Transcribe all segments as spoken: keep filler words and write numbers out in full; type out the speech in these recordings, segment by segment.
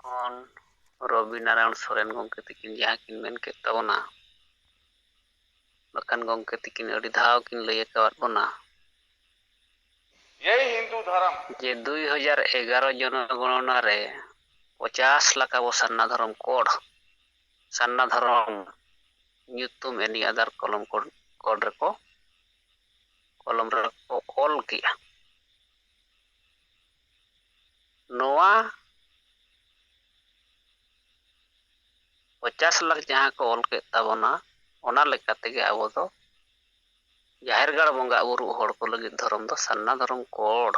ᱠᱷᱚᱱ ᱨᱚᱵᱤ ᱱᱟᱨᱟᱭᱚᱬ ᱥᱚᱨᱮᱱ ᱜᱚᱢᱠᱮ ᱛᱟᱹᱠᱤᱱ ᱡᱟᱦᱟᱸ ᱠᱤᱱ ᱢᱮᱱ ᱠᱮᱫ ᱛᱟᱵᱚᱱᱟ, ᱵᱟᱠᱷᱟᱱ ᱜᱚᱢᱠᱮ ᱛᱟᱹᱠᱤᱱ ᱟᱹᱰᱤ ᱫᱷᱟᱣ ᱠᱤᱱ ᱞᱟᱹᱭ ᱟᱠᱟᱣᱟᱫ ᱵᱚᱱᱟ, ᱡᱮ ᱫᱩᱭ ᱦᱟᱡᱟᱨ ᱮᱜᱟᱨᱚ ᱡᱚᱱᱚᱜᱚᱬᱚᱱᱟ ᱨᱮ ᱯᱚᱪᱟᱥ ᱞᱟᱠᱷ ᱟᱵᱚ ᱥᱟᱨᱱᱟ ᱫᱷᱚᱨᱚᱢ ᱠᱳᱰ, ᱥᱟᱨᱱᱟ ᱫᱷᱚᱨᱚᱢ ᱧᱩᱛᱩᱢ ᱮᱱᱤ ᱟᱫᱷᱟᱨ ᱠᱚᱞᱚᱢ ᱠᱳᱰ, ᱠᱳᱰ ᱨᱮᱠᱚ, ᱠᱚᱞᱚᱢ ᱨᱮᱠᱚ ᱚᱞ ᱠᱮᱜᱼᱟ᱾ ᱱᱚᱣᱟ ᱯᱚᱪᱟᱥ ᱞᱟᱠᱷ ᱡᱟᱦᱟᱸ ᱠᱚ ᱚᱞ ᱠᱮᱫ ᱛᱟᱵᱚᱱᱟ, ᱚᱱᱟ ᱞᱮᱠᱟ ᱛᱮᱜᱮ ᱟᱵᱚ ᱫᱚ ᱡᱟᱦᱮᱨ ᱜᱟᱲ ᱵᱚᱸᱜᱟ ᱵᱩᱨᱩ ᱦᱚᱲ ᱠᱚ ᱞᱟᱹᱜᱤᱫ ᱫᱷᱚᱨᱚᱢ ᱫᱚ ᱥᱟᱨᱱᱟ ᱫᱷᱚᱨᱚᱢ ᱠᱳᱰ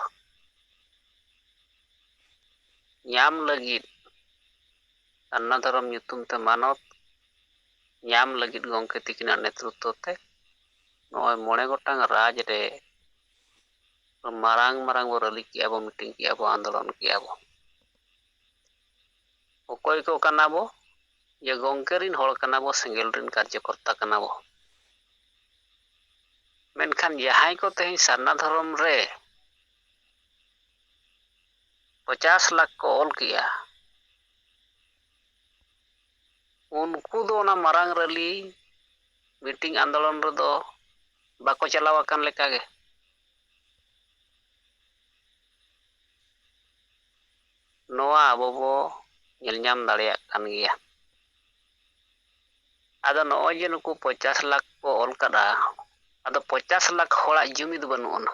ᱧᱟᱢ ᱞᱟᱹᱜᱤᱫ, ᱥᱟᱨᱱᱟ ᱫᱷᱚᱨᱚᱢ ᱧᱩᱛᱩᱢ ᱛᱮ ᱢᱟᱱᱚᱛ ᱧᱟᱢ ᱞᱟᱹᱜᱤᱫ ᱜᱚᱢᱠᱮ ᱛᱤᱠᱤᱱᱟᱜ ᱱᱮᱛᱨᱤᱛᱵᱚ ᱛᱮ ᱱᱚᱜᱼᱚᱭ ᱢᱚᱬᱮ ᱜᱚᱴᱟᱝ ᱨᱟᱡᱽ ᱨᱮ ᱢᱟᱨᱟᱝ ᱢᱟᱨᱟᱝ ᱵᱚ ᱨᱮᱞᱤ ᱠᱮᱜᱼᱟ ᱵᱚ, ᱢᱤᱴᱤᱝ ᱠᱮᱜᱼᱟ ᱵᱚ, ᱟᱱᱫᱳᱞᱚᱱ ᱠᱮᱜᱼᱟ ᱵᱚ᱾ ᱚᱠᱚᱭ ᱠᱚ ᱠᱟᱱᱟ ᱵᱚ? ᱡᱮ ᱜᱚᱢᱠᱮ ᱨᱤᱱ ᱦᱚᱲ ᱠᱟᱱᱟ ᱵᱚ, ᱥᱮᱸᱜᱮᱞ ᱨᱤᱱ ᱠᱟᱨᱡᱚᱠᱚᱨᱛᱟ ᱠᱟᱱᱟ ᱵᱚ᱾ ᱢᱮᱱᱠᱷᱟᱱ ᱡᱟᱦᱟᱸᱭ ᱠᱚ ᱛᱮᱦᱮᱧ ᱥᱟᱨᱱᱟ ᱫᱷᱚᱨᱚᱢ ᱨᱮ ᱯᱚᱪᱟᱥ ᱞᱟᱠᱷ ᱠᱚ ᱚᱞ ᱠᱮᱜᱼᱟ, ᱩᱱᱠᱩ ᱫᱚ ᱚᱱᱟ ᱢᱟᱨᱟᱝ ᱨᱮᱞᱤ, ᱢᱤᱴᱤᱝ, ᱟᱱᱫᱳᱞᱚᱱ ᱨᱮᱫᱚ ᱵᱟᱠᱚ ᱪᱟᱞᱟᱣ ᱟᱠᱟᱱ ᱞᱮᱠᱟᱜᱮ᱾ ᱱᱚᱣᱟ ᱟᱵᱚ ᱵᱚ ᱧᱮᱞ ᱧᱟᱢ ᱫᱟᱲᱮᱭᱟᱜ ᱠᱟᱱ ᱜᱮᱭᱟ᱾ ᱟᱫᱚ ᱱᱚᱜᱼᱚᱭ ᱡᱮ ᱱᱩᱠᱩ ᱯᱚᱪᱟᱥ ᱞᱟᱠᱷ ᱠᱚ ᱚᱞ ᱠᱟᱫᱟ, ᱟᱫᱚ ᱯᱚᱪᱟᱥ ᱞᱟᱠᱷ ᱦᱚᱲᱟᱜ ᱡᱩᱢᱤᱫ ᱵᱟᱹᱱᱩᱜ ᱟᱱᱟ᱾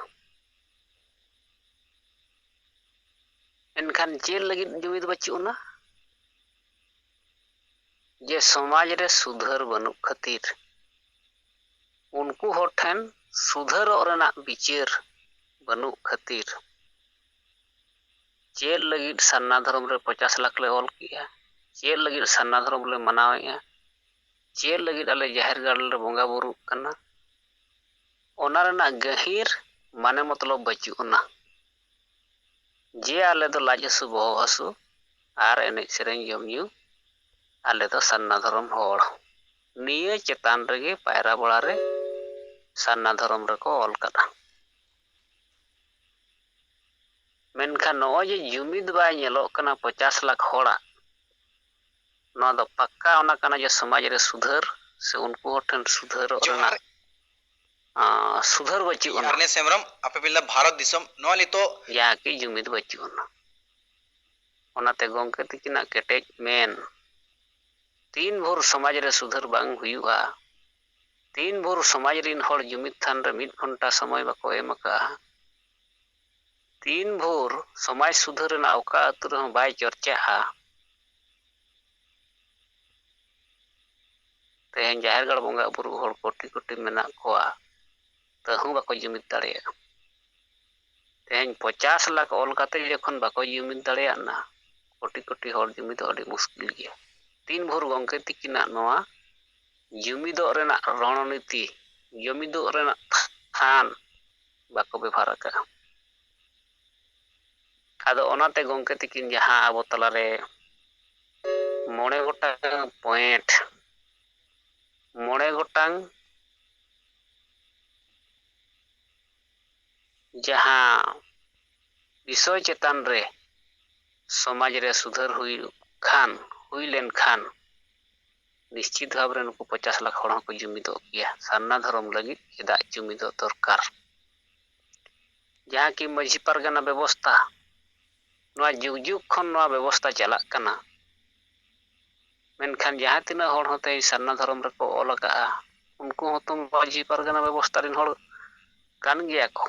ᱮᱱᱠᱷᱟᱱ ᱪᱮᱫ ᱞᱟᱹᱜᱤᱫ ᱡᱩᱢᱤᱫ ᱵᱟᱹᱪᱩᱜ ᱟᱱᱟ? ᱡᱮ ᱥᱚᱢᱟᱡᱽ ᱨᱮ ᱥᱩᱫᱷᱟᱹᱨ ᱵᱟᱹᱱᱩᱜ ᱠᱷᱟᱹᱛᱤᱨ, ᱩᱱᱠᱩ ᱦᱚᱲ ᱴᱷᱮᱱ ᱥᱩᱫᱷᱟᱹᱨᱚᱜ ᱨᱮᱱᱟᱜ ᱵᱤᱪᱟᱹᱨ ᱵᱟᱹᱱᱩᱜ ᱠᱷᱟᱹᱛᱤᱨ, ᱪᱮᱫ ᱞᱟᱹᱜᱤᱫ ᱥᱟᱨᱱᱟ ᱫᱷᱚᱨᱚᱢ ᱨᱮ ᱯᱚᱪᱟᱥ ᱞᱟᱠᱷ ᱞᱮ ᱚᱞ ᱠᱮᱜᱼᱟ? ᱪᱮᱫ ᱞᱟᱹᱜᱤᱫ ᱥᱟᱨᱱᱟ ᱫᱷᱚᱨᱚᱢ ᱞᱮ ᱢᱟᱱᱟᱣᱮᱜᱼᱟ? ᱪᱮᱫ ᱞᱟᱹᱜᱤᱫ ᱟᱞᱮ ᱡᱟᱦᱮᱨ ᱜᱟᱲ ᱨᱮᱞᱮ ᱵᱚᱸᱜᱟ ᱵᱩᱨᱩᱜ ᱠᱟᱱᱟ? ᱚᱱᱟ ᱨᱮᱱᱟᱜ ᱜᱟᱹᱦᱤᱨ ᱢᱟᱱᱮ ᱢᱚᱛᱞᱚᱵ ᱵᱟᱹᱪᱩᱜ ᱟᱱᱟ᱾ ᱡᱮ ᱟᱞᱮ ᱫᱚ ᱞᱟᱡ ᱦᱟᱹᱥᱩ, ᱵᱚᱦᱚᱜ ᱦᱟᱹᱥᱩ ᱟᱨ ᱮᱱᱮᱡ ᱥᱮᱨᱮᱧ ᱡᱚᱢ ᱧᱩ, ᱟᱞᱮ ᱫᱚ ᱥᱟᱨᱱᱟ ᱫᱷᱚᱨᱚᱢ ᱦᱚᱲ, ᱱᱤᱭᱟᱹ ᱪᱮᱛᱟᱱ ᱨᱮᱜᱮ ᱯᱟᱭᱨᱟ ᱵᱟᱲᱟ ᱨᱮ ᱥᱟᱨᱱᱟ ᱫᱷᱚᱨᱚᱢ ᱨᱮᱠᱚ ᱚᱞ ᱠᱟᱫᱟ᱾ ᱢᱮᱱᱠᱷᱟᱱ ᱱᱚᱜᱼᱚᱭ ᱡᱮ ᱡᱩᱢᱤᱫ ᱵᱟᱭ ᱧᱮᱞᱚᱜ ᱠᱟᱱᱟ ᱯᱚᱪᱟᱥ ᱞᱟᱠᱷ ᱦᱚᱲᱟᱜ, ᱱᱚᱣᱟ ᱫᱚ ᱯᱟᱠᱠᱟ ᱚᱱᱟ ᱠᱟᱱᱟ ᱡᱮ ᱥᱚᱢᱟᱡᱽ ᱨᱮ ᱥᱩᱫᱷᱟᱹᱨ ᱥᱮ ᱩᱱᱠᱩ ᱦᱚᱲ ᱴᱷᱮᱱ ᱥᱩᱫᱷᱟᱹᱨᱚᱜ ᱡᱚᱦᱟᱨ᱾ ᱨᱮᱱᱟᱜ, ᱟᱸ, ᱥᱩᱫᱷᱟᱹᱨ ᱵᱟᱹᱪᱩᱜ ᱟᱱᱟ᱾ ᱟᱨᱱᱮᱥ ᱦᱮᱢᱵᱨᱚᱢ, ᱟᱯᱮ ᱯᱮ ᱞᱟᱹᱭᱫᱟ ᱵᱷᱟᱨᱚᱛ ᱫᱤᱥᱚᱢ, ᱱᱚᱣᱟ ᱱᱤᱛᱚᱜ ᱡᱟᱦᱟᱸ ᱠᱤ ᱡᱩᱢᱤᱫ ᱵᱟᱹᱪᱩᱜ ᱟᱱᱟ᱾ ᱚᱱᱟᱛᱮ ᱜᱚᱢᱠᱮ ᱛᱤᱠᱤᱱᱟᱜ ᱠᱮᱴᱮᱡ ᱢᱮᱱ, ᱛᱤᱱ ᱵᱷᱳᱨ ᱥᱚᱢᱟᱡᱽ ᱨᱮ ᱥᱩᱫᱷᱟᱹᱨ ᱵᱟᱝ ᱦᱩᱭᱩᱜᱼᱟ, ᱛᱤᱱ ᱵᱷᱳᱨ ᱥᱚᱢᱟᱡᱽ ᱨᱤᱱ ᱦᱚᱲ ᱡᱩᱢᱤᱫ ᱛᱷᱟᱱ ᱨᱮ ᱢᱤᱫ ᱜᱷᱚᱱᱴᱟ ᱥᱚᱢᱚᱭ ᱵᱟᱠᱚ ᱮᱢ ᱟᱠᱟᱫᱼᱟ, ᱛᱤᱱ ᱵᱷᱳᱨ ᱥᱚᱢᱟᱡᱽ ᱥᱩᱫᱷᱟᱹᱨ ᱨᱮᱱᱟᱜ ᱚᱠᱟ ᱟᱹᱛᱩ ᱨᱮᱦᱚᱸ ᱵᱟᱭ ᱪᱚᱨᱪᱟᱜᱼᱟ, ᱛᱮᱦᱮᱧ ᱡᱟᱦᱮᱨ ᱜᱟᱲ ᱵᱚᱸᱜᱟ ᱵᱩᱨᱩ ᱦᱚᱲ ᱠᱳᱴᱤ ᱠᱳᱴᱤ ᱢᱮᱱᱟᱜ ᱠᱚᱣᱟ, ᱛᱟᱹᱦᱩ ᱵᱟᱠᱚ ᱡᱩᱢᱤᱫ ᱫᱟᱲᱮᱭᱟᱜᱼᱟ᱾ ᱛᱮᱦᱮᱧ ᱯᱚᱪᱟᱥ ᱞᱟᱠᱷ ᱚᱞ ᱠᱟᱛᱮ ᱡᱚᱠᱷᱚᱱ ᱵᱟᱠᱚ ᱡᱩᱢᱤᱫ ᱫᱟᱲᱮᱭᱟᱜ ᱠᱟᱱᱟ, ᱠᱳᱴᱤ ᱠᱳᱴᱤ ᱦᱚᱲ ᱡᱩᱢᱤᱫᱚᱜ ᱟᱹᱰᱤ ᱢᱩᱥᱠᱤᱞ ᱜᱮᱭᱟ᱾ ᱛᱤᱱ ᱵᱷᱳᱨ ᱜᱚᱢᱠᱮ ᱛᱤᱠᱤᱱᱟᱜ ᱱᱚᱣᱟ ᱡᱩᱢᱤᱫᱚᱜ ᱨᱮᱱᱟᱜ ᱨᱚᱬᱱᱤᱛᱤ, ᱡᱩᱢᱤᱫᱚᱜ ᱨᱮᱱᱟᱜ ᱛᱷᱟᱱ ᱵᱟᱠᱚ ᱵᱮᱵᱷᱟᱨ ᱟᱠᱟᱫᱼᱟ᱾ ᱟᱫᱚ ᱚᱱᱟᱛᱮ ᱜᱚᱢᱠᱮ ᱛᱤᱠᱤᱱ ᱡᱟᱦᱟᱸ ᱟᱵᱚ ᱛᱟᱞᱟᱨᱮ ᱢᱚᱬᱮ ᱜᱚᱴᱟᱝ point, ᱢᱚᱬᱮ ᱜᱚᱴᱟᱝ ᱡᱟᱦᱟᱸ ᱵᱤᱥᱚᱭ ᱪᱮᱛᱟᱱ ᱨᱮ ᱥᱚᱢᱟᱡᱽ ᱨᱮ ᱥᱩᱫᱷᱟᱹᱨ ᱦᱩᱭᱩᱜ ᱠᱷᱟᱱ, ᱦᱩᱭ ᱞᱮᱱᱠᱷᱟᱱ, ᱱᱤᱥᱪᱤᱛ ᱵᱷᱟᱵᱽ ᱨᱮ ᱱᱩᱠᱩ ᱯᱚᱪᱟᱥ ᱞᱟᱠᱷ ᱦᱚᱲ ᱦᱚᱸᱠᱚ ᱡᱩᱢᱤᱫᱚᱜ ᱜᱮᱭᱟ᱾ ᱥᱟᱨᱱᱟ ᱫᱷᱚᱨᱚᱢ ᱞᱟᱹᱜᱤᱫ ᱪᱮᱫᱟᱜ ᱡᱩᱢᱤᱫᱚᱜ ᱫᱚᱨᱠᱟᱨ? ᱡᱟᱦᱟᱸ ᱠᱤ ᱢᱟᱹᱡᱷᱤ ᱯᱟᱨᱜᱟᱱᱟ ᱵᱮᱵᱚᱥᱛᱟ, ᱱᱚᱣᱟ ᱡᱩᱜᱽ ᱡᱩᱜᱽ ᱠᱷᱚᱱ ᱱᱚᱣᱟ ᱵᱮᱵᱚᱥᱛᱟ ᱪᱟᱞᱟᱜ ᱠᱟᱱᱟ᱾ ᱢᱮᱱᱠᱷᱟᱱ ᱡᱟᱦᱟᱸ ᱛᱤᱱᱟᱹᱜ ᱦᱚᱲ ᱦᱚᱸ ᱛᱮᱦᱮᱧ ᱥᱟᱨᱱᱟ ᱫᱷᱚᱨᱚᱢ ᱨᱮᱠᱚ ᱚᱞ ᱟᱠᱟᱜᱼᱟ, ᱩᱱᱠᱩ ᱦᱚᱸᱛᱚ ᱢᱟᱹᱡᱷᱤ ᱯᱟᱨᱜᱟᱱᱟ ᱵᱮᱵᱚᱥᱛᱟ ᱨᱮᱱ ᱦᱚᱲ ᱠᱟᱱ ᱜᱮᱭᱟ ᱠᱚ,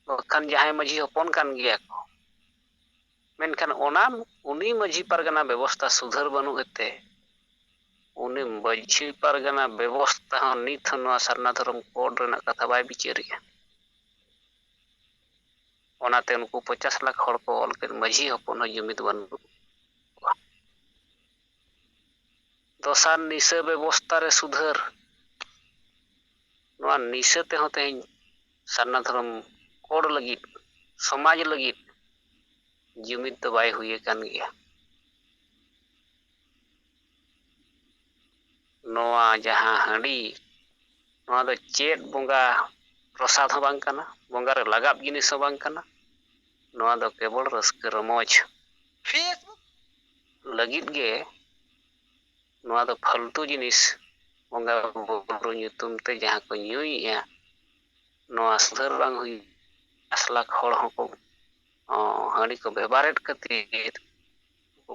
ᱵᱟᱠᱷᱟᱱ ᱡᱟᱦᱟᱸᱭ ᱢᱟᱹᱡᱷᱤ ᱦᱚᱯᱚᱱ ᱠᱟᱱ ᱜᱮᱭᱟ ᱠᱚ᱾ ᱢᱮᱱᱠᱷᱟᱱ ᱚᱱᱟ, ᱩᱱᱤ ᱢᱟᱹᱡᱷᱤ ᱯᱟᱨᱜᱟᱱᱟ ᱵᱮᱵᱚᱥᱛᱟ ᱥᱩᱫᱷᱟᱹᱨ ᱵᱟᱹᱱᱩᱜ ᱮᱛᱮ, ᱩᱱᱤ ᱢᱟᱹᱡᱷᱤ ᱯᱟᱨᱜᱟᱱᱟ ᱵᱮᱵᱚᱥᱛᱟ ᱦᱚᱸ ᱱᱤᱛ ᱦᱚᱸ ᱱᱚᱣᱟ ᱥᱟᱨᱱᱟ ᱫᱷᱚᱨᱚᱢ code ᱨᱮᱱᱟᱜ ᱠᱟᱛᱷᱟ ᱵᱟᱭ ᱵᱤᱪᱟᱹᱨᱮᱜᱼᱟ᱾ ᱚᱱᱟᱛᱮ ᱩᱱᱠᱩ ᱯᱚᱪᱟᱥ ᱞᱟᱠᱷ ᱦᱚᱲ ᱠᱚ ᱚᱞ ᱠᱮᱫ ᱢᱟᱹᱡᱷᱤ ᱦᱚᱯᱚᱱ ᱦᱚᱸ ᱡᱩᱢᱤᱫ ᱵᱟᱹᱱᱩᱜ ᱠᱚᱣᱟ᱾ ᱫᱚᱥᱟᱨ, ᱱᱤᱥᱟᱹ ᱵᱮᱵᱚᱥᱛᱟ ᱨᱮ ᱥᱩᱫᱷᱟᱹᱨ᱾ ᱱᱚᱣᱟ ᱱᱤᱥᱟᱹ ᱛᱮᱦᱚᱸ ᱛᱮᱦᱮᱧ ᱥᱟᱨᱱᱟ ᱫᱷᱚᱨᱚᱢ code ᱞᱟᱹᱜᱤᱫ, ᱥᱚᱢᱟᱡᱽ ᱞᱟᱹᱜᱤᱫ ᱡᱩᱢᱤᱫ ᱫᱚ ᱵᱟᱭ ᱦᱩᱭ ᱟᱠᱟᱱ ᱜᱮᱭᱟ᱾ ᱱᱚᱣᱟ ᱡᱟᱦᱟᱸ ᱦᱟᱺᱰᱤ, ᱱᱚᱣᱟ ᱫᱚ ᱪᱮᱫ ᱵᱚᱸᱜᱟ ᱯᱨᱚᱥᱟᱫᱽ ᱦᱚᱸ ᱵᱟᱝ ᱠᱟᱱᱟ, ᱵᱚᱸᱜᱟ ᱨᱮ ᱞᱟᱜᱟᱵ ᱡᱤᱱᱤᱥ ᱦᱚᱸ ᱵᱟᱝ ᱠᱟᱱᱟ᱾ ᱱᱚᱣᱟ ᱫᱚ ᱠᱮᱵᱚᱞ ᱨᱟᱹᱥᱠᱟᱹ ᱨᱚᱢᱚᱡᱽ ᱞᱟᱹᱜᱤᱫ ᱜᱮ᱾ ᱱᱚᱣᱟ ᱫᱚ ᱯᱷᱟᱞᱛᱩ ᱡᱤᱱᱤᱥ, ᱵᱚᱸᱜᱟ ᱵᱩᱨᱩ ᱧᱩᱛᱩᱢ ᱛᱮ ᱡᱟᱦᱟᱸ ᱠᱚ ᱧᱩᱭᱮᱫᱼᱟ, ᱱᱚᱣᱟ ᱥᱩᱫᱷᱟᱹᱨ ᱵᱟᱝ ᱦᱩᱭᱩᱜ᱾ ᱯᱚᱪᱟᱥ ᱞᱟᱠᱷ ᱦᱚᱲ ᱦᱚᱸᱠᱚ, ᱚ, ᱦᱟᱺᱰᱤ ᱠᱚ ᱵᱮᱵᱷᱟᱨᱮᱫ ᱠᱷᱟᱹᱛᱤᱨ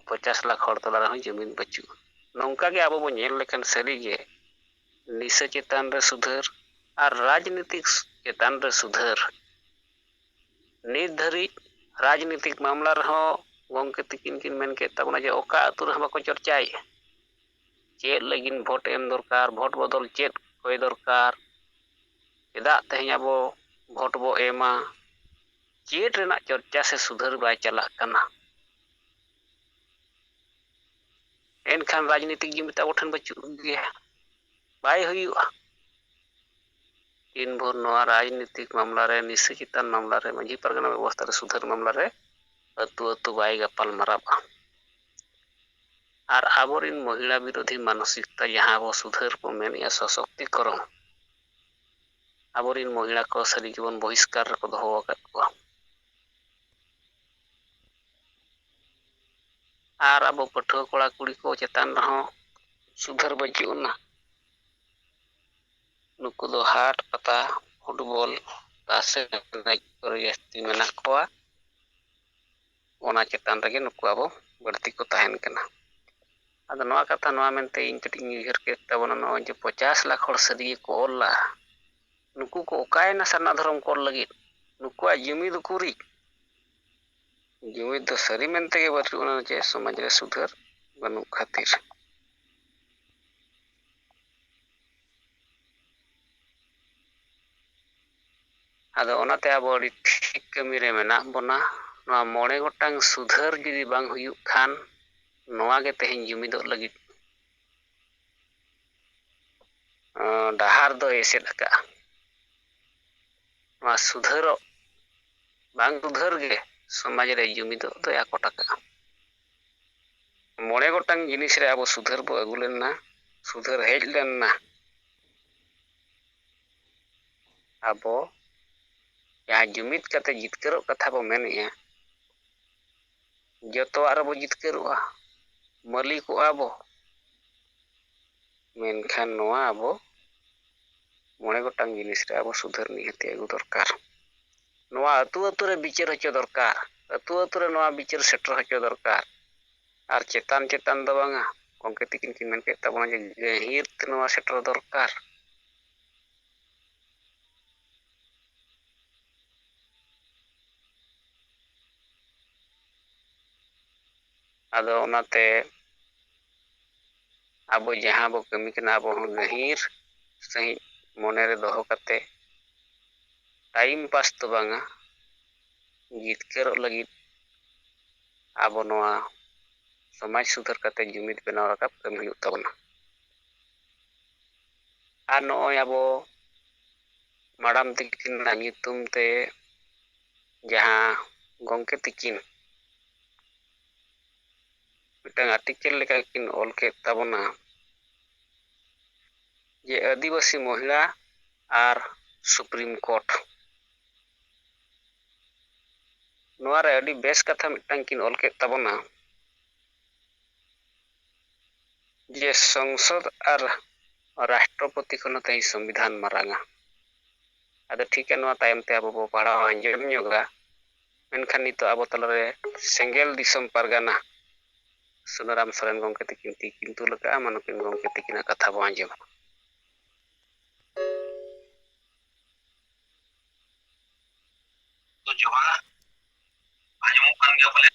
ᱯᱚᱪᱟᱥ ᱞᱟᱠᱷ ᱦᱚᱲ ᱛᱟᱞᱟ ᱨᱮᱦᱚᱸ ᱡᱩᱢᱤᱫ ᱵᱟᱹᱪᱩᱜᱼᱟ᱾ ᱱᱚᱝᱠᱟ ᱜᱮ ᱟᱵᱚ ᱵᱚᱱ ᱧᱮᱞ ᱞᱮᱠᱷᱟᱱ ᱥᱟᱹᱨᱤ ᱜᱮ ᱱᱤᱥᱟᱹ ᱪᱮᱛᱟᱱ ᱨᱮ ᱥᱩᱫᱷᱟᱹᱨ ᱟᱨ ᱨᱟᱡᱽᱱᱤᱛᱤᱠ ᱪᱮᱛᱟᱱ ᱨᱮ ᱥᱩᱫᱷᱟᱹᱨ᱾ ᱱᱤᱛ ᱫᱷᱟᱹᱨᱤᱡ ᱨᱟᱡᱽᱱᱤᱛᱤᱠ ᱢᱟᱢᱞᱟ ᱨᱮᱦᱚᱸ ᱜᱚᱢᱠᱮ ᱛᱤᱠᱤᱱ ᱠᱤᱱ ᱢᱮᱱ ᱠᱮᱫ ᱛᱟᱵᱚᱱᱟ ᱡᱮ ᱚᱠᱟ ᱟᱹᱛᱩ ᱨᱮᱦᱚᱸ ᱵᱟᱠᱚ ᱪᱚᱨᱪᱟᱭᱮᱫᱼᱟ᱾ ᱪᱮᱫ ᱞᱟᱹᱜᱤᱫ ᱵᱷᱳᱴ ᱮᱢ ᱫᱚᱨᱠᱟᱨ, ᱵᱷᱳᱴ ᱵᱚᱫᱚᱞ ᱪᱮᱫ ᱦᱩᱭ ᱫᱚᱨᱠᱟᱨ, ᱪᱮᱫᱟᱜ ᱛᱮᱦᱮᱧ ᱟᱵᱚ ᱵᱷᱳᱴ ᱵᱚ ᱮᱢᱟ, ᱪᱮᱫ ᱨᱮᱱᱟᱜ ᱪᱚᱨᱪᱟ ᱥᱮ ᱥᱩᱫᱷᱟᱹᱨ ᱵᱟᱭ ᱪᱟᱞᱟᱜ ᱠᱟᱱᱟ᱾ ᱮᱱᱠᱷᱟᱱ ᱨᱟᱡᱽᱱᱤᱛᱤᱠ ᱡᱩᱢᱤᱫ ᱟᱵᱚ ᱴᱷᱮᱱ ᱵᱟᱹᱪᱩᱜ ᱜᱮᱭᱟ, ᱵᱟᱭ ᱦᱩᱭᱩᱜᱼᱟ᱾ ᱛᱤᱱ ᱵᱷᱳᱨ ᱱᱚᱣᱟ ᱨᱟᱡᱽᱱᱤᱛᱤᱠ ᱢᱟᱢᱞᱟ ᱨᱮ, ᱱᱤᱥᱟᱹ ᱪᱮᱛᱟᱱ ᱢᱟᱢᱞᱟ ᱨᱮ, ᱢᱟᱹᱡᱷᱤ ᱯᱟᱨᱜᱟᱱᱟ ᱵᱮᱵᱚᱥᱛᱷᱟ ᱨᱮ, ᱥᱩᱫᱷᱟᱹᱨ ᱢᱟᱢᱞᱟ ᱨᱮ ᱟᱹᱛᱩ ᱟᱹᱛᱩ ᱵᱟᱭ ᱜᱟᱯᱟᱞ ᱢᱟᱨᱟᱣᱟ᱾ ᱟᱨ ᱟᱵᱚᱨᱤᱱ ᱢᱚᱦᱤᱞᱟ ᱵᱤᱨᱳᱫᱷᱤ ᱢᱟᱱᱚᱥᱤᱠᱛᱟ, ᱡᱟᱦᱟᱸ ᱟᱵᱚ ᱥᱩᱫᱷᱟᱹᱨ ᱵᱚ ᱢᱮᱱᱮᱜᱼᱟ, ᱥᱚᱥᱚᱠᱛᱤᱠᱚᱨᱚᱱ, ᱟᱵᱚᱨᱤᱱ ᱢᱚᱦᱤᱞᱟ ᱠᱚ ᱥᱟᱹᱨᱤ ᱜᱮᱵᱚᱱ ᱵᱚᱦᱤᱥᱠᱟᱨ ᱨᱮᱠᱚ ᱫᱚᱦᱚ ᱟᱠᱟᱫ ᱠᱚᱣᱟ᱾ ᱟᱨ ᱟᱵᱚ ᱯᱟᱹᱴᱷᱩᱣᱟᱹ ᱠᱚᱲᱟ ᱠᱩᱲᱤ ᱠᱚ ᱪᱮᱛᱟᱱ ᱨᱮᱦᱚᱸ ᱥᱩᱫᱷᱟᱹᱨ ᱵᱟᱹᱪᱩᱜ ᱟᱱᱟ᱾ ᱱᱩᱠᱩ ᱫᱚ ᱦᱟᱴ ᱯᱟᱛᱟ, ᱯᱷᱩᱴᱵᱚᱞ, ᱛᱟᱥ ᱮᱱᱮᱡ ᱠᱚᱨᱮ ᱡᱟᱹᱥᱛᱤ ᱢᱮᱱᱟᱜ ᱠᱚᱣᱟ᱾ ᱚᱱᱟ ᱪᱮᱛᱟᱱ ᱨᱮᱜᱮ ᱱᱩᱠᱩ ᱟᱵᱚ ᱵᱟᱹᱲᱛᱤ ᱠᱚ ᱛᱟᱦᱮᱱ ᱠᱟᱱᱟ᱾ ᱟᱫᱚ ᱱᱚᱣᱟ ᱠᱟᱛᱷᱟ ᱱᱚᱣᱟ ᱢᱮᱱᱛᱮ ᱤᱧ ᱠᱟᱹᱴᱤᱡ ᱤᱧ ᱩᱭᱦᱟᱹᱨ ᱠᱮᱫ ᱛᱟᱵᱚᱱᱟ, ᱱᱚᱜᱼᱚᱭ ᱡᱮ ᱯᱚᱪᱟᱥ ᱞᱟᱠᱷ ᱦᱚᱲ ᱥᱟᱹᱨᱤ ᱜᱮᱠᱚ ᱚᱞ ᱞᱟᱜᱼᱟ, ᱱᱩᱠᱩ ᱠᱚ ᱚᱠᱟᱭᱮᱱᱟ ᱥᱟᱨᱱᱟ ᱫᱷᱚᱨᱚᱢ ᱠᱚ ᱚᱞ ᱞᱟᱹᱜᱤᱫ? ᱱᱩᱠᱩᱣᱟᱜ ᱡᱩᱢᱤᱫ ᱩᱠᱩᱨᱤᱡ? ᱡᱩᱢᱤᱫ ᱫᱚ ᱥᱟᱹᱨᱤ ᱢᱮᱱᱛᱮ ᱜᱮ ᱵᱟᱹᱪᱩᱜ ᱟᱱᱟ, ᱡᱮ ᱥᱚᱢᱟᱡᱽ ᱨᱮ ᱥᱩᱫᱷᱟᱹᱨ ᱵᱟᱹᱱᱩᱜ ᱠᱷᱟᱹᱛᱤᱨ᱾ ᱟᱫᱚ ᱚᱱᱟᱛᱮ ᱟᱵᱚ ᱟᱹᱰᱤ ᱴᱷᱤᱠ ᱠᱟᱹᱢᱤ ᱨᱮ ᱢᱮᱱᱟᱜ ᱵᱚᱱᱟ᱾ ᱱᱚᱣᱟ ᱢᱚᱬᱮ ᱜᱚᱴᱟᱝ ᱥᱩᱫᱷᱟᱹᱨ ᱡᱩᱫᱤ ᱵᱟᱝ ᱦᱩᱭᱩᱜ ᱠᱷᱟᱱ, ᱱᱚᱣᱟ ᱜᱮ ᱛᱮᱦᱮᱧ ᱡᱩᱢᱤᱫᱚᱜ ᱞᱟᱹᱜᱤᱫ, ᱟᱸ, ᱰᱟᱦᱟᱨ ᱫᱚᱭ ᱮᱥᱮᱫ ᱟᱠᱟᱫᱼᱟ᱾ ᱱᱚᱣᱟ ᱥᱩᱫᱷᱟᱹᱨᱚᱜ, ᱵᱟᱝ ᱥᱩᱫᱷᱟᱹᱨ ᱜᱮ ᱥᱚᱢᱟᱡᱽ ᱨᱮ ᱡᱩᱢᱤᱫᱚᱜ ᱫᱚᱭ ᱟᱠᱚᱴ ᱟᱠᱟᱫᱼᱟ᱾ ᱢᱚᱬᱮ ᱜᱚᱴᱟᱝ ᱡᱤᱱᱤᱥ ᱨᱮ ᱟᱵᱚ ᱥᱩᱫᱷᱟᱹᱨ ᱵᱚ ᱟᱹᱜᱩ ᱞᱮᱱᱟ, ᱥᱩᱫᱷᱟᱹᱨ ᱦᱮᱡ ᱞᱮᱱᱟ᱾ ᱟᱵᱚ ᱡᱟᱦᱟᱸ ᱡᱩᱢᱤᱫ ᱠᱟᱛᱮ ᱡᱤᱛᱠᱟᱹᱨᱚᱜ ᱠᱟᱛᱷᱟ ᱵᱚ ᱢᱮᱱᱮᱜᱼᱟ, ᱡᱚᱛᱚᱣᱟᱜ ᱨᱮᱵᱚ ᱡᱤᱛᱠᱟᱹᱨᱚᱜᱼᱟ, ᱢᱟᱹᱞᱤᱠᱚᱜᱼᱟ ᱵᱚ᱾ ᱢᱮᱱᱠᱷᱟᱱ ᱱᱚᱣᱟ ᱟᱵᱚ ᱢᱚᱬᱮ ᱜᱚᱴᱟᱝ ᱡᱤᱱᱤᱥ ᱨᱮ ᱟᱵᱚ ᱥᱩᱫᱷᱟᱹᱨ ᱱᱤᱦᱟᱹᱛᱤ ᱟᱹᱜᱩ ᱫᱚᱨᱠᱟᱨ᱾ ᱱᱚᱣᱟ ᱟᱹᱛᱩ ᱟᱹᱛᱩ ᱨᱮ ᱵᱤᱪᱟᱹᱨ ᱦᱚᱪᱚ ᱫᱚᱨᱠᱟᱨ, ᱟᱹᱛᱩ ᱟᱹᱛᱩ ᱨᱮ ᱱᱚᱣᱟ ᱵᱤᱪᱟᱹᱨ ᱥᱮᱴᱮᱨ ᱦᱚᱪᱚ ᱫᱚᱨᱠᱟᱨ᱾ ᱟᱨ ᱪᱮᱛᱟᱱ ᱪᱮᱛᱟᱱ ᱫᱚ ᱵᱟᱝᱟ, ᱜᱚᱢᱠᱮ ᱛᱤᱠᱤᱱ ᱠᱤᱱ ᱢᱮᱱ ᱠᱮᱫ ᱛᱟᱵᱚᱱᱟ ᱡᱮ ᱜᱟᱹᱦᱤᱨ ᱛᱮ ᱱᱚᱣᱟ ᱥᱮᱴᱮᱨ ᱫᱚᱨᱠᱟᱨ᱾ ᱟᱫᱚ ᱚᱱᱟᱛᱮ ᱟᱵᱚ ᱡᱟᱦᱟᱸ ᱵᱚ ᱠᱟᱹᱢᱤ ᱠᱟᱱᱟ, ᱟᱵᱚ ᱦᱚᱸ ᱜᱟᱹᱦᱤᱨ ᱥᱟᱺᱦᱤᱡ ᱢᱚᱱᱮ ᱨᱮ ᱫᱚᱦᱚ ᱠᱟᱛᱮ, ᱴᱟᱭᱤᱢ ᱯᱟᱥ ᱫᱚ ᱵᱟᱝᱟ, ᱡᱤᱛᱠᱟᱹᱨᱚᱜ ᱞᱟᱹᱜᱤᱫ ᱟᱵᱚ ᱱᱚᱣᱟ ᱥᱚᱢᱟᱡᱽ ᱥᱩᱫᱷᱟᱹᱨ ᱠᱟᱛᱮ ᱡᱩᱢᱤᱫ ᱵᱮᱱᱟᱣ ᱨᱟᱠᱟᱵ ᱠᱟᱹᱢᱤ ᱦᱩᱭᱩᱜ ᱛᱟᱵᱚᱱᱟ᱾ ᱟᱨ ᱱᱚᱜᱼᱚᱭ ᱟᱵᱚ ᱢᱟᱰᱟᱢ ᱛᱤᱠᱤᱱᱟᱜ ᱧᱩᱛᱩᱢ ᱛᱮ ᱡᱟᱦᱟᱸ ᱜᱚᱢᱠᱮ ᱛᱤᱠᱤᱱ ᱢᱤᱫᱴᱟᱝ ᱟᱨᱴᱤᱠᱮᱞ ᱞᱮᱠᱟ ᱠᱤᱱ ᱚᱞ ᱠᱮᱫ ᱛᱟᱵᱚᱱᱟ ᱡᱮ ᱟᱹᱫᱤᱵᱟᱹᱥᱤ ᱢᱚᱦᱤᱞᱟ ᱟᱨ ᱥᱩᱯᱨᱤᱢ ᱠᱳᱨᱴ᱾ ᱱᱚᱣᱟ ᱨᱮ ᱟᱹᱰᱤ ᱵᱮᱥ ᱠᱟᱛᱷᱟ ᱢᱤᱫᱴᱟᱝ ᱠᱤᱱ ᱚᱞ ᱠᱮᱫ ᱛᱟᱵᱚᱱᱟ ᱡᱮ ᱥᱚᱝᱥᱚᱫ ᱟᱨ ᱨᱟᱥᱴᱨᱚᱯᱚᱛᱤ ᱠᱷᱚᱱ ᱦᱚᱸ ᱛᱮᱦᱮᱧ ᱥᱚᱝᱵᱤᱫᱷᱟᱱ ᱢᱟᱨᱟᱝᱟ᱾ ᱟᱫᱚ ᱴᱷᱤᱠᱟ, ᱱᱚᱣᱟ ᱛᱟᱭᱚᱢ ᱛᱮ ᱟᱵᱚ ᱵᱚ ᱯᱟᱲᱦᱟᱣ ᱟᱸᱡᱚᱢ ᱧᱚᱜᱟ᱾ ᱢᱮᱱᱠᱷᱟᱱ ᱱᱤᱛᱚᱜ ᱟᱵᱚ ᱛᱟᱞᱟᱨᱮ ᱥᱮᱸᱜᱮᱞ ᱫᱤᱥᱚᱢ ᱯᱟᱨᱜᱟᱱᱟ ᱥᱩᱱᱟᱹᱨᱟᱢ ᱥᱚᱨᱮᱱ ᱜᱚᱢᱠᱮ ᱛᱤᱠᱤᱱ ᱛᱤ ᱠᱤᱱ ᱛᱩᱞ ᱟᱠᱟᱫᱼᱟ᱾ ᱢᱟ ᱱᱩᱠᱤᱱ ᱜᱚᱢᱠᱮ ᱛᱤᱠᱤᱱᱟᱜ ᱠᱟᱛᱷᱟ ᱵᱚ ᱟᱸᱡᱚᱢᱟ᱾ ᱛᱚ ᱡᱚᱦᱟᱨ, ᱟᱸᱡᱚᱢᱚᱜ ᱠᱟᱱ ᱜᱮᱭᱟ ᱯᱟᱞᱮ?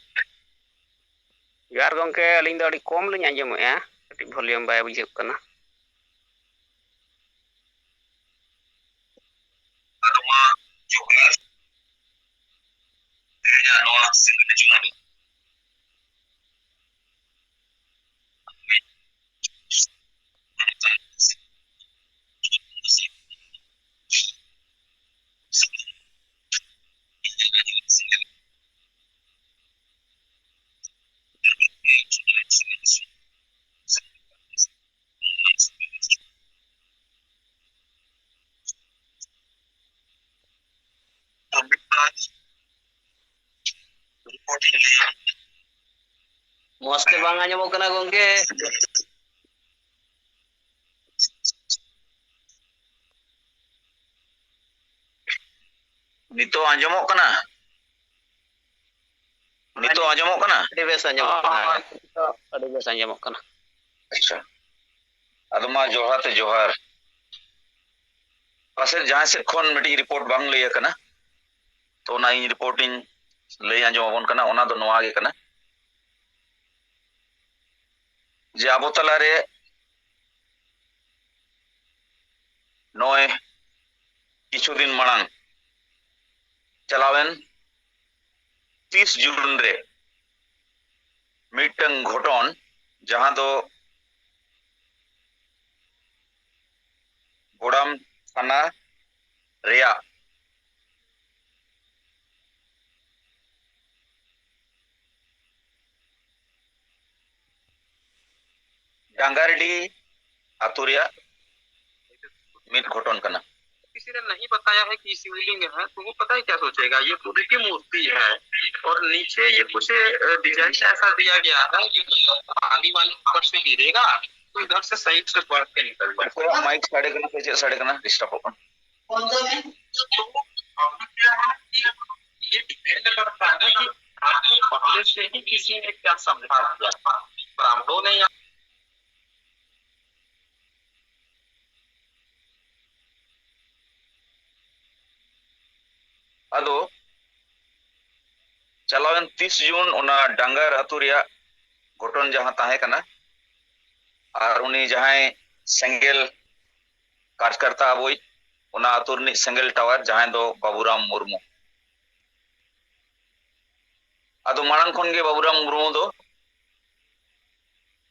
ᱡᱚᱦᱟᱨ ᱜᱚᱢᱠᱮ, ᱟᱹᱞᱤᱧ ᱫᱚ ᱟᱹᱰᱤ ᱠᱚᱢ ᱞᱤᱧ ᱟᱸᱡᱚᱢᱮᱫᱼᱟ, ᱠᱟᱹᱴᱤᱡ ᱵᱷᱚᱞᱤᱭᱟᱢ ᱵᱟᱭ ᱵᱩᱡᱷᱟᱹᱜ ᱠᱟᱱᱟ᱾ ᱟᱫᱚ ᱢᱟ ᱡᱚᱦᱟᱨ᱾ ᱛᱮᱦᱮᱧᱟᱜ ᱱᱚᱣᱟ ᱥᱤᱸᱜᱤ ᱡᱩᱢᱟᱹ ᱫᱚ ᱢᱚᱸᱡᱽ ᱛᱮ ᱵᱟᱝ ᱟᱸᱡᱚᱢᱚᱜ ᱠᱟᱱᱟ ᱜᱚᱝᱠᱮ᱾ ᱱᱤᱛᱚᱜ ᱟᱸᱡᱚᱢᱚᱜ ᱠᱟᱱᱟ? ᱱᱤᱛᱚᱜ ᱟᱸᱡᱚᱢᱚᱜ ᱠᱟᱱᱟ? ᱟᱹᱰᱤ ᱵᱮᱥ ᱟᱸᱡᱚᱢᱚᱜ ᱠᱟᱱᱟ᱾ ᱦᱳᱭ, ᱱᱤᱛᱚᱜ ᱟᱹᱰᱤ ᱵᱮᱥ ᱟᱸᱡᱚᱢᱚᱜ ᱠᱟᱱᱟ᱾ ᱟᱪᱪᱷᱟ, ᱟᱫᱚ ᱢᱟ ᱡᱚᱦᱟᱨ ᱛᱮ ᱡᱚᱦᱟᱨ᱾ ᱯᱟᱥᱮᱡ ᱡᱟᱦᱟᱸᱭ ᱥᱮᱫ ᱠᱷᱚᱱ ᱢᱤᱫᱴᱤᱡ ᱨᱤᱯᱳᱨᱴ ᱵᱟᱝ ᱞᱟᱹᱭ ᱟᱠᱟᱱᱟ, ᱛᱚ ᱚᱱᱟ ᱤᱧ ᱨᱤᱯᱳᱨᱴ ᱤᱧ ᱞᱟᱹᱭ ᱟᱸᱡᱚᱢ ᱟᱵᱚᱱ ᱠᱟᱱᱟ᱾ ᱚᱱᱟ ᱫᱚ ᱱᱚᱣᱟ ᱜᱮ ᱠᱟᱱᱟ ᱡᱮ ᱟᱵᱚ ᱛᱟᱞᱟᱨᱮ ᱱᱚᱜᱼᱚᱭ ᱠᱤᱪᱷᱩ ᱫᱤᱱ ᱢᱟᱲᱟᱝ ᱪᱟᱞᱟᱣᱮᱱ ᱛᱤᱥ ᱡᱩᱱ ᱨᱮ ᱢᱤᱫᱴᱟᱝ ᱜᱷᱚᱴᱚᱱ, ᱡᱟᱦᱟᱸ ᱫᱚ ᱵᱳᱲᱟᱢ ᱛᱷᱟᱱᱟ ᱨᱮᱭᱟᱜ ᱰᱟᱝᱜᱟᱨᱰᱤ ᱟᱛᱳ ᱨᱮᱭᱟᱜ ᱢᱤᱫ ᱜᱷᱚᱴᱚᱱ ᱠᱟᱱᱟ᱾ किसी ने नहीं बताया है कि शिवलिंग है, तो वो पता है क्या सोचेगा, ये बुद्ध की मूर्ति है। और नीचे ये कुछ डिजाइन ऐसा दिया गया है कि पानी वाले ऊपर से गिरेगा, तो इधर से साइड से बढ़ के निकल जाएगा। ᱢᱟᱭᱤᱠ ᱥᱟᱰᱮ ᱠᱟᱱᱟ ᱥᱮ ᱪᱮᱫ ᱥᱟᱰᱮ ᱠᱟᱱᱟ? ᱰᱤᱥᱴᱟᱨᱵᱚᱜ ᱠᱟᱱᱟ᱾ तो अब क्या है कि ये डिपेंड करता है कि आपको पहले से ही किसी ने क्या समझा दिया था। ब्राह्मणों ने या ᱟᱫᱚ ᱪᱟᱞᱟᱣᱮᱱ ᱛᱤᱥ ᱡᱩᱱ ᱚᱱᱟ ᱰᱟᱝᱜᱟᱨ ᱟᱹᱛᱩ ᱨᱮᱭᱟᱜ ᱜᱷᱚᱴᱚᱱ ᱡᱟᱦᱟᱸ ᱛᱟᱦᱮᱸ ᱠᱟᱱᱟ, ᱟᱨ ᱩᱱᱤ ᱡᱟᱦᱟᱸᱭ ᱥᱮᱸᱜᱮᱞ ᱠᱟᱨᱡᱽᱠᱟᱨᱛᱟ ᱟᱵᱚᱭᱤᱡ, ᱚᱱᱟ ᱟᱹᱛᱩ ᱨᱤᱱᱤᱡ ᱥᱮᱸᱜᱮᱞ ᱴᱟᱣᱟᱨ, ᱡᱟᱦᱟᱸᱭ ᱫᱚ ᱵᱟᱵᱩᱨᱟᱢ ᱢᱩᱨᱢᱩ᱾ ᱟᱫᱚ ᱢᱟᱲᱟᱝ ᱠᱷᱚᱱ ᱜᱮ ᱵᱟᱵᱩᱨᱟᱢ ᱢᱩᱨᱢᱩ ᱫᱚ,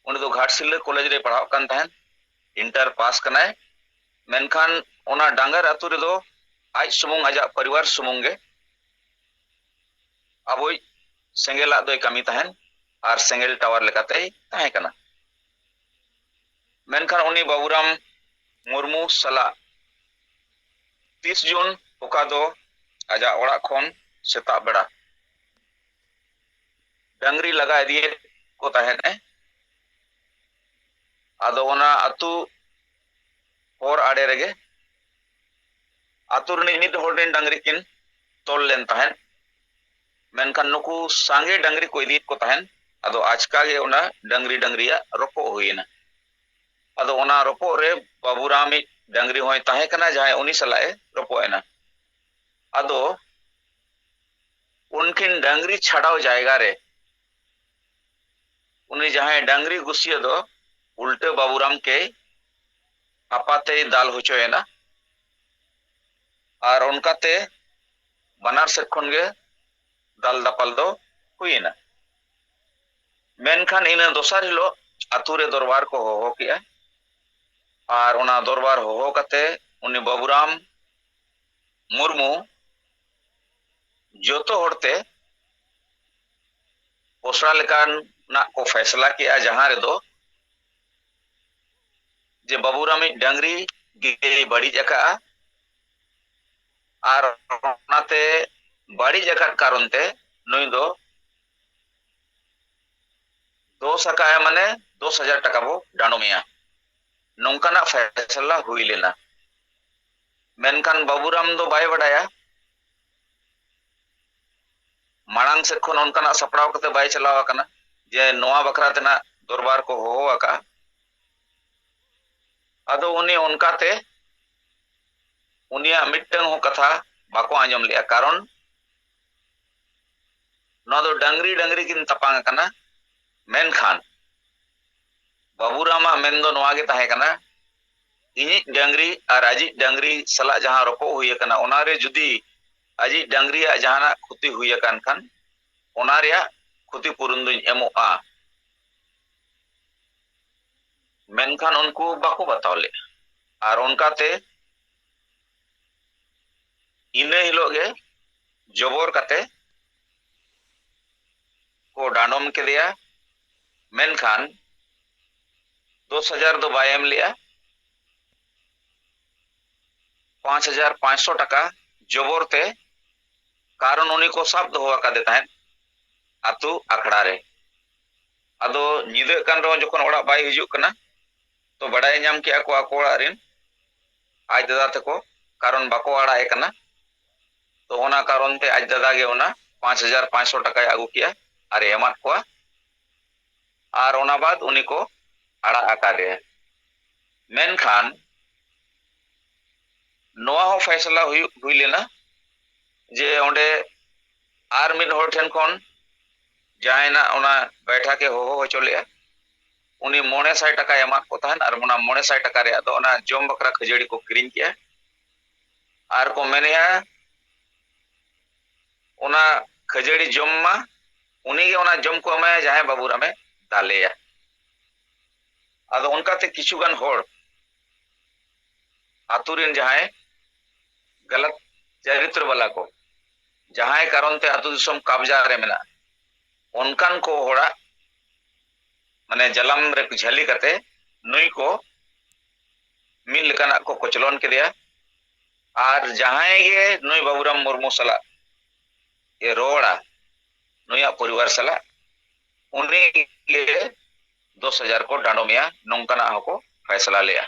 ᱩᱱᱤ ᱫᱚ ᱜᱷᱟᱴᱥᱤᱞᱟᱹ ᱠᱚᱞᱮᱡᱽ ᱨᱮ ᱯᱟᱲᱦᱟᱜ ᱠᱟᱱ ᱛᱟᱦᱮᱸᱫ, ᱤᱱᱴᱟᱨ ᱯᱟᱥ ᱠᱟᱱᱟᱭ᱾ ᱢᱮᱱᱠᱷᱟᱱ ᱚᱱᱟ ᱰᱟᱝᱜᱟᱨ ᱟᱹᱛᱩ ᱨᱮᱫᱚ ᱟᱡ ᱥᱩᱢᱩᱝ, ᱟᱡᱟᱜ ᱯᱚᱨᱤᱵᱟᱨ ᱥᱩᱢᱩᱝ ᱜᱮ ᱟᱵᱚᱭᱤᱡ ᱥᱮᱸᱜᱮᱞᱟᱜ ᱫᱚᱭ ᱠᱟᱹᱢᱤ ᱛᱟᱦᱮᱸᱱ ᱟᱨ ᱥᱮᱸᱜᱮᱞ ᱴᱟᱣᱟᱨ ᱞᱮᱠᱟᱛᱮᱭ ᱛᱟᱦᱮᱸ ᱠᱟᱱᱟ᱾ ᱢᱮᱱᱠᱷᱟᱱ ᱩᱱᱤ ᱵᱟᱵᱩᱨᱟᱢ ᱢᱩᱨᱢᱩ ᱥᱟᱞᱟᱜ ᱛᱤᱥ ᱡᱩᱱ, ᱚᱠᱟ ᱫᱚ ᱟᱡᱟᱜ ᱚᱲᱟᱜ ᱠᱷᱚᱱ ᱥᱮᱛᱟᱜ ᱵᱮᱲᱟ ᱰᱟᱝᱨᱤ ᱞᱟᱜᱟ ᱤᱫᱤᱭᱮᱫ ᱠᱚ ᱛᱟᱦᱮᱸᱫ ᱮ᱾ ᱟᱫᱚ ᱚᱱᱟ ᱟᱹᱛᱩ ᱦᱚᱨ ᱟᱲᱮ ᱨᱮᱜᱮ ᱟᱹᱛᱩ ᱨᱤᱱᱤᱡ ᱢᱤᱫ ᱦᱚᱲ ᱨᱮᱱ ᱰᱟᱝᱨᱤ ᱠᱤᱱ ᱛᱚᱞ ᱞᱮᱱ ᱛᱟᱦᱮᱸᱫ᱾ ᱢᱮᱱᱠᱷᱟᱱ ᱱᱩᱠᱩ ᱥᱟᱸᱜᱮ ᱰᱟᱝᱨᱤ ᱠᱚ ᱤᱫᱤᱭᱮᱫ ᱠᱚ ᱛᱟᱦᱮᱸᱫ᱾ ᱟᱫᱚ ᱟᱪᱠᱟ ᱜᱮ ᱚᱱᱟ ᱰᱟᱝᱨᱤ ᱰᱟᱝᱨᱤᱭᱟᱜ ᱨᱚᱯᱚᱜ ᱦᱩᱭᱮᱱᱟ᱾ ᱟᱫᱚ ᱚᱱᱟ ᱨᱚᱯᱚᱜ ᱨᱮ ᱵᱟᱹᱵᱩᱨᱟᱢᱤᱡ ᱰᱟᱝᱨᱤ ᱦᱚᱸᱭ ᱛᱟᱦᱮᱸ ᱠᱟᱱᱟ, ᱡᱟᱦᱟᱸᱭ ᱩᱱᱤ ᱥᱟᱞᱟᱜ ᱮ ᱨᱚᱯᱚᱜ ᱮᱱᱟ᱾ ᱟᱫᱚ ᱩᱱᱠᱤᱱ ᱰᱟᱝᱨᱤ ᱪᱷᱟᱰᱟᱣ ᱡᱟᱭᱜᱟ ᱨᱮ ᱩᱱᱤ ᱡᱟᱦᱟᱸᱭ ᱰᱟᱝᱨᱤ ᱜᱩᱥᱤᱭᱟᱹ ᱫᱚ ᱩᱞᱴᱟᱹ ᱵᱟᱹᱵᱩᱨᱟᱢ ᱠᱮ ᱦᱟᱯᱟᱛᱮᱭ ᱫᱟᱞ ᱦᱚᱪᱚᱭᱮᱱᱟ᱾ ᱟᱨ ᱚᱱᱠᱟᱛᱮ ᱵᱟᱱᱟᱨ ᱥᱮᱫ ᱠᱷᱚᱱ ᱜᱮ ᱫᱟᱞ ᱫᱟᱯᱟᱞ ᱫᱚ ᱦᱩᱭᱮᱱᱟ᱾ ᱢᱮᱱᱠᱷᱟᱱ ᱤᱱᱟᱹ ᱫᱚᱥᱟᱨ ᱦᱤᱞᱳᱜ ᱟᱹᱛᱩ ᱨᱮ ᱫᱚᱨᱵᱟᱨ ᱠᱚ ᱦᱚᱦᱚ ᱠᱮᱜᱼᱟ᱾ ᱟᱨ ᱚᱱᱟ ᱫᱚᱨᱵᱟᱨ ᱦᱚᱦᱚ ᱠᱟᱛᱮ ᱩᱱᱤ ᱵᱟᱹᱵᱩᱨᱟᱢ ᱢᱩᱨᱢᱩ ᱡᱚᱛᱚ ᱦᱚᱲᱛᱮ ᱯᱚᱥᱲᱟ ᱞᱮᱠᱟᱱᱟᱜ ᱠᱚ ᱯᱷᱮᱥᱞᱟ ᱠᱮᱜᱼᱟ, ᱡᱟᱦᱟᱸ ᱨᱮᱫᱚ ᱡᱮ ᱵᱟᱹᱵᱩᱨᱟᱢᱤᱡ ᱰᱟᱝᱨᱤ ᱜᱮᱭ ᱵᱟᱹᱲᱤᱡ ᱟᱠᱟᱜᱼᱟ᱾ ᱟᱨ ᱚᱱᱟᱛᱮ ᱵᱟᱹᱲᱤᱡ ᱟᱠᱟᱫ ᱠᱟᱨᱚᱱ ᱛᱮ ᱱᱩᱭ ᱫᱚ ᱫᱳᱥ ᱟᱠᱟᱫᱼᱟᱭ, ᱢᱟᱱᱮ ᱫᱚᱥ ᱦᱟᱡᱟᱨ ᱴᱟᱠᱟ ᱵᱚ ᱰᱟᱸᱰᱚᱢᱮᱭᱟ, ᱱᱚᱝᱠᱟᱱᱟᱜ ᱯᱷᱮᱥᱞᱟ ᱦᱩᱭ ᱞᱮᱱᱟ᱾ ᱢᱮᱱᱠᱷᱟᱱ ᱵᱟᱹᱵᱩᱨᱟᱢ ᱫᱚ ᱵᱟᱭ ᱵᱟᱰᱟᱭᱟ, ᱢᱟᱲᱟᱝ ᱥᱮᱫ ᱠᱷᱚᱱ ᱚᱱᱠᱟᱱᱟᱜ ᱥᱟᱯᱲᱟᱣ ᱠᱟᱛᱮ ᱵᱟᱭ ᱪᱟᱞᱟᱣ ᱟᱠᱟᱱᱟ ᱡᱮ ᱱᱚᱣᱟ ᱵᱟᱠᱷᱨᱟ ᱛᱮᱱᱟᱜ ᱫᱚᱨᱵᱟᱨ ᱠᱚ ᱦᱚᱦᱚ ᱟᱠᱟᱫᱼᱟ᱾ ᱟᱫᱚ ᱩᱱᱤ ᱚᱱᱠᱟᱛᱮ ᱩᱱᱤᱭᱟᱜ ᱢᱤᱫᱴᱟᱝ ᱦᱚᱸ ᱠᱟᱛᱷᱟ ᱵᱟᱠᱚ ᱟᱸᱡᱚᱢ ᱞᱮᱜᱼᱟ᱾ ᱠᱟᱨᱚᱱ ᱱᱚᱣᱟ ᱫᱚ ᱰᱟᱝᱨᱤ ᱰᱟᱝᱨᱤ ᱠᱤᱱ ᱛᱟᱯᱟᱝ ᱟᱠᱟᱱᱟ᱾ ᱢᱮᱱᱠᱷᱟᱱ ᱵᱟᱹᱵᱩᱨᱟᱢᱟᱜ ᱢᱮᱱ ᱫᱚ ᱱᱚᱣᱟ ᱜᱮ ᱛᱟᱦᱮᱸ ᱠᱟᱱᱟ, ᱤᱧᱤᱡ ᱰᱟᱝᱨᱤ ᱟᱨ ᱟᱡᱤᱡ ᱰᱟᱝᱨᱤ ᱥᱟᱞᱟᱜ ᱡᱟᱦᱟᱸ ᱨᱚᱯᱚᱜ ᱦᱩᱭ ᱟᱠᱟᱱᱟ, ᱚᱱᱟᱨᱮ ᱡᱩᱫᱤ ᱟᱡᱤᱡ ᱰᱟᱝᱨᱤᱭᱟᱜ ᱡᱟᱦᱟᱱᱟᱜ ᱠᱷᱚᱛᱤ ᱦᱩᱭ ᱟᱠᱟᱱ ᱠᱷᱟᱱ, ᱚᱱᱟ ᱨᱮᱭᱟᱜ ᱠᱷᱚᱛᱤ ᱯᱩᱨᱚᱱ ᱫᱚᱧ ᱮᱢᱚᱜᱼᱟ᱾ ᱢᱮᱱᱠᱷᱟᱱ ᱩᱱᱠᱩ ᱵᱟᱠᱚ ᱵᱟᱛᱟᱣ ᱞᱮᱫᱼᱟ᱾ ᱟᱨ ᱚᱱᱠᱟᱛᱮ ᱤᱱᱟᱹ ᱦᱤᱞᱳᱜ ᱜᱮ ᱡᱚᱵᱚᱨ ᱠᱟᱛᱮ ᱠᱚ ᱰᱟᱸᱰᱚᱢ ᱠᱮᱫᱮᱭᱟ᱾ ᱢᱮᱱᱠᱷᱟᱱ ᱫᱚᱥ ᱦᱟᱡᱟᱨ ᱫᱚ ᱵᱟᱭ ᱮᱢ ᱞᱮᱜᱼᱟ᱾ ᱯᱟᱸᱪ ᱦᱟᱡᱟᱨ ᱯᱟᱸᱪᱥᱚ ᱴᱟᱠᱟ ᱡᱚᱵᱚᱨ ᱛᱮ, ᱠᱟᱨᱚᱱ ᱩᱱᱤ ᱠᱚ ᱥᱟᱵ ᱫᱚᱦᱚ ᱟᱠᱟᱫᱮ ᱛᱟᱦᱮᱸᱫ ᱟᱛᱳ ᱟᱠᱷᱲᱟ ᱨᱮ᱾ ᱟᱫᱚ ᱧᱤᱫᱟᱹᱜ ᱠᱟᱱ ᱨᱮᱦᱚᱸ ᱡᱚᱠᱷᱚᱱ ᱚᱲᱟᱜ ᱵᱟᱭ ᱦᱤᱡᱩᱜ ᱠᱟᱱᱟ, ᱛᱚ ᱵᱟᱰᱟᱭ ᱧᱟᱢ ᱠᱮᱜᱼᱟ ᱠᱚ ᱟᱠᱚ ᱚᱲᱟᱜ ᱨᱮᱱ ᱟᱡ ᱫᱟᱫᱟ ᱛᱟᱠᱚ, ᱠᱟᱨᱚᱱ ᱵᱟᱠᱚ ᱟᱲᱟᱜ ᱮ ᱠᱟᱱᱟ᱾ ᱛᱚ ᱚᱱᱟ ᱠᱟᱨᱚᱱ ᱛᱮ ᱟᱡ ᱫᱟᱫᱟ ᱜᱮ ᱚᱱᱟ ᱯᱟᱸᱪ ᱦᱟᱡᱟᱨ ᱯᱟᱸᱪᱥᱚ ᱴᱟᱠᱟᱭ ᱟᱹᱜᱩ ᱠᱮᱜᱼᱟ ᱟᱨ ᱮ ᱮᱢᱟᱫ ᱠᱚᱣᱟ᱾ ᱟᱨ ᱚᱱᱟ ᱵᱟᱫ ᱩᱱᱤ ᱠᱚ ᱟᱲᱟᱜ ᱟᱠᱟᱫᱮᱭᱟ᱾ ᱢᱮᱱᱠᱷᱟᱱ ᱱᱚᱣᱟ ᱦᱚᱸ ᱯᱷᱟᱭᱥᱟᱞᱟ ᱦᱩᱭᱩᱜ, ᱦᱩᱭ ᱞᱮᱱᱟ ᱡᱮ ᱚᱸᱰᱮ ᱟᱨ ᱢᱤᱫ ᱦᱚᱲ ᱴᱷᱮᱱ ᱠᱷᱚᱱ ᱡᱟᱦᱟᱸᱭ ᱱᱟᱜ ᱚᱱᱟ ᱵᱮᱭᱴᱷᱟᱠ ᱮ ᱦᱚᱦᱚ ᱦᱚᱪᱚ ᱞᱮᱜᱼᱟ, ᱩᱱᱤ ᱢᱚᱬᱮ ᱥᱟᱭ ᱴᱟᱠᱟᱭ ᱮᱢᱟᱫ ᱠᱚ ᱛᱟᱦᱮᱸᱫ ᱟᱨ ᱚᱱᱟ ᱢᱚᱬᱮ ᱥᱟᱭ ᱴᱟᱠᱟ ᱨᱮᱭᱟᱜ ᱫᱚ ᱚᱱᱟ ᱡᱚᱢ ᱵᱟᱠᱷᱨᱟ ᱠᱷᱟᱹᱡᱟᱹᱲᱤ ᱠᱚ ᱠᱤᱨᱤᱧ ᱠᱮᱜᱼᱟ᱾ ᱟᱨ ᱠᱚ ᱢᱮᱱᱮᱜᱼᱟ, ᱚᱱᱟ ᱠᱷᱟᱹᱡᱟᱹᱲᱤ ᱡᱚᱢ ᱢᱟ, ᱩᱱᱤᱜᱮ ᱚᱱᱟ ᱡᱚᱢ ᱠᱚ ᱮᱢᱟᱭᱟ ᱡᱟᱦᱟᱸᱭ ᱵᱟᱹᱵᱩᱨᱟᱢᱮ ᱫᱟᱞᱮᱭᱟ᱾ ᱟᱫᱚ ᱚᱱᱠᱟᱛᱮ ᱠᱤᱪᱷᱩ ᱜᱟᱱ ᱦᱚᱲ ᱟᱛᱳ ᱨᱮᱱ ᱡᱟᱦᱟᱸᱭ ᱜᱟᱞᱟᱛ ᱪᱟᱨᱤᱛᱨᱚ ᱵᱟᱞᱟ ᱠᱚ, ᱡᱟᱦᱟᱸᱭ ᱠᱟᱨᱚᱱ ᱛᱮ ᱟᱛᱳ ᱫᱤᱥᱚᱢ ᱠᱟᱵᱽᱡᱟ ᱨᱮ ᱢᱮᱱᱟᱜᱼᱟ, ᱚᱱᱠᱟᱱ ᱠᱚ ᱦᱚᱲᱟᱜ ᱢᱟᱱᱮ ᱡᱟᱞᱟᱢ ᱨᱮ ᱡᱷᱟᱹᱞᱤ ᱠᱟᱛᱮ ᱱᱩᱭ ᱠᱚ ᱢᱤᱫ ᱞᱮᱠᱟᱱᱟᱜ ᱠᱚ ᱠᱚᱪᱞᱚᱱ ᱠᱮᱫᱮᱭᱟ᱾ ᱟᱨ ᱡᱟᱦᱟᱸᱭ ᱜᱮ ᱱᱩᱭ ᱵᱟᱵᱩᱨᱟᱢ ᱢᱩᱨᱢᱩ ᱥᱟᱞᱟᱜ ᱮ ᱨᱚᱲᱟ, ᱱᱩᱭᱟᱜ ᱯᱚᱨᱤᱵᱟᱨ ᱥᱟᱞᱟᱜ, ᱩᱱᱤ ᱜᱮ ᱫᱚᱥ ᱦᱟᱡᱟᱨ ᱠᱚ ᱰᱟᱸᱰᱚᱢᱮᱭᱟ, ᱱᱚᱝᱠᱟᱱᱟᱜ ᱦᱚᱸᱠᱚ ᱯᱷᱟᱭᱥᱟᱞᱟ ᱞᱮᱜᱼᱟ᱾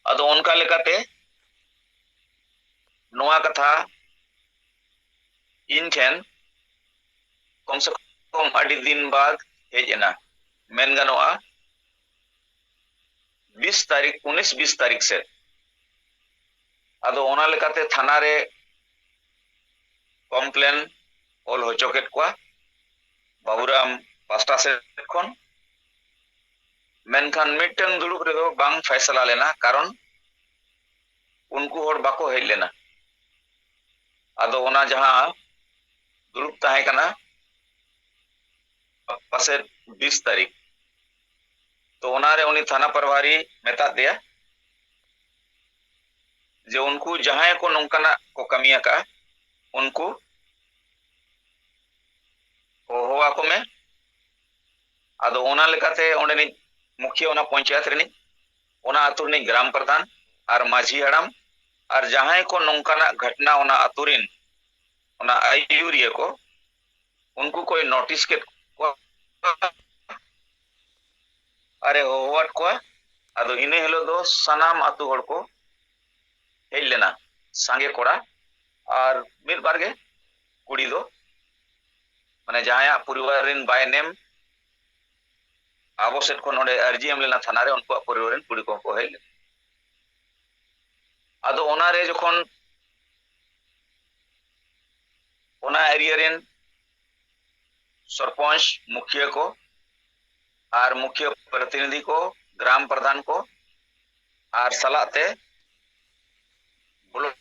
ᱟᱫᱚ ᱚᱱᱠᱟ ᱞᱮᱠᱟᱛᱮ ᱱᱚᱣᱟ ᱠᱟᱛᱷᱟ ᱤᱧ ᱴᱷᱮᱱ ᱠᱚᱢ ᱥᱮ ᱠᱚᱢ ᱟᱹᱰᱤ ᱫᱤᱱ ᱵᱟᱫ ᱦᱮᱡ ᱮᱱᱟ, ᱢᱮᱱ ᱜᱟᱱᱚᱜᱼᱟ ᱵᱤᱥ ᱛᱟᱹᱨᱤᱠᱷ, ᱩᱱᱤᱥ ᱵᱤᱥ ᱛᱟᱹᱨᱤᱠᱷ ᱥᱮᱫ᱾ ᱟᱫᱚ ᱚᱱᱟ ᱞᱮᱠᱟᱛᱮ ᱛᱷᱟᱱᱟ ᱨᱮ ᱠᱚᱢᱯᱞᱮᱱ ᱚᱞ ᱦᱚᱪᱚ ᱠᱮᱫ ᱠᱚᱣᱟ ᱵᱟᱵᱩᱨᱟᱢ ᱯᱟᱥᱴᱟ ᱥᱮᱫ ᱠᱷᱚᱱ᱾ ᱢᱮᱱᱠᱷᱟᱱ ᱢᱤᱫᱴᱟᱝ ᱫᱩᱲᱩᱵ ᱨᱮᱫᱚ ᱵᱟᱝ ᱯᱷᱟᱭᱥᱟᱞᱟ ᱞᱮᱱᱟ, ᱠᱟᱨᱚᱱ ᱩᱱᱠᱩ ᱦᱚᱲ ᱵᱟᱠᱚ ᱦᱮᱡ ᱞᱮᱱᱟ᱾ ᱟᱫᱚ ᱚᱱᱟ ᱡᱟᱦᱟᱸ ᱫᱩᱲᱩᱵ ᱛᱟᱦᱮᱸ ᱠᱟᱱᱟ ᱯᱟᱥᱮᱡ ᱵᱤᱥ ᱛᱟᱹᱨᱤᱠᱷ, ᱛᱚ ᱚᱱᱟᱨᱮ ᱩᱱᱤ ᱛᱷᱟᱱᱟ ᱯᱨᱚᱵᱷᱟᱨᱤ ᱢᱮᱛᱟᱫ ᱫᱮᱭᱟ ᱡᱮ ᱩᱱᱠᱩ ᱡᱟᱦᱟᱸᱭ ᱠᱚ ᱱᱚᱝᱠᱟᱱᱟᱜ ᱠᱚ ᱠᱟᱹᱢᱤ ᱟᱠᱟᱫᱼᱟ, ᱩᱱᱠᱩ ᱦᱚᱦᱚ ᱟᱠᱚ ᱢᱮ᱾ ᱟᱫᱚ ᱚᱱᱟ ᱞᱮᱠᱟᱛᱮ ᱚᱸᱰᱮᱱᱤᱡ ᱢᱩᱠᱷᱤᱭᱟᱹ, ᱚᱱᱟ ᱯᱚᱧᱪᱟᱭᱮᱛ ᱨᱤᱱᱤᱡ, ᱚᱱᱟ ᱟᱹᱛᱩ ᱨᱤᱱᱤᱡ ᱜᱨᱟᱢ ᱯᱨᱚᱫᱷᱟᱱ ᱟᱨ ᱢᱟᱹᱡᱷᱤ ᱦᱟᱲᱟᱢ ᱟᱨ ᱡᱟᱦᱟᱸᱭ ᱠᱚ ᱱᱚᱝᱠᱟᱱᱟᱜ ᱜᱷᱚᱴᱱᱟ ᱚᱱᱟ ᱟᱹᱛᱩ ᱨᱤᱱ ᱚᱱᱟ ᱟᱹᱭᱩᱨᱤᱭᱟᱹ ᱠᱚ, ᱩᱱᱠᱩ ᱠᱚᱭ ᱱᱳᱴᱤᱥ ᱠᱮᱫ ᱠᱚᱣᱟ ᱨᱮ ᱦᱚᱦᱚᱣᱟᱫ ᱠᱚᱣᱟ᱾ ᱟᱫᱚ ᱤᱱᱟᱹ ᱦᱤᱞᱳᱜ ᱫᱚ ᱥᱟᱱᱟᱢ ᱟᱹᱛᱩ ᱦᱚᱲ ᱠᱚ ᱦᱮᱡ ᱞᱮᱱᱟ, ᱥᱟᱸᱜᱮ ᱠᱚᱲᱟ ᱟᱨ ᱢᱤᱫ ᱵᱟᱨ ᱜᱮ ᱠᱩᱲᱤ ᱫᱚ, ᱢᱟᱱᱮ ᱡᱟᱦᱟᱸᱭᱟᱜ ᱯᱚᱨᱤᱵᱟᱨ ᱨᱮᱱ by name ᱟᱵᱚ ᱥᱮᱫ ᱠᱷᱚᱱ ᱚᱸᱰᱮ ᱟᱨᱡᱤ ᱮᱢ ᱞᱮᱱᱟ ᱛᱷᱟᱱᱟ ᱨᱮ, ᱩᱱᱠᱩᱣᱟᱜ ᱯᱚᱨᱤᱵᱟᱨ ᱨᱮᱱ ᱠᱩᱲᱤ ᱠᱚᱦᱚᱸ ᱠᱚ ᱦᱮᱡ ᱞᱮᱱᱟ᱾ ᱟᱫᱚ ᱚᱱᱟᱨᱮ ᱡᱚᱠᱷᱚᱱ ᱚᱱᱟ ᱮᱨᱤᱭᱟ ᱨᱮᱱ ᱥᱚᱨᱯᱚᱧᱪ, ᱢᱩᱠᱷᱤᱭᱟᱹ ᱠᱚ ᱟᱨ ᱢᱩᱠᱷᱤᱭᱟᱹ ᱯᱨᱚᱛᱤᱱᱤᱫᱷᱤ ᱠᱚ, ᱜᱨᱟᱢ ᱯᱨᱚᱫᱷᱟᱱ ᱠᱚ ᱟᱨ ᱥᱟᱞᱟᱜ ᱛᱮ ᱵᱞᱚᱠ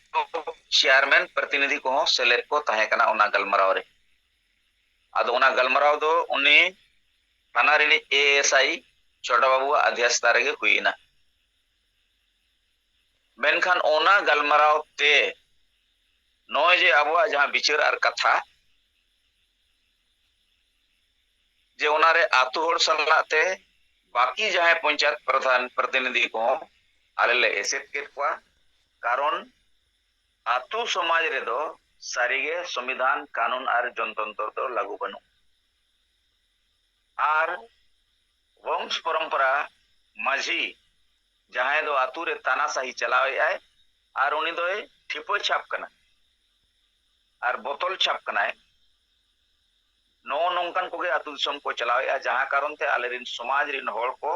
ᱪᱮᱭᱟᱨᱢᱮᱱ ᱯᱨᱚᱛᱤᱱᱤᱫᱷᱤ ᱠᱚᱦᱚᱸ ᱥᱮᱞᱮᱫ ᱠᱚ ᱛᱟᱦᱮᱸ ᱠᱟᱱᱟ ᱚᱱᱟ ᱜᱟᱞᱢᱟᱨᱟᱣ ᱨᱮ᱾ ᱟᱫᱚ ᱚᱱᱟ ᱜᱟᱞᱢᱟᱨᱟᱣ ᱫᱚ ᱩᱱᱤ ᱛᱷᱟᱱᱟ ᱨᱤᱱᱤᱡ ᱮ ᱮᱥ ᱟᱭ ᱪᱷᱳᱴᱟ ᱵᱟᱵᱩᱣᱟᱜ ᱟᱫᱷᱭᱟᱥᱛᱟ ᱨᱮᱜᱮ ᱦᱩᱭ ᱮᱱᱟ᱾ ᱢᱮᱱᱠᱷᱟᱱ ᱚᱱᱟ ᱜᱟᱞᱢᱟᱨᱟᱣ ᱛᱮ ᱱᱚᱜᱼᱚᱭ ᱡᱮ ᱟᱵᱚᱣᱟᱜ ᱡᱟᱦᱟᱸ ᱵᱤᱪᱟᱹᱨ ᱟᱨ ᱠᱟᱛᱷᱟ, ᱡᱮ ᱚᱱᱟᱨᱮ ᱟᱛᱳ ᱦᱚᱲ ᱥᱟᱞᱟᱜ ᱛᱮ ᱵᱟᱹᱠᱤ ᱡᱟᱦᱟᱸᱭ ᱯᱚᱧᱪᱟᱭᱮᱛ ᱯᱨᱚᱫᱷᱟᱱ ᱯᱨᱚᱛᱤᱱᱤᱫᱷᱤ ᱠᱚᱦᱚᱸ ᱟᱞᱮ ᱞᱮ ᱮᱥᱮᱫ ᱠᱮᱫ ᱠᱚᱣᱟ᱾ ᱠᱟᱨᱚᱱ ᱟᱛᱳ ᱥᱚᱢᱟᱡᱽ ᱨᱮᱫᱚ ᱥᱟᱹᱨᱤᱜᱮ ᱥᱚᱝᱵᱤᱫᱷᱟᱱ, ᱠᱟᱹᱱᱩᱱ ᱟᱨ ᱡᱚᱱᱛᱚᱱᱛᱨᱚ ᱫᱚ ᱞᱟᱹᱜᱩ ᱵᱟᱹᱱᱩᱜ᱾ ᱟᱨ ᱵᱚᱝᱥ ᱯᱚᱨᱚᱢᱯᱚᱨᱟ ᱢᱟᱹᱡᱷᱤ ᱡᱟᱦᱟᱸᱭ ᱫᱚ ᱟᱛᱳ ᱨᱮ ᱛᱟᱱᱟᱥᱟᱦᱤ ᱪᱟᱞᱟᱣᱮᱫ ᱟᱭ, ᱟᱨ ᱩᱱᱤ ᱫᱚᱭ ᱴᱷᱤᱯᱟᱹ ᱪᱷᱟᱯ ᱠᱟᱱᱟ ᱟᱨ ᱵᱚᱛᱚᱞ ᱪᱷᱟᱯ ᱠᱟᱱᱟᱭ᱾ ᱱᱚᱜᱼᱚ ᱱᱚᱝᱠᱟᱱ ᱠᱚᱜᱮ ᱟᱹᱛᱩ ᱫᱤᱥᱚᱢ ᱠᱚ ᱪᱟᱞᱟᱣᱮᱫᱼᱟ, ᱡᱟᱦᱟᱸ ᱠᱟᱨᱚᱱ ᱛᱮ ᱟᱞᱮᱨᱮᱱ ᱥᱚᱢᱟᱡᱽ ᱨᱮᱱ ᱦᱚᱲ ᱠᱚ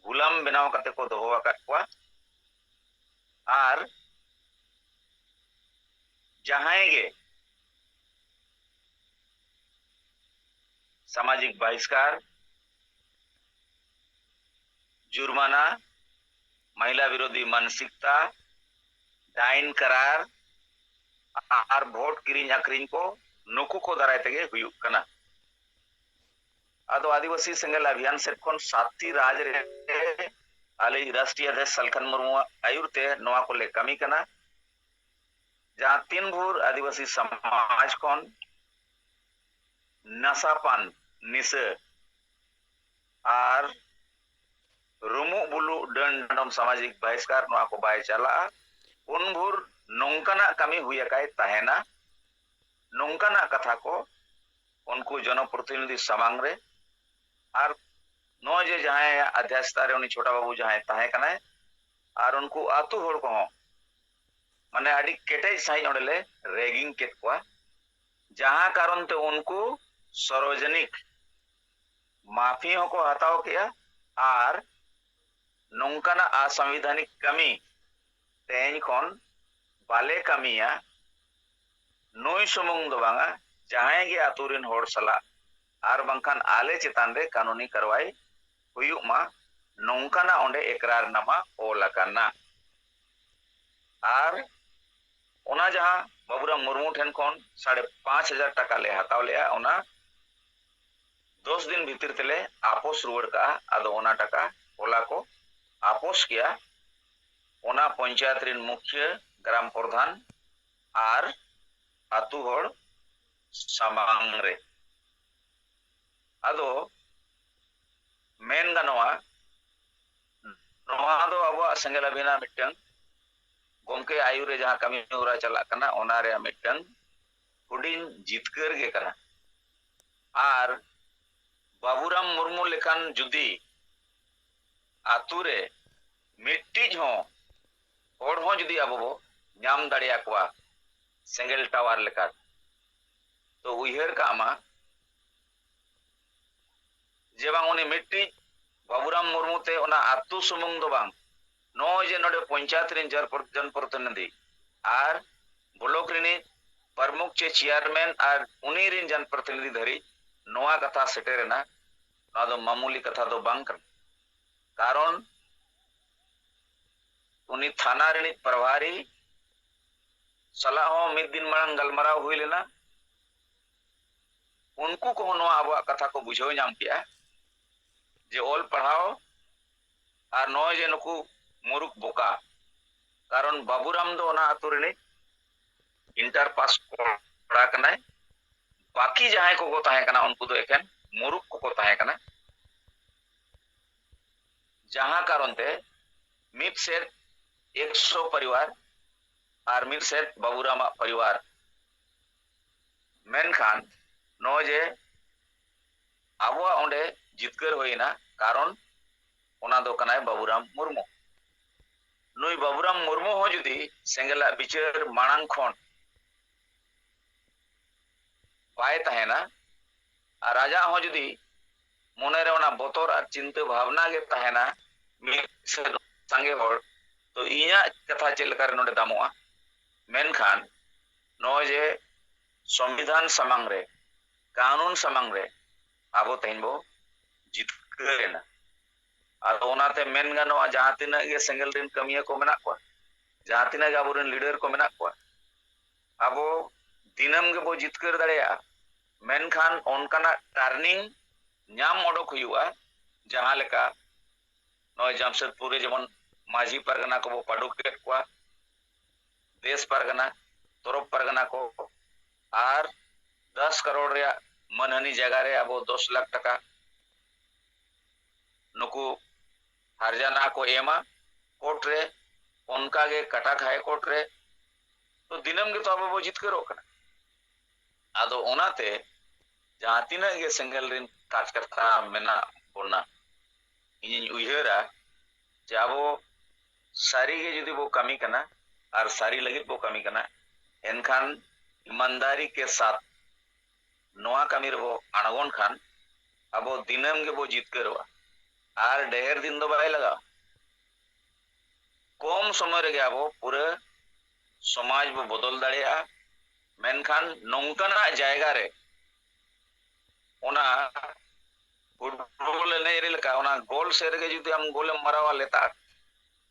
ᱜᱩᱞᱟᱢ ᱵᱮᱱᱟᱣ ᱠᱟᱛᱮ ᱠᱚ ᱫᱚᱦᱚ ᱟᱠᱟᱫ ᱠᱚᱣᱟ᱾ ᱟᱨ ᱡᱟᱦᱟᱸᱭ ᱜᱮ ᱥᱟᱢᱟᱡᱤᱠ ᱵᱟᱦᱤᱥᱠᱟᱨ, ᱡᱩᱨᱢᱟᱱᱟ, ᱢᱚᱦᱤᱞᱟ ᱵᱤᱨᱳᱫᱷᱤ ᱢᱟᱱᱥᱤᱠᱛᱟ, ᱰᱟᱭᱤᱱ ᱠᱟᱨᱟᱨ ᱟᱨ ᱵᱷᱳᱴ ᱠᱤᱨᱤᱧ ᱟᱠᱷᱨᱤᱧ ᱠᱚ ᱱᱩᱠᱩ ᱠᱚ ᱫᱟᱨᱟᱭ ᱛᱮᱜᱮ ᱦᱩᱭᱩᱜ ᱠᱟᱱᱟ᱾ ᱟᱫᱚ ᱟᱹᱫᱤᱵᱟᱹᱥᱤ ᱥᱮᱸᱜᱮᱞ ᱚᱵᱷᱤᱭᱟᱱ ᱥᱮᱫ ᱠᱷᱚᱱ ᱥᱟᱛᱴᱤ ᱨᱟᱡᱽ ᱨᱮ ᱟᱞᱮ ᱨᱟᱥᱴᱨᱤᱭᱚ ᱚᱫᱷᱭᱚᱠᱥ ᱥᱟᱞᱠᱷᱟᱱ ᱢᱩᱨᱢᱩᱣᱟᱜ ᱟᱹᱭᱩᱨ ᱛᱮ ᱱᱚᱣᱟ ᱠᱚᱞᱮ ᱠᱟᱹᱢᱤ ᱠᱟᱱᱟ, ᱡᱟᱦᱟᱸ ᱛᱤᱱ ᱵᱷᱳᱨ ᱟᱹᱫᱤᱵᱟᱹᱥᱤ ᱥᱚᱢᱟᱡᱽ ᱠᱷᱚᱱ ᱱᱟᱥᱟ ᱯᱟᱱ, ᱱᱤᱥᱟᱹ ᱟᱨ ᱨᱩᱢᱩᱜ ᱵᱩᱞᱩᱜ ᱰᱟᱹᱱ ᱰᱟᱸᱰᱚᱢ ᱥᱟᱢᱟᱡᱤᱠ ᱵᱟᱦᱤᱥᱠᱟᱨ ᱱᱚᱣᱟ ᱠᱚ ᱵᱟᱭ ᱪᱟᱞᱟᱜᱼᱟ, ᱩᱱ ᱵᱷᱳᱨ ᱱᱚᱝᱠᱟᱱᱟᱜ ᱠᱟᱹᱢᱤ ᱦᱩᱭ ᱟᱠᱟᱭ ᱛᱟᱦᱮᱱᱟ᱾ ᱱᱚᱝᱠᱟᱱᱟᱜ ᱠᱟᱛᱷᱟ ᱠᱚ ᱩᱱᱠᱩ ᱡᱚᱱᱚᱯᱨᱚᱛᱤᱱᱤᱫᱷᱤ ᱥᱟᱢᱟᱝ ᱨᱮ ᱟᱨ ᱱᱚᱜᱼᱚᱭ ᱡᱮ ᱡᱟᱦᱟᱸᱭ ᱟᱫᱷᱭᱟᱥᱛᱷᱟ ᱨᱮ ᱩᱱᱤ ᱪᱷᱳᱴᱟ ᱵᱟᱹᱵᱩ ᱡᱟᱦᱟᱸᱭ ᱛᱟᱦᱮᱸ ᱠᱟᱱᱟᱭ, ᱟᱨ ᱩᱱᱠᱩ ᱟᱹᱛᱩ ᱦᱚᱲ ᱠᱚᱦᱚᱸ ᱢᱟᱱᱮ ᱟᱹᱰᱤ ᱠᱮᱴᱮᱡ ᱥᱟᱺᱦᱤᱡ ᱚᱸᱰᱮ ᱞᱮ ᱨᱮᱜᱤᱝ ᱠᱮᱫ ᱠᱚᱣᱟ, ᱡᱟᱦᱟᱸ ᱠᱟᱨᱚᱱ ᱛᱮ ᱩᱱᱠᱩ ᱥᱟᱨᱵᱚᱡᱚᱱᱤᱠ ᱢᱟᱹᱯᱷᱤ ᱦᱚᱸᱠᱚ ᱦᱟᱛᱟᱣ ᱠᱮᱜᱼᱟ᱾ ᱟᱨ ᱱᱚᱝᱠᱟᱱᱟᱜ ᱟᱥᱟᱝᱵᱤᱫᱷᱟᱱᱤᱠ ᱠᱟᱹᱢᱤ ᱛᱮᱦᱮᱧ ᱠᱷᱚᱱ ᱵᱟᱞᱮ ᱠᱟᱹᱢᱤᱭᱟ᱾ ᱱᱩᱭ ᱥᱩᱢᱩᱝ ᱫᱚ ᱵᱟᱝᱟ, ᱡᱟᱦᱟᱸᱭ ᱜᱮ ᱟᱹᱛᱩ ᱨᱮᱱ ᱦᱚᱲ ᱥᱟᱞᱟᱜ ᱟᱨ ᱵᱟᱝᱠᱷᱟᱱ ᱟᱞᱮ ᱪᱮᱛᱟᱱ ᱨᱮ ᱠᱟᱹᱱᱩᱱᱤ ᱠᱟᱨᱣᱟᱭ ᱦᱩᱭᱩᱜ ᱢᱟ, ᱱᱚᱝᱠᱟᱱᱟᱜ ᱚᱸᱰᱮ ᱮᱠᱨᱟᱨᱱᱟᱢᱟ ᱚᱞ ᱟᱠᱟᱱᱟ᱾ ᱟᱨ ᱚᱱᱟ ᱡᱟᱦᱟᱸ ᱵᱟᱵᱩᱨᱟᱢ ᱢᱩᱨᱢᱩ ᱴᱷᱮᱱ ᱠᱷᱚᱱ ᱥᱟᱲᱮ ᱯᱟᱸᱪ ᱦᱟᱡᱟᱨ ᱴᱟᱠᱟ ᱞᱮ ᱦᱟᱛᱟᱣ ᱞᱮᱜᱼᱟ, ᱚᱱᱟ ᱫᱚᱥ ᱫᱤᱱ ᱵᱷᱤᱛᱤᱨ ᱛᱮᱞᱮ ᱟᱯᱚᱥ ᱨᱩᱣᱟᱹᱲ ᱠᱟᱜᱼᱟ᱾ ᱟᱫᱚ ᱚᱱᱟ ᱴᱟᱠᱟ ᱦᱚᱞᱟ ᱠᱚ ᱟᱯᱚᱥ ᱠᱮᱜᱼᱟ᱾ ᱚᱱᱟ ᱯᱚᱧᱪᱟᱭᱮᱛ ᱨᱮᱱ ᱢᱩᱠᱷᱤᱭᱟᱹ, ᱜᱨᱟᱢ ᱯᱨᱚᱫᱷᱟᱱ ᱟᱨ ᱟᱹᱛᱩ ᱦᱚᱲ ᱥᱟᱢᱟᱝ ᱨᱮ᱾ ᱟᱫᱚ ᱢᱮᱱ ᱜᱟᱱᱚᱜᱼᱟ, ᱱᱚᱣᱟ ᱫᱚ ᱟᱵᱚᱣᱟᱜ ᱥᱮᱸᱜᱮᱞ ᱟᱵᱷᱤᱱᱟᱜ ᱢᱤᱫᱴᱟᱝ ᱜᱚᱢᱠᱮ ᱟᱹᱭᱩᱨ ᱨᱮ ᱡᱟᱦᱟᱸ ᱠᱟᱹᱢᱤ ᱦᱚᱨᱟ ᱪᱟᱞᱟᱜ ᱠᱟᱱᱟ, ᱚᱱᱟ ᱨᱮᱭᱟᱜ ᱢᱤᱫᱴᱟᱝ ᱦᱩᱰᱤᱧ ᱡᱤᱛᱠᱟᱹᱨ ᱜᱮ ᱠᱟᱱᱟ᱾ ᱟᱨ ᱵᱟᱵᱩᱨᱟᱢ ᱢᱩᱨᱢᱩ ᱞᱮᱠᱟᱱ ᱡᱩᱫᱤ ᱟᱛᱳ ᱨᱮ ᱢᱤᱫᱴᱤᱡ ᱦᱚᱸ ᱦᱚᱲ ᱦᱚᱸ ᱡᱩᱫᱤ ᱟᱵᱚ ᱵᱚ ᱧᱟᱢ ᱫᱟᱲᱮᱭᱟᱠᱚᱣᱟ ᱥᱮᱸᱜᱮᱞ ᱴᱟᱣᱟᱨ ᱞᱮᱠᱟ, ᱛᱚ ᱩᱭᱦᱟᱹᱨ ᱠᱟᱜ ᱢᱟ ᱡᱮ ᱵᱟᱝ ᱩᱱᱤ ᱢᱤᱫᱴᱤᱡ ᱵᱟᱵᱩᱨᱟᱢ ᱢᱩᱨᱢᱩ ᱛᱮ ᱚᱱᱟ ᱟᱛᱳ ᱥᱩᱢᱩᱝ ᱫᱚ ᱵᱟᱝ, ᱱᱚᱜᱼᱚᱭ ᱡᱮ ᱱᱚᱰᱮ ᱯᱚᱧᱪᱟᱭᱮᱛ ᱨᱮᱱ ᱡᱚᱱ-, ᱡᱚᱱᱯᱨᱚᱛᱤᱱᱤᱫᱷᱤ ᱟᱨ ᱵᱞᱚᱠ ᱨᱤᱱᱤᱡ ᱯᱨᱚᱢᱩᱠᱷ ᱪᱮ ᱪᱮᱭᱟᱨᱢᱮᱱ ᱟᱨ ᱩᱱᱤ ᱨᱮᱱ ᱡᱚᱱᱯᱨᱚᱛᱤᱱᱤᱫᱷᱤ ᱫᱷᱟᱹᱨᱤᱡ ᱱᱚᱣᱟ ᱠᱟᱛᱷᱟ ᱥᱮᱴᱮᱨᱮᱱᱟ, ᱱᱚᱣᱟ ᱫᱚ ᱢᱟᱢᱩᱞᱤ ᱠᱟᱛᱷᱟ ᱫᱚ ᱵᱟᱝ ᱠᱟᱱᱟ᱾ ᱠᱟᱨᱚᱱ ᱩᱱᱤ ᱛᱷᱟᱱᱟ ᱨᱤᱱᱤᱡ ᱯᱨᱚᱵᱷᱟᱨᱤ ᱥᱟᱞᱟᱜ ᱦᱚᱸ ᱢᱤᱫ ᱫᱤᱱ ᱢᱟᱲᱟᱝ ᱜᱟᱞᱢᱟᱨᱟᱣ ᱦᱩᱭ ᱞᱮᱱᱟ᱾ ᱩᱱᱠᱩ ᱠᱚᱦᱚᱸ ᱱᱚᱣᱟ ᱟᱵᱚᱣᱟᱜ ᱠᱟᱛᱷᱟ ᱠᱚ ᱵᱩᱡᱷᱟᱹᱣ ᱧᱟᱢ ᱠᱮᱜᱼᱟ ᱡᱮ ᱚᱞ ᱯᱟᱲᱦᱟᱣ ᱟᱨ ᱱᱚᱜᱼᱚᱭ ᱡᱮ ᱱᱩᱠᱩ ᱢᱩᱨᱩᱠ ᱵᱚᱠᱟ, ᱠᱟᱨᱚᱱ ᱵᱟᱵᱩᱨᱟᱢ ᱫᱚ ᱚᱱᱟ ᱟᱛᱳ ᱨᱤᱱᱤᱡ ᱤᱱᱴᱟᱨ ᱯᱟᱥ ᱠᱚᱲᱟ ᱠᱟᱱᱟᱭ, ᱵᱟᱹᱠᱤ ᱡᱟᱦᱟᱸᱭ ᱠᱚᱠᱚ ᱛᱟᱦᱮᱸ ᱠᱟᱱᱟ ᱩᱱᱠᱩ ᱫᱚ ᱮᱠᱮᱱ ᱢᱩᱨᱩᱠ ᱠᱚᱠᱚ ᱛᱟᱦᱮᱸ ᱠᱟᱱᱟ᱾ ᱡᱟᱦᱟᱸ ᱠᱟᱨᱚᱱ ᱛᱮ ᱢᱤᱫ ᱥᱮᱫ ᱮᱠᱥᱚ ᱯᱚᱨᱤᱵᱟᱨ ᱟᱨ ᱢᱤᱫ ᱥᱮᱫ ᱵᱟᱵᱩᱨᱟᱢᱟᱜ ᱯᱚᱨᱤᱵᱟᱨ᱾ ᱢᱮᱱᱠᱷᱟᱱ ᱱᱚᱜᱼᱚᱭ ᱡᱮ ᱟᱵᱚᱣᱟᱜ ᱚᱸᱰᱮ ᱡᱤᱛᱠᱟᱹᱨ ᱦᱩᱭᱮᱱᱟ, ᱠᱟᱨᱚᱱ ᱚᱱᱟ ᱫᱚ ᱠᱟᱱᱟᱭ ᱵᱟᱵᱩᱨᱟᱢ ᱢᱩᱨᱢᱩ᱾ ᱱᱩᱭ ᱵᱟᱵᱩᱨᱟᱢ ᱢᱩᱨᱢᱩ ᱦᱚᱸ ᱡᱩᱫᱤ ᱥᱮᱸᱜᱮᱞᱟᱜ ᱵᱤᱪᱟᱹᱨ ᱢᱟᱲᱟᱝ ᱠᱷᱚᱱ ᱵᱟᱭ ᱛᱟᱦᱮᱱᱟ, ᱟᱨ ᱟᱡᱟᱜ ᱦᱚᱸ ᱡᱩᱫᱤ ᱢᱚᱱᱮᱨᱮ ᱚᱱᱟ ᱵᱚᱛᱚᱨ ᱟᱨ ᱪᱤᱱᱛᱟᱹ ᱵᱷᱟᱵᱽᱱᱟ ᱜᱮ ᱛᱟᱦᱮᱱᱟ, ᱢᱤᱫ ᱥᱮ ᱥᱟᱸᱜᱮ ᱦᱚᱲ, ᱛᱚ ᱤᱧᱟᱹᱜ ᱠᱟᱛᱷᱟ ᱪᱮᱫ ᱞᱮᱠᱟᱨᱮ ᱱᱚᱰᱮ ᱫᱟᱢᱚᱜᱼᱟ? ᱢᱮᱱᱠᱷᱟᱱ ᱱᱚᱜᱼᱚᱭ ᱡᱮ ᱥᱚᱝᱵᱤᱫᱷᱟᱱ ᱥᱟᱢᱟᱝ ᱨᱮ, ᱠᱟᱹᱱᱩᱱ ᱥᱟᱢᱟᱝ ᱨᱮ ᱟᱵᱚ ᱛᱮᱦᱮᱧ ᱵᱚ ᱡᱤᱛᱠᱟᱹᱨ ᱮᱱᱟ, ᱟᱫᱚ ᱚᱱᱟᱛᱮ ᱢᱮᱱ ᱜᱟᱱᱚᱜᱼᱟ, ᱡᱟᱦᱟᱸ ᱛᱤᱱᱟᱹᱜ ᱜᱮ ᱥᱮᱸᱜᱮᱞ ᱨᱮᱱ ᱠᱟᱹᱢᱤᱭᱟᱹ ᱠᱚ ᱢᱮᱱᱟᱜ ᱠᱚᱣᱟ, ᱡᱟᱦᱟᱸ ᱛᱤᱱᱟᱹᱜ ᱜᱮ ᱟᱵᱚᱨᱮᱱ ᱞᱤᱰᱟᱨ ᱠᱚ ᱢᱮᱱᱟᱜ ᱠᱚᱣᱟ, ᱟᱵᱚ ᱫᱤᱱᱟᱹᱢ ᱜᱮᱵᱚ ᱡᱤᱛᱠᱟᱹᱨ ᱫᱟᱲᱮᱭᱟᱜᱼᱟ᱾ ᱢᱮᱱᱠᱷᱟᱱ ᱚᱱᱠᱟᱱᱟᱜ ᱴᱟᱨᱱᱤᱝ ᱧᱟᱢ ᱚᱰᱚᱠ ᱦᱩᱭᱩᱜᱼᱟ, ᱡᱟᱦᱟᱸ ᱞᱮᱠᱟ ᱱᱚᱜᱼᱚᱭ ᱡᱟᱢᱥᱮᱫᱽᱯᱩᱨ ᱨᱮ ᱡᱮᱢᱚᱱ ᱢᱟᱹᱡᱷᱤ ᱯᱟᱨᱜᱟᱱᱟ ᱠᱚᱵᱚ ᱯᱟᱹᱰᱩ ᱠᱮᱫ ᱠᱚᱣᱟ, ᱫᱮᱥ ᱯᱟᱨᱜᱟᱱᱟ, ᱛᱚᱨᱚᱯ ᱯᱟᱨᱜᱟᱱᱟ ᱠᱚ, ᱟᱨ ᱫᱚᱥ ᱠᱟᱨᱳᱲ ᱨᱮᱭᱟᱜ ᱢᱟᱹᱱᱦᱟᱹᱱᱤ ᱡᱟᱭᱜᱟ ᱨᱮ ᱟᱵᱚ ᱫᱚᱥ ᱞᱟᱠᱷ ᱴᱟᱠᱟ ᱱᱩᱠᱩ ᱦᱟᱨᱡᱟᱱᱟ ᱠᱚ ᱮᱢᱟ ᱠᱳᱨᱴ ᱨᱮ, ᱚᱱᱠᱟᱜᱮ ᱠᱟᱴᱟᱠ ᱦᱟᱭ ᱠᱳᱨᱴ ᱨᱮ᱾ ᱛᱚ ᱫᱤᱱᱟᱹᱢ ᱜᱮᱛᱚ ᱟᱵᱚ ᱵᱚ ᱡᱤᱛᱠᱟᱹᱨᱚᱜ ᱠᱟᱱᱟ᱾ ᱟᱫᱚ ᱚᱱᱟᱛᱮ ᱡᱟᱦᱟᱸ ᱛᱤᱱᱟᱹᱜ ᱜᱮ ᱥᱮᱸᱜᱮᱞ ᱨᱮᱱ ᱠᱟᱡᱽᱠᱟᱨᱛᱟ ᱢᱮᱱᱟᱜ ᱵᱚᱱᱟ, ᱤᱧᱤᱧ ᱩᱭᱦᱟᱹᱨᱟ ᱡᱮ ᱟᱵᱚ ᱥᱟᱹᱨᱤᱜᱮ ᱡᱩᱫᱤ ᱵᱚ ᱠᱟᱹᱢᱤ ᱠᱟᱱᱟ ᱟᱨ ᱥᱟᱹᱨᱤ ᱞᱟᱹᱜᱤᱫ ᱵᱚ ᱠᱟᱹᱢᱤ ᱠᱟᱱᱟ, ᱮᱱᱠᱷᱟᱱ ᱤᱢᱟᱱᱫᱟᱨᱤ ᱠᱮ ᱥᱟᱛ ᱱᱚᱣᱟ ᱠᱟᱹᱢᱤ ᱨᱮᱵᱚ ᱟᱬᱜᱚᱱ ᱠᱷᱟᱱ ᱟᱵᱚ ᱫᱤᱱᱟᱹᱢ ᱜᱮᱵᱚ ᱡᱤᱛᱠᱟᱹᱨᱚᱜᱼᱟ᱾ ᱟᱨ ᱰᱷᱮᱨ ᱫᱤᱱ ᱫᱚ ᱵᱟᱭ ᱞᱟᱜᱟᱜᱼᱟ᱾ ᱠᱚᱢ ᱥᱚᱢᱚᱭ ᱨᱮᱜᱮ ᱟᱵᱚ ᱯᱩᱨᱟᱹ ᱥᱚᱢᱟᱡᱽ ᱵᱚ ᱵᱚᱫᱚᱞ ᱫᱟᱲᱮᱭᱟᱜᱼᱟ᱾ ᱢᱮᱱᱠᱷᱟᱱ ᱱᱚᱝᱠᱟᱱᱟᱜ ᱡᱟᱭᱜᱟ ᱨᱮ ᱚᱱᱟ ᱯᱷᱩᱴᱵᱚᱞ ᱮᱱᱮᱡ ᱨᱮ ᱞᱮᱠᱟ ᱚᱱᱟ ᱜᱳᱞ ᱥᱮᱫ ᱨᱮᱜᱮ ᱡᱩᱫᱤ ᱟᱢ ᱜᱳᱞᱮᱢ ᱢᱟᱨᱟᱣᱟ ᱞᱮᱛᱟᱲ,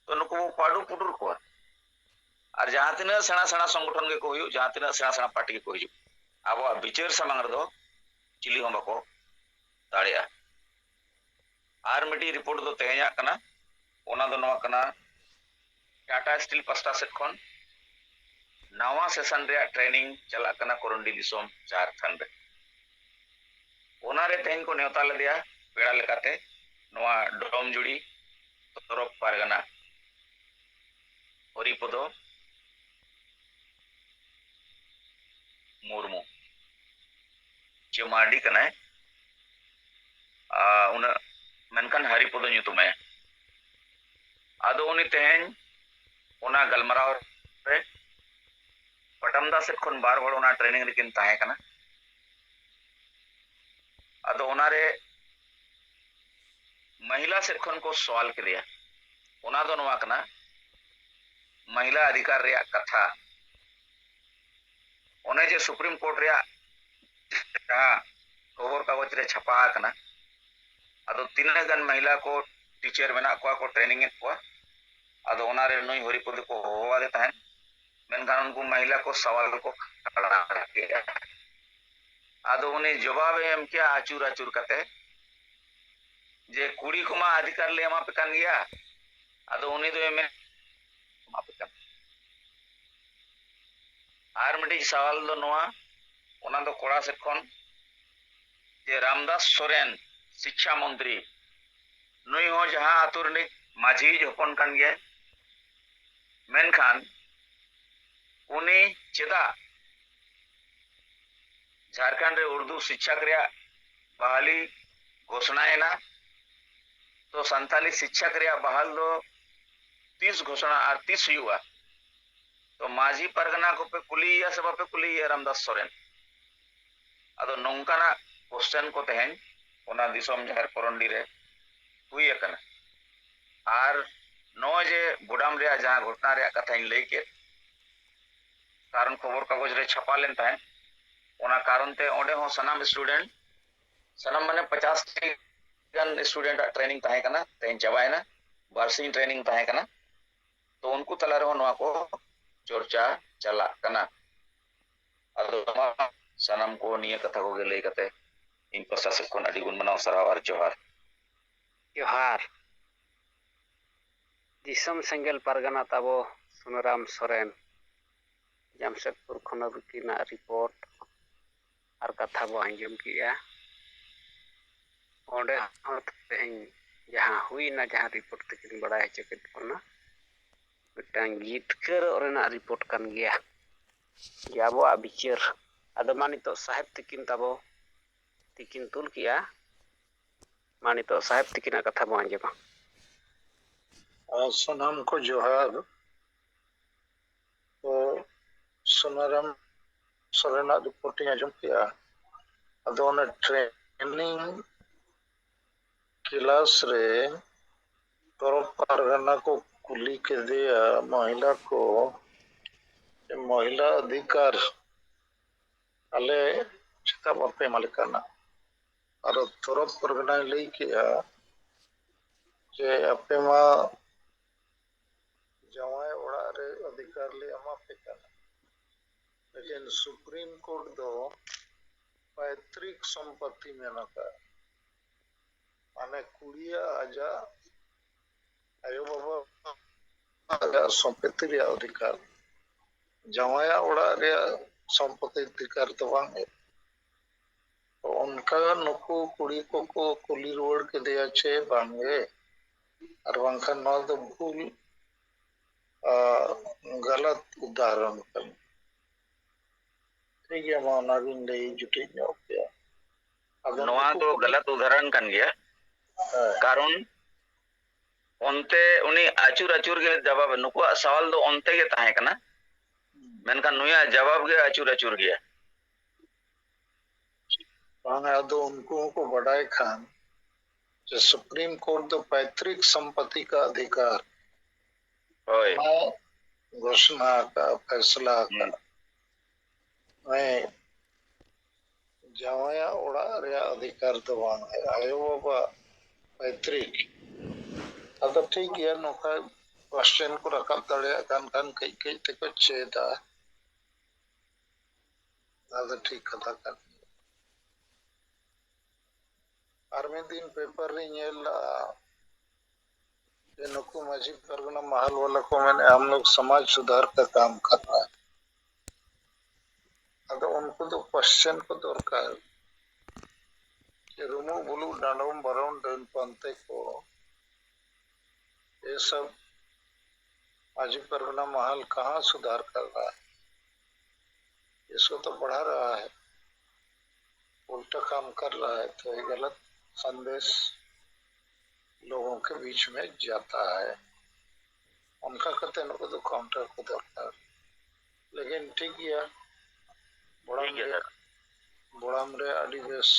ᱛᱚ ᱱᱩᱠᱩ ᱵᱚ ᱯᱟᱹᱰᱩ ᱯᱩᱴᱩᱨ ᱠᱚᱣᱟ᱾ ᱟᱨ ᱡᱟᱦᱟᱸ ᱛᱤᱱᱟᱹᱜ ᱥᱮᱬᱟ ᱥᱮᱬᱟ ᱥᱚᱝᱜᱚᱴᱷᱚᱱ ᱜᱮᱠᱚ ᱦᱩᱭᱩᱜ, ᱡᱟᱦᱟᱸ ᱛᱤᱱᱟᱹᱜ ᱥᱮᱬᱟ ᱥᱮᱬᱟ ᱯᱟᱨᱴᱤ ᱜᱮᱠᱚ ᱦᱤᱡᱩᱜ, ᱟᱵᱚᱣᱟᱜ ᱵᱤᱪᱟᱹᱨ ᱥᱟᱢᱟᱝ ᱨᱮᱫᱚ ᱪᱤᱞᱤ ᱦᱚᱸ ᱵᱟᱠᱚ ᱫᱟᱲᱮᱭᱟᱜᱼᱟ᱾ ᱟᱨ ᱢᱤᱫᱴᱤᱡ ᱨᱤᱯᱳᱨᱴ ᱫᱚ ᱛᱮᱦᱮᱧᱟᱜ ᱠᱟᱱᱟ, ᱚᱱᱟ ᱫᱚ ᱱᱚᱣᱟ ᱠᱟᱱᱟ, ᱴᱟᱴᱟ ᱥᱴᱤᱞ ᱯᱟᱥᱴᱟ ᱥᱮᱫ ᱠᱷᱚᱱ ᱱᱟᱣᱟ ᱥᱮᱥᱚᱱ ᱨᱮᱭᱟᱜ ᱴᱨᱮᱱᱤᱝ ᱪᱟᱞᱟᱜ ᱠᱟᱱᱟ ᱠᱚᱨᱚᱱᱰᱤ ᱫᱤᱥᱚᱢ ᱡᱷᱟᱲᱠᱷᱚᱸᱰ ᱨᱮ᱾ ᱚᱱᱟᱨᱮ ᱛᱮᱦᱮᱧ ᱠᱚ ᱱᱮᱣᱛᱟ ᱞᱮᱫᱮᱭᱟ ᱯᱮᱲᱟ ᱞᱮᱠᱟᱛᱮ ᱱᱚᱣᱟ ᱰᱚᱢᱡᱩᱲᱤ ᱛᱚᱨᱚᱯ ᱯᱟᱨᱜᱟᱱᱟ ᱦᱚᱨᱤᱯᱚᱫᱚ ᱢᱩᱨᱢᱩ, ᱡᱮ ᱢᱟᱨᱰᱤ ᱠᱟᱱᱟᱭ, ᱟᱨ ᱩᱱᱟᱹᱜ ᱢᱮᱱᱠᱷᱟᱱ ᱦᱟᱨᱤᱯᱚᱫᱚ ᱧᱩᱛᱩᱢᱟᱭᱟ᱾ ᱟᱫᱚ ᱩᱱᱤ ᱛᱮᱦᱮᱧ ᱚᱱᱟ ᱜᱟᱞᱢᱟᱨᱟᱣ ᱨᱮ ᱯᱟᱴᱟᱢᱫᱟ ᱥᱮᱫ ᱠᱷᱚᱱ ᱵᱟᱨ ᱦᱚᱲ ᱚᱱᱟ training ᱨᱮᱠᱤᱱ ᱛᱟᱦᱮᱸ ᱠᱟᱱᱟ᱾ ᱟᱫᱚ ᱚᱱᱟᱨᱮ ᱢᱟᱦᱤᱞᱟ ᱥᱮᱫ ᱠᱷᱚᱱ ᱠᱚ ᱥᱚᱣᱟᱞ ᱠᱮᱫᱮᱭᱟ᱾ ᱚᱱᱟ ᱫᱚ ᱱᱚᱣᱟ ᱠᱟᱱᱟ, ᱢᱟᱦᱤᱞᱟ ᱚᱫᱷᱤᱠᱟᱨ ᱨᱮᱭᱟᱜ ᱠᱟᱛᱷᱟ᱾ ᱚᱱᱮ ᱡᱮ ᱥᱩᱯᱨᱤᱢ ᱠᱳᱨᱴ ᱨᱮᱭᱟᱜ ᱡᱟᱦᱟᱸ ᱠᱷᱚᱵᱚᱨ ᱠᱟᱜᱚᱡᱽ ᱨᱮ ᱪᱷᱟᱯᱟ ᱟᱠᱟᱱᱟ, ᱟᱫᱚ ᱛᱤᱱᱟᱹᱜ ᱜᱟᱱ ᱢᱟᱦᱤᱞᱟ ᱠᱚ ᱴᱤᱪᱟᱨ ᱢᱮᱱᱟᱜ ᱠᱚᱣᱟ ᱠᱚ ᱴᱨᱮᱱᱤᱝ ᱮᱫ ᱠᱚᱣᱟ, ᱟᱫᱚ ᱚᱱᱟᱨᱮ ᱱᱩᱭ ᱦᱚᱨᱤᱯᱚᱫ ᱠᱚ ᱦᱚᱦᱚᱣᱟᱫᱮ ᱛᱟᱦᱮᱸᱫ, ᱢᱮᱱᱠᱷᱟᱱ ᱩᱱᱠᱩ ᱢᱟᱦᱤᱞᱟ ᱠᱚ ᱥᱟᱣᱟᱞ ᱠᱚ ᱠᱷᱟᱲᱟ ᱠᱮᱫᱼᱟ᱾ ᱟᱫᱚ ᱩᱱᱤ ᱡᱚᱵᱟᱵᱮ ᱮᱢ ᱠᱮᱜᱼᱟ ᱟᱹᱪᱩᱨ ᱟᱹᱪᱩᱨ ᱠᱟᱛᱮ, ᱡᱮ ᱠᱩᱲᱤ ᱠᱚᱢᱟ ᱚᱫᱷᱤᱠᱟᱨ ᱞᱮ ᱮᱢᱟ ᱯᱮ ᱠᱟᱱ ᱜᱮᱭᱟ, ᱟᱫᱚ ᱩᱱᱤ ᱫᱚᱭ ᱢᱮᱱ ᱮᱢᱟ ᱯᱮ ᱠᱟᱱᱟ᱾ ᱟᱨ ᱢᱤᱫᱴᱤᱡ ᱥᱟᱣᱟᱞ ᱫᱚ ᱱᱚᱣᱟ, ᱚᱱᱟ ᱫᱚ ᱠᱚᱲᱟ ᱥᱮᱫ ᱠᱷᱚᱱ, ᱡᱮ ᱨᱟᱢᱫᱟᱥ ᱥᱚᱨᱮᱱ ᱥᱤᱠᱠᱷᱟ ᱢᱚᱱᱛᱨᱤ, ᱱᱩᱭ ᱦᱚᱸ ᱡᱟᱦᱟᱸ ᱟᱛᱳ ᱨᱤᱱᱤᱡ ᱢᱟᱹᱡᱷᱤᱭᱤᱡ ᱦᱚᱯᱚᱱ ᱠᱟᱱ ᱜᱮᱭᱟᱭ, ᱢᱮᱱᱠᱷᱟᱱ ᱩᱱᱤ ᱪᱮᱫᱟᱜ ᱡᱷᱟᱲᱠᱷᱚᱸᱰ ᱨᱮ ᱩᱨᱫᱩ ᱥᱤᱠᱠᱷᱟ ᱨᱮᱭᱟᱜ ᱵᱟᱦᱟᱞᱤ ᱜᱷᱳᱥᱚᱱᱟᱭᱮᱱᱟ? ᱛᱚ ᱥᱟᱱᱛᱟᱞᱤ ᱥᱤᱠᱠᱷᱟ ᱨᱮᱭᱟᱜ ᱵᱟᱦᱟᱞ ᱫᱚ ᱛᱤᱥ ᱜᱷᱳᱥᱚᱱᱟ ᱟᱨ ᱛᱤᱥ ᱦᱩᱭᱩᱜᱼᱟ? ᱛᱚ ᱢᱟᱹᱡᱷᱤ ᱯᱟᱨᱜᱟᱱᱟ ᱠᱚᱯᱮ ᱠᱩᱞᱤᱭᱮᱭᱟ ᱥᱮ ᱵᱟᱯᱮ ᱠᱩᱞᱤᱭᱮᱭᱟ ᱨᱟᱢᱫᱟᱥ ᱥᱚᱨᱮᱱ? ᱟᱫᱚ ᱱᱚᱝᱠᱟᱱᱟᱜ question ᱠᱚ ᱛᱮᱦᱮᱧ ᱚᱱᱟ ᱫᱤᱥᱚᱢ ᱡᱟᱦᱮᱨ ᱠᱚᱨᱚᱱᱰᱤ ᱨᱮ ᱦᱩᱭ ᱟᱠᱟᱱᱟ᱾ ᱟᱨ ᱱᱚᱜᱼᱚᱭ ᱡᱮ ᱵᱳᱰᱟᱢ ᱨᱮᱭᱟᱜ ᱡᱟᱦᱟᱸ ᱜᱷᱚᱴᱚᱱᱟ ᱨᱮᱭᱟᱜ ᱠᱟᱛᱷᱟᱧ ᱞᱟᱹᱭ ᱠᱮᱫ, ᱠᱟᱨᱚᱱ ᱠᱷᱚᱵᱚᱨ ᱠᱟᱜᱚᱡᱽ ᱨᱮ ᱪᱷᱟᱯᱟ ᱞᱮᱱ ᱛᱟᱦᱮᱸᱫ, ᱚᱱᱟ ᱠᱟᱨᱚᱱ ᱛᱮ ᱚᱸᱰᱮ ᱦᱚᱸ ᱥᱟᱱᱟᱢ student, ᱥᱟᱱᱟᱢ ᱢᱟᱱᱮ ᱯᱚᱪᱟᱥ ᱴᱤ ᱜᱟᱱ student ᱟᱜ training ᱛᱟᱦᱮᱸ ᱠᱟᱱᱟ, ᱛᱮᱦᱮᱧ ᱪᱟᱵᱟᱭᱮᱱᱟ, ᱵᱟᱨᱥᱤᱧ training ᱛᱟᱦᱮᱸ ᱠᱟᱱᱟ᱾ ᱛᱚ ᱩᱱᱠᱩ ᱛᱟᱞᱟ ᱨᱮᱦᱚᱸ ᱱᱚᱣᱟ ᱠᱚ ᱪᱚᱨᱪᱟ ᱪᱟᱞᱟᱜ ᱠᱟᱱᱟ᱾ ᱟᱫᱚ ᱢᱟ ᱥᱟᱱᱟᱢ ᱠᱚ ᱱᱤᱭᱟᱹ ᱠᱟᱛᱷᱟ ᱠᱚᱜᱮ ᱞᱟᱹᱭ ᱠᱟᱛᱮ ᱤᱧ ᱯᱟᱥᱴᱟ ᱥᱮᱫ ᱠᱷᱚᱱ ᱟᱹᱰᱤ ᱜᱩᱱ ᱢᱟᱱᱟᱣ ᱥᱟᱨᱦᱟᱣ ᱟᱨ ᱡᱚᱦᱟᱨ᱾ ᱡᱚᱦᱟᱨ᱾ ᱫᱤᱥᱚᱢ ᱥᱮᱸᱜᱮᱞ ᱯᱟᱨᱜᱟᱱᱟ ᱛᱟᱵᱚ ᱥᱩᱱᱟᱹᱨᱟᱢ ᱥᱚᱨᱮᱱ, ᱡᱟᱢᱥᱮᱫᱽᱯᱩᱨ ᱠᱷᱚᱱ ᱱᱩᱠᱤᱱᱟᱜ report ᱟᱨ ᱠᱟᱛᱷᱟ ᱵᱚ ᱟᱸᱡᱚᱢ ᱠᱮᱜᱼᱟ᱾ ᱚᱸᱰᱮ ᱦᱚᱸ ᱛᱮᱦᱮᱧ ᱡᱟᱦᱟᱸ ᱦᱩᱭᱱᱟ, ᱡᱟᱦᱟᱸ report ᱛᱮᱠᱤᱱ ᱵᱟᱲᱟᱭ ᱦᱚᱪᱚ ᱠᱮᱫ ᱵᱚᱱᱟ, ᱢᱤᱫᱴᱟᱝ ᱡᱤᱛᱠᱟᱹᱨᱚᱜ ᱨᱮᱱᱟᱜ report ᱠᱟᱱ ᱜᱮᱭᱟ ᱡᱮ ᱟᱵᱚᱣᱟᱜ ᱵᱤᱪᱟᱹᱨ᱾ ᱟᱫᱚ ᱢᱟ ᱱᱤᱛᱚᱜ ᱥᱟᱦᱮᱵᱽ ᱛᱤᱠᱤᱱ ᱛᱟᱵᱚ ᱛᱤᱠᱤᱱ ᱛᱩᱞ ᱠᱮᱜᱼᱟ, ᱢᱟ ᱱᱤᱛᱚᱜ ᱥᱟᱦᱮᱵᱽ ᱛᱤᱠᱤᱱᱟᱜ ᱠᱟᱛᱷᱟ ᱵᱚᱱ ᱟᱸᱡᱚᱢᱟ᱾ ᱟᱨ ᱥᱟᱱᱟᱢ ᱠᱚ ᱡᱚᱦᱟᱨ᱾ ᱛᱚ ᱥᱳᱱᱟᱨᱟᱢ ᱥᱚᱨᱮᱱᱟᱜ ᱨᱤᱯᱳᱨᱴ ᱤᱧ ᱟᱸᱡᱚᱢ ᱠᱮᱜᱼᱟ᱾ ᱟᱫᱚ ᱚᱱᱟ ᱴᱨᱮᱱᱤᱝ ᱠᱞᱟᱥ ᱨᱮ ᱛᱚᱨᱚᱯ ᱯᱟᱨᱜᱟᱱᱟ ᱠᱚ ᱠᱩᱞᱤ ᱠᱮᱫᱮᱭᱟ ᱢᱚᱦᱤᱞᱟ ᱠᱚ, ᱢᱚᱦᱤᱞᱟ ᱚᱫᱷᱤᱠᱟᱨ ᱟᱞᱮ ᱪᱮᱫᱟᱜ ᱵᱟᱯᱮ ᱮᱢᱟᱞᱮ ᱠᱟᱱᱟ? ᱟᱨ ᱛᱚᱨᱚᱯ ᱯᱟᱨᱜᱟᱱᱟᱭ ᱞᱟᱹᱭ ᱠᱮᱜᱼᱟ ᱡᱮ ᱟᱯᱮ ᱢᱟ ᱡᱟᱶᱟᱭ ᱚᱲᱟᱜ ᱨᱮ ᱚᱫᱷᱤᱠᱟᱨ ᱞᱮ ᱮᱢᱟ ᱯᱮ ᱠᱟᱱᱟ, ᱞᱮᱠᱤᱱ ᱥᱩᱯᱨᱤᱢ ᱠᱳᱨᱴ ᱫᱚ ᱯᱟᱭᱛᱨᱤᱠ ᱥᱚᱢᱯᱚᱛᱤ ᱢᱮᱱ ᱟᱠᱟᱫᱼᱟ᱾ ᱢᱟᱱᱮ ᱠᱩᱲᱤᱭᱟᱜ ᱟᱡᱟᱜ ᱟᱭᱳᱼᱵᱟᱵᱟ ᱟᱡᱟᱜ ᱥᱚᱢᱯᱚᱛᱤ ᱨᱮᱭᱟᱜ ᱚᱫᱷᱤᱠᱟᱨ, ᱡᱟᱶᱟᱭᱟᱜ ᱚᱲᱟᱜ ᱨᱮᱭᱟᱜ ᱥᱚᱢᱯᱚᱛᱤ ᱚᱫᱷᱤᱠᱟᱨ ᱫᱚ ᱵᱟᱝ᱾ ᱛᱚ ᱚᱱᱠᱟ ᱱᱩᱠᱩ ᱠᱩᱲᱤ ᱠᱚᱠᱚ ᱠᱩᱞᱤ ᱨᱩᱣᱟᱹᱲ ᱠᱮᱫᱮᱭᱟ ᱪᱮ ᱵᱟᱝᱜᱮ, ᱟᱨ ᱵᱟᱝᱠᱷᱟᱱ ᱱᱚᱣᱟ ᱫᱚ ᱵᱷᱩᱞ, ᱟᱨ ᱜᱟᱞᱟᱛ ᱩᱫᱟᱦᱚᱨᱚᱱ ᱠᱟᱱᱟ᱾ ᱴᱷᱤᱠ ᱜᱮᱭᱟ, ᱢᱟ ᱚᱱᱟᱜᱤᱧ ᱞᱟᱹᱭ ᱡᱩᱴᱤᱡ ᱧᱚᱜ ᱠᱮᱭᱟ᱾ ᱟᱫᱚ ᱱᱚᱣᱟ ᱱᱩᱠᱩ ᱫᱚ ᱜᱟᱞᱟᱛ ᱩᱫᱟᱦᱚᱨᱚᱱ ᱠᱟᱱ ᱜᱮᱭᱟ, ᱦᱮᱸ᱾ ᱠᱟᱨᱚᱱ ᱚᱱᱛᱮ ᱩᱱᱤ ᱟᱹᱪᱩᱨ ᱟᱹᱪᱩᱨ ᱜᱮ ᱡᱟᱵᱟᱵ, ᱱᱩᱠᱩᱣᱟᱜ ᱥᱟᱣᱟᱞ ᱫᱚ ᱚᱱᱛᱮ ᱜᱮ ᱛᱟᱦᱮᱸ ᱠᱟᱱᱟ, ᱢᱮᱱᱠᱷᱟᱱ ᱱᱩᱭᱟᱜ ᱡᱟᱵᱟᱵ ᱜᱮ ᱟᱹᱪᱩᱨ ᱟᱹᱪᱩᱨ ᱜᱮᱭᱟ᱾ ᱵᱟᱝ, ᱟᱫᱚ ᱩᱱᱠᱩ ᱦᱚᱸᱠᱚ ᱵᱟᱰᱟᱭ ᱠᱷᱟᱱ ᱡᱮ ᱥᱩᱯᱨᱤᱢ ᱠᱳᱨᱴ ᱫᱚ ᱯᱟᱭᱛᱨᱤᱠ ᱥᱚᱢᱯᱚᱛᱤ ᱠᱟ ᱚᱫᱷᱤᱠᱟᱨ ᱦᱳᱭ᱾ ᱚᱱᱟ ᱜᱷᱳᱥᱱᱟ ᱟᱠᱟᱫᱼᱟ, ᱯᱷᱮᱥᱞᱟ ᱟᱠᱟᱫᱼᱟ᱾ ᱦᱮᱸ, ᱡᱟᱶᱟᱭᱟᱜ ᱚᱲᱟᱜ ᱨᱮᱭᱟᱜ ᱚᱫᱷᱤᱠᱟᱨ ᱫᱚ ᱵᱟᱝ, ᱟᱭᱳᱼᱵᱟᱵᱟ ᱯᱟᱭᱛᱨᱤᱠ᱾ ᱟᱫᱚ ᱴᱷᱤᱠ ᱜᱮᱭᱟ, ᱱᱚᱝᱠᱟ ᱠᱚᱥᱪᱮᱱ ᱠᱚ ᱨᱟᱠᱟᱵ ᱫᱟᱲᱮᱭᱟᱜ ᱠᱟᱱ ᱠᱷᱟᱱ ᱠᱟᱹᱡ ᱠᱟᱹᱡ ᱛᱮᱠᱚ ᱪᱮᱫᱟ᱾ ᱚᱱᱟ ᱫᱚ ᱴᱷᱤᱠ ᱠᱟᱛᱷᱟ ᱠᱟᱱ ᱜᱮᱭᱟ᱾ ᱟᱨ ᱢᱤᱫ ᱫᱤᱱ ᱯᱮᱯᱟᱨ ᱨᱤᱧ ᱧᱮᱞ ᱞᱟᱜᱼᱟ ᱡᱮ ᱱᱩᱠᱩ ᱢᱟᱹᱡᱷᱤ ᱯᱟᱨᱜᱟᱱᱟ ᱢᱟᱦᱟᱞ ᱣᱟᱞᱟ ᱠᱚ ᱢᱮᱱᱮᱫᱼᱟ, "ᱦᱟᱢ ᱞᱳᱜ ᱥᱚᱢᱟᱡᱽ ᱥᱩᱫᱷᱟᱨ ᱠᱟ ᱠᱟᱢ ᱠᱟᱨ ᱨᱟᱦᱟ ᱦᱮ᱾" ᱟᱫᱚ ᱩᱱᱠᱩ ᱫᱚ ᱠᱚᱥᱪᱮᱱ ᱠᱚ ᱫᱚᱨᱠᱟᱨ ᱡᱮ ᱨᱩᱢᱩᱜ ᱵᱩᱞᱩᱜ ᱰᱟᱸᱰᱚᱢ ᱵᱟᱨᱚᱱ ᱰᱟᱹᱱ ᱯᱟᱱᱛᱮ ᱠᱚ, ᱮ ᱥᱚᱵ ᱢᱟᱹᱡᱷᱤ ᱯᱟᱨᱜᱟᱱᱟ ᱢᱟᱦᱟᱞ ᱠᱟᱦᱟᱸ ᱥᱩᱫᱷᱟᱨ ᱠᱟᱨ ᱨᱟᱦᱟ ᱦᱮ? इसको तो बढ़ा रहा है, उल्टा काम कर रहा है, तो ये गलत संदेश लोगों के बीच में जाता है। ᱚᱱᱠᱟ ᱠᱟᱛᱮ ᱱᱩᱠᱩ ᱫᱚ ᱠᱟᱣᱩᱱᱴᱟᱨ ᱠᱚ ᱫᱚᱨᱠᱟᱨ᱾ ᱞᱮᱠᱤᱱ ᱴᱷᱤᱠ ᱜᱮᱭᱟ, ᱵᱚᱲᱟᱢ ᱴᱷᱤᱠ ᱜᱮᱭᱟ, ᱨᱮ ᱥᱟᱨ᱾ ᱵᱚᱲᱟᱢ ᱨᱮ ᱟᱹᱰᱤ ᱵᱮᱥ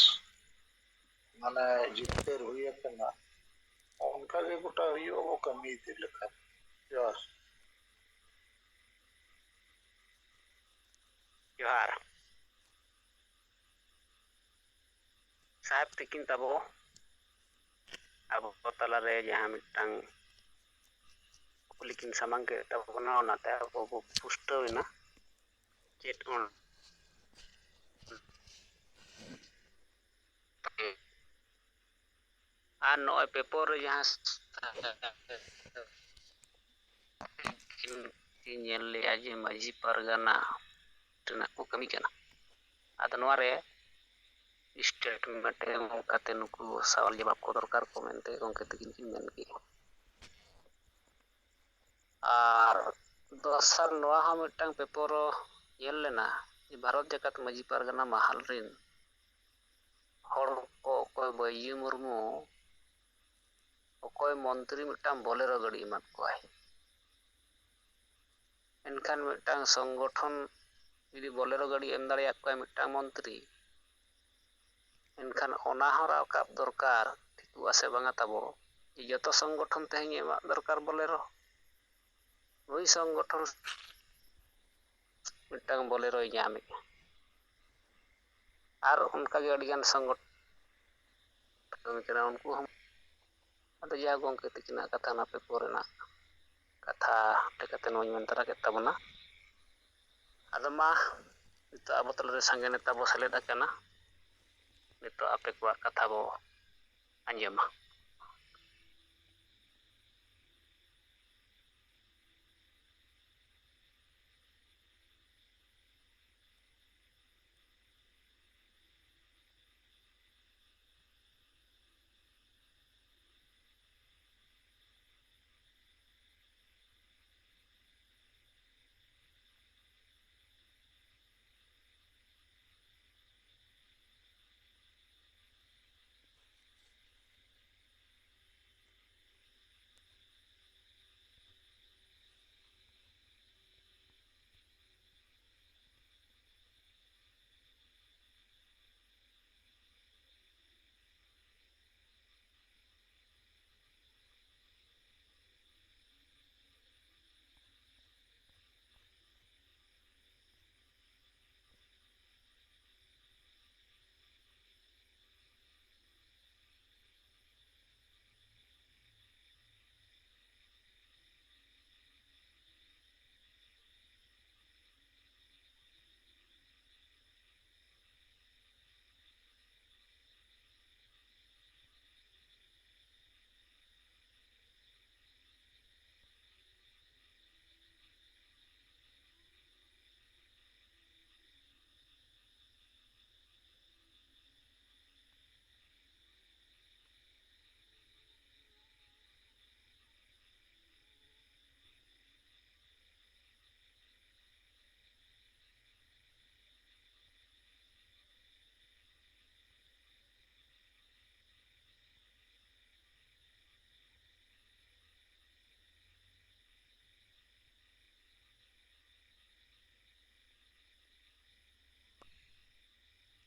ᱢᱟᱱᱮ ᱡᱤᱛᱠᱟᱹᱨ ᱦᱩᱭ ᱟᱠᱟᱱᱟ᱾ ᱚᱱᱠᱟ ᱜᱮ ᱜᱚᱴᱟ ᱦᱩᱭᱩᱜᱼᱟ, ᱵᱚ ᱠᱟᱹᱢᱤ ᱤᱫᱤ ᱞᱮᱠᱷᱟᱱ᱾ ᱡᱚᱦᱟᱨ᱾ ᱡᱚᱦᱟᱨ᱾ ᱥᱟᱦᱮᱵᱽ ᱛᱤᱠᱤᱱ ᱛᱟᱵᱚ, ᱟᱵᱚ ᱛᱟᱞᱟᱨᱮ ᱡᱟᱦᱟᱸ ᱢᱤᱫᱴᱟᱝ ᱠᱩᱠᱞᱤ ᱠᱤᱱ ᱥᱟᱢᱟᱝ ᱠᱮᱫ ᱛᱟᱵᱚᱱᱟ, ᱚᱱᱟᱛᱮ ᱟᱵᱚ ᱵᱚ ᱯᱩᱥᱴᱟᱹᱣ ᱮᱱᱟ᱾ ᱪᱮᱫ ᱚᱱ-, ᱟᱨ ᱱᱚᱜᱼᱚᱭ ᱯᱮᱯᱟᱨ ᱨᱮ ᱡᱟᱦᱟᱸ ᱧᱮᱞ ᱞᱮᱜᱼᱟ ᱡᱮ ᱢᱟᱹᱡᱷᱤ ᱯᱟᱨᱜᱟᱱᱟ ᱨᱮᱱᱟᱜ ᱠᱚ ᱠᱟᱹᱢᱤ ᱠᱟᱱᱟ, ᱟᱫᱚ ᱱᱚᱣᱟ ᱨᱮ ᱥᱴᱮᱴᱢᱮᱱᱴ ᱮᱢ ᱠᱟᱛᱮ ᱱᱩᱠᱩ ᱥᱟᱣᱟᱞ ᱡᱚᱵᱟᱵ ᱠᱚ ᱫᱚᱨᱠᱟᱨ ᱠᱚ ᱢᱮᱱᱛᱮ ᱜᱚᱢᱠᱮ ᱛᱟᱹᱠᱤᱱ ᱠᱤᱱ ᱢᱮᱱ ᱠᱮᱜᱼᱟ᱾ ᱟᱨ ᱫᱚᱥᱟᱨ ᱱᱚᱣᱟ ᱦᱚᱸ ᱢᱤᱫᱴᱟᱝ ᱯᱮᱯᱟᱨ ᱧᱮᱞ ᱞᱮᱱᱟ ᱡᱮ ᱵᱷᱟᱨᱚᱛ ᱡᱟᱠᱟᱛ ᱢᱟᱹᱡᱷᱤ ᱯᱟᱨᱜᱟᱱᱟ ᱢᱟᱦᱟᱞ ᱨᱮᱱ ᱦᱚᱲ ᱠᱚ ᱚᱠᱚᱭ ᱵᱟᱹᱭᱡᱩ ᱢᱩᱨᱢᱩ ᱚᱠᱚᱭ ᱢᱚᱱᱛᱨᱤ ᱢᱤᱫᱴᱟᱝ ᱵᱚᱞᱮᱨᱳ ᱜᱟᱹᱰᱤ ᱮᱢᱟᱫ ᱠᱚᱣᱟᱭ᱾ ᱮᱱᱠᱷᱟᱱ ᱢᱤᱫᱴᱟᱝ ᱥᱚᱝᱜᱚᱴᱷᱚᱱ ᱡᱩᱫᱤ ᱵᱚᱞᱮᱨᱳ ᱜᱟᱹᱰᱤ ᱮᱢ ᱫᱟᱲᱮᱭᱟᱫ ᱠᱚᱣᱟᱭ ᱢᱤᱫᱴᱟᱝ ᱢᱚᱱᱛᱨᱤ, ᱮᱱᱠᱷᱟᱱ ᱚᱱᱟ ᱦᱚᱸ ᱨᱟᱠᱟᱵ ᱫᱚᱨᱠᱟᱨ, ᱴᱷᱤᱠᱚᱜᱼᱟ ᱥᱮ ᱵᱟᱝᱟ ᱛᱟᱵᱚ, ᱡᱮ ᱡᱚᱛᱚ ᱥᱚᱝᱜᱚᱴᱷᱚᱱ ᱛᱮᱦᱮᱧ ᱮᱢᱟᱜ ᱫᱚᱨᱠᱟᱨ ᱵᱚᱞᱮᱨᱳ᱾ ᱱᱩᱭ ᱥᱚᱝᱜᱚᱴᱷᱚᱱ ᱢᱤᱫᱴᱟᱝ ᱵᱚᱞᱮᱨᱳᱭ ᱧᱟᱢᱮᱫᱼᱟ᱾ ᱟᱨ ᱚᱱᱠᱟᱜᱮ ᱟᱹᱰᱤᱜᱟᱱ ᱥᱚᱝᱜᱚᱴᱷᱚᱱ ᱠᱟᱹᱢᱤ ᱠᱟᱱᱟ, ᱩᱱᱠᱩ ᱦᱚᱸ᱾ ᱟᱫᱚ ᱡᱟ ᱜᱚᱢᱠᱮ ᱛᱤᱠᱤᱱᱟᱜ ᱠᱟᱛᱷᱟ ᱱᱟᱯᱮ ᱯᱚᱨᱮᱱᱟᱜ ᱠᱟᱛᱷᱟ ᱞᱮᱠᱟᱛᱮ ᱱᱚᱣᱟᱧ ᱢᱮᱱ ᱛᱟᱨᱟ ᱠᱮᱫ ᱛᱟᱵᱚᱱᱟ᱾ ᱟᱫᱚ ᱢᱟ, ᱱᱤᱛᱚᱜ ᱟᱵᱚ ᱛᱟᱞᱟᱨᱮ ᱥᱟᱸᱜᱮ ᱱᱮᱛᱟ ᱵᱚ ᱥᱮᱞᱮᱫ ᱟᱠᱟᱱᱟ᱾ ᱱᱤᱛᱚᱜ ᱟᱯᱮ ᱠᱚᱣᱟᱜ ᱠᱟᱛᱷᱟ ᱵᱚ ᱟᱸᱡᱚᱢᱟ᱾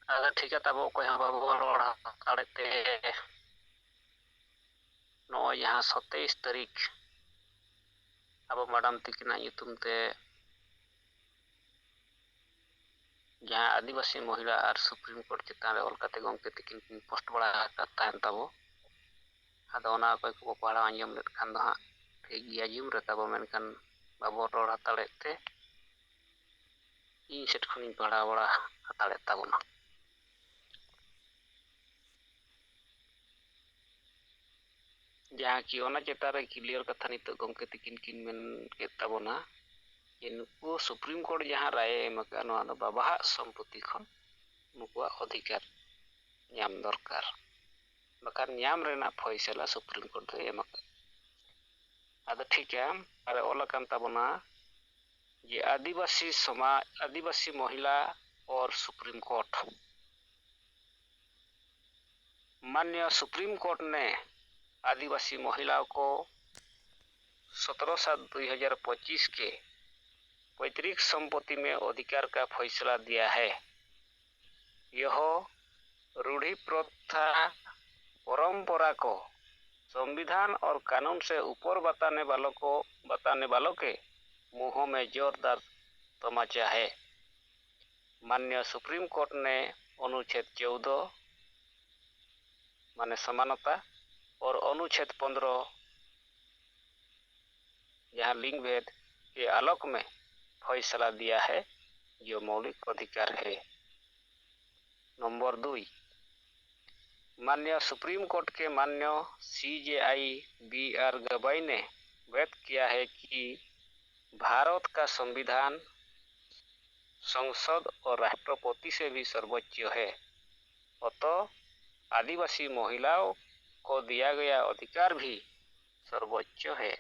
ᱟᱫᱚ ᱴᱷᱤᱠᱟ ᱛᱟᱵᱚ, ᱚᱠᱚᱭ ᱦᱚᱸ ᱵᱟᱵᱚ ᱨᱚᱲ ᱦᱟᱛᱟᱲᱮᱫ ᱛᱮ, ᱱᱚᱜᱼᱚᱭ ᱡᱟᱦᱟᱸ ᱥᱟᱛᱟᱭᱤᱥ ᱛᱟᱹᱨᱤᱠᱷ ᱟᱵᱚ ᱢᱟᱰᱟᱢ ᱛᱤᱠᱤᱱᱟᱜ ᱧᱩᱛᱩᱢ ᱛᱮ ᱡᱟᱦᱟᱸ ᱟᱹᱫᱤᱵᱟᱹᱥᱤ ᱢᱚᱦᱤᱞᱟ ᱟᱨ ᱥᱩᱯᱨᱤᱢ ᱠᱳᱨᱴ ᱪᱮᱛᱟᱱ ᱨᱮ ᱚᱞ ᱠᱟᱛᱮ ᱜᱚᱢᱠᱮ ᱛᱤᱠᱤᱱ ᱠᱤᱱ ᱯᱳᱥᱴ ᱵᱟᱲᱟ ᱟᱠᱟᱫ ᱛᱟᱦᱮᱱ ᱛᱟᱵᱚ, ᱟᱫᱚ ᱚᱱᱟ ᱚᱠᱚᱭ ᱠᱚᱠᱚ ᱯᱟᱲᱦᱟᱣ ᱟᱸᱡᱚᱢ ᱞᱮᱫ ᱠᱷᱟᱱ ᱫᱚ ᱦᱟᱸᱜ ᱴᱷᱤᱠ ᱜᱮᱭᱟ, ᱡᱩᱢ ᱨᱮ ᱛᱟᱵᱚ, ᱢᱮᱱᱠᱷᱟᱱ ᱵᱟᱵᱚ ᱨᱚᱲ ᱦᱟᱛᱟᱲᱮᱫ ᱛᱮ ᱤᱧ ᱥᱮᱫ ᱠᱷᱚᱱᱤᱧ ᱯᱟᱲᱦᱟᱣ ᱵᱟᱲᱟ ᱦᱟᱛᱟᱲᱮᱫ ᱛᱟᱵᱚᱱᱟ᱾ ᱡᱟᱦᱟᱸ ᱠᱤ ᱚᱱᱟ ᱪᱮᱛᱟᱱ ᱨᱮ ᱠᱞᱤᱭᱟᱨ ᱠᱟᱛᱷᱟ ᱱᱤᱛᱚᱜ ᱜᱚᱢᱠᱮ ᱛᱤᱠᱤᱱ ᱠᱤᱱ ᱢᱮᱱ ᱠᱮᱫ ᱛᱟᱵᱚᱱᱟ ᱡᱮ ᱱᱩᱠᱩ ᱥᱩᱯᱨᱤᱢ ᱠᱳᱨᱴ ᱡᱟᱦᱟᱸ ᱨᱟᱭᱮ ᱮᱢ ᱟᱠᱟᱫᱼᱟ, ᱱᱚᱣᱟ ᱫᱚ ᱵᱟᱵᱟᱦᱟᱜ ᱥᱚᱢᱯᱚᱛᱤ ᱠᱷᱚᱱ ᱱᱩᱠᱩᱣᱟᱜ ᱚᱫᱷᱤᱠᱟᱨ ᱧᱟᱢ ᱫᱚᱨᱠᱟᱨ, ᱵᱟᱠᱷᱟᱱ ᱧᱟᱢ ᱨᱮᱱᱟᱜ ᱯᱷᱚᱭᱥᱟᱞᱟ ᱥᱩᱯᱨᱤᱢ ᱠᱳᱨᱴ ᱫᱚᱭ ᱮᱢ ᱟᱠᱟᱫᱼᱟ᱾ ᱟᱫᱚ ᱴᱷᱤᱠᱟ, ᱟᱨ ᱚᱞ ᱟᱠᱟᱱ ᱛᱟᱵᱚᱱᱟ ᱡᱮ ᱟᱹᱫᱤᱵᱟᱹᱥᱤ ᱥᱚᱢᱟᱡᱽ, ᱟᱹᱫᱤᱵᱟᱹᱥᱤ ᱢᱚᱦᱤᱞᱟ ᱚᱨ ᱥᱩᱯᱨᱤᱢ ᱠᱳᱨᱴ᱾ माननीय सुप्रीम कोर्ट ने आदिवासी महिलाओं को सत्रह सात दो हज़ार पच्चीस के पैतृक संपत्ति में अधिकार का फैसला दिया है। यह रूढ़ि प्रथा परंपरा को संविधान और कानून से ऊपर बताने वालों को, बताने वालों के मुंहों में जोरदार तमाचा है। माननीय सुप्रीम कोर्ट ने अनुच्छेद चौदह माने समानता और अनुच्छेद पन्द्रह जहाँ लिंग भेद के आलोक में फैसला दिया है, जो मौलिक अधिकार है। नंबर दुई, माननीय सुप्रीम कोर्ट के माननीय सी जे आई बी आर गवाई ने व्यक्त किया है कि भारत का संविधान संसद और राष्ट्रपति से भी सर्वोच्च है। अतः आदिवासी महिलाओं को दिया गया अधिकार भी सर्वोच्च है।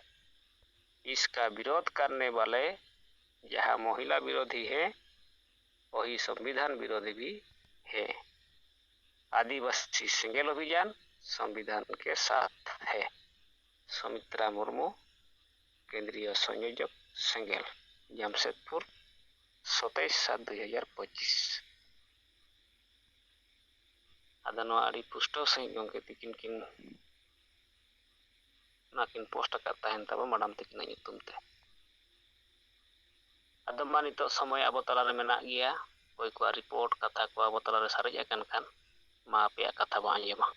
इसका विरोध करने वाले जहाँ महिला विरोधी हैं, वही संविधान विरोधी भी हैं। आदिवासी सेंगेल अभियान संविधान के साथ है। सुमित्रा मुर्मू, केंद्रीय संयोजक सेंगेल, जमशेदपुर, सत्ताईस सात दो हज़ार पच्चीस। ᱟᱫᱚ ᱱᱚᱣᱟ ᱟᱹᱰᱤ ᱯᱩᱥᱴᱟᱹᱣ ᱥᱟᱺᱦᱤᱡ ᱜᱚᱢᱠᱮ ᱛᱤᱠᱤᱱ ᱠᱤᱱ ᱱᱚᱣᱟ ᱠᱤᱱ ᱯᱳᱥᱴ ᱟᱠᱟᱫ ᱛᱟᱦᱮᱱ ᱛᱟᱵᱚ ᱢᱮᱰᱟᱢ ᱛᱤᱠᱤᱱᱟᱜ ᱧᱩᱛᱩᱢ ᱛᱮ᱾ ᱟᱫᱚ ᱢᱟ ᱱᱤᱛᱚᱜ ᱥᱚᱢᱚᱭ ᱟᱵᱚ ᱛᱟᱞᱟᱨᱮ ᱢᱮᱱᱟᱜ ᱜᱮᱭᱟ, ᱚᱠᱚᱭ ᱠᱚᱣᱟᱜ ᱨᱤᱯᱳᱨᱴ ᱠᱟᱛᱷᱟ ᱠᱚ ᱟᱵᱚ ᱛᱟᱞᱟᱨᱮ ᱥᱟᱨᱮᱡ ᱟᱠᱟᱱ ᱠᱷᱟᱱ ᱢᱟ ᱟᱯᱮᱭᱟᱜ ᱠᱟᱛᱷᱟ ᱵᱚ ᱟᱸᱡᱚᱢᱟ᱾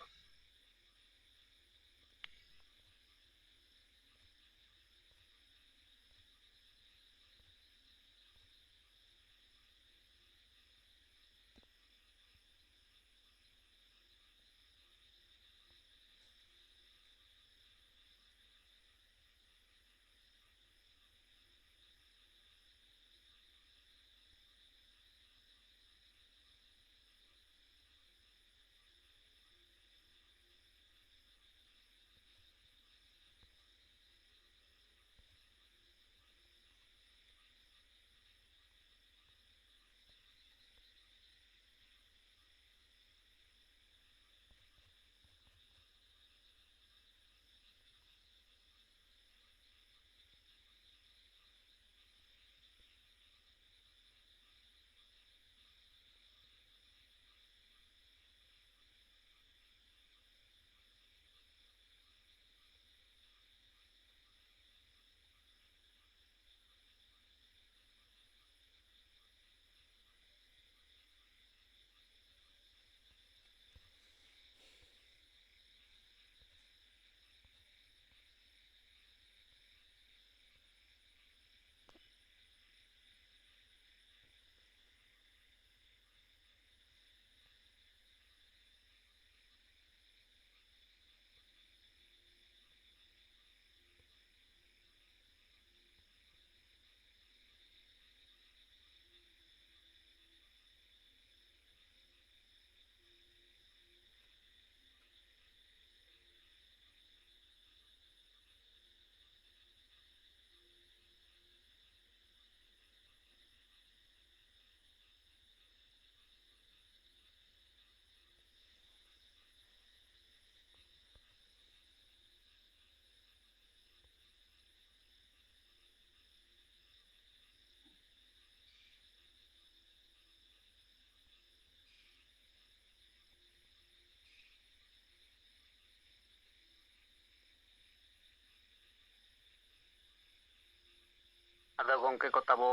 ᱟᱫᱚ ᱜᱚᱢᱠᱮ ᱠᱚ ᱛᱟᱵᱚ,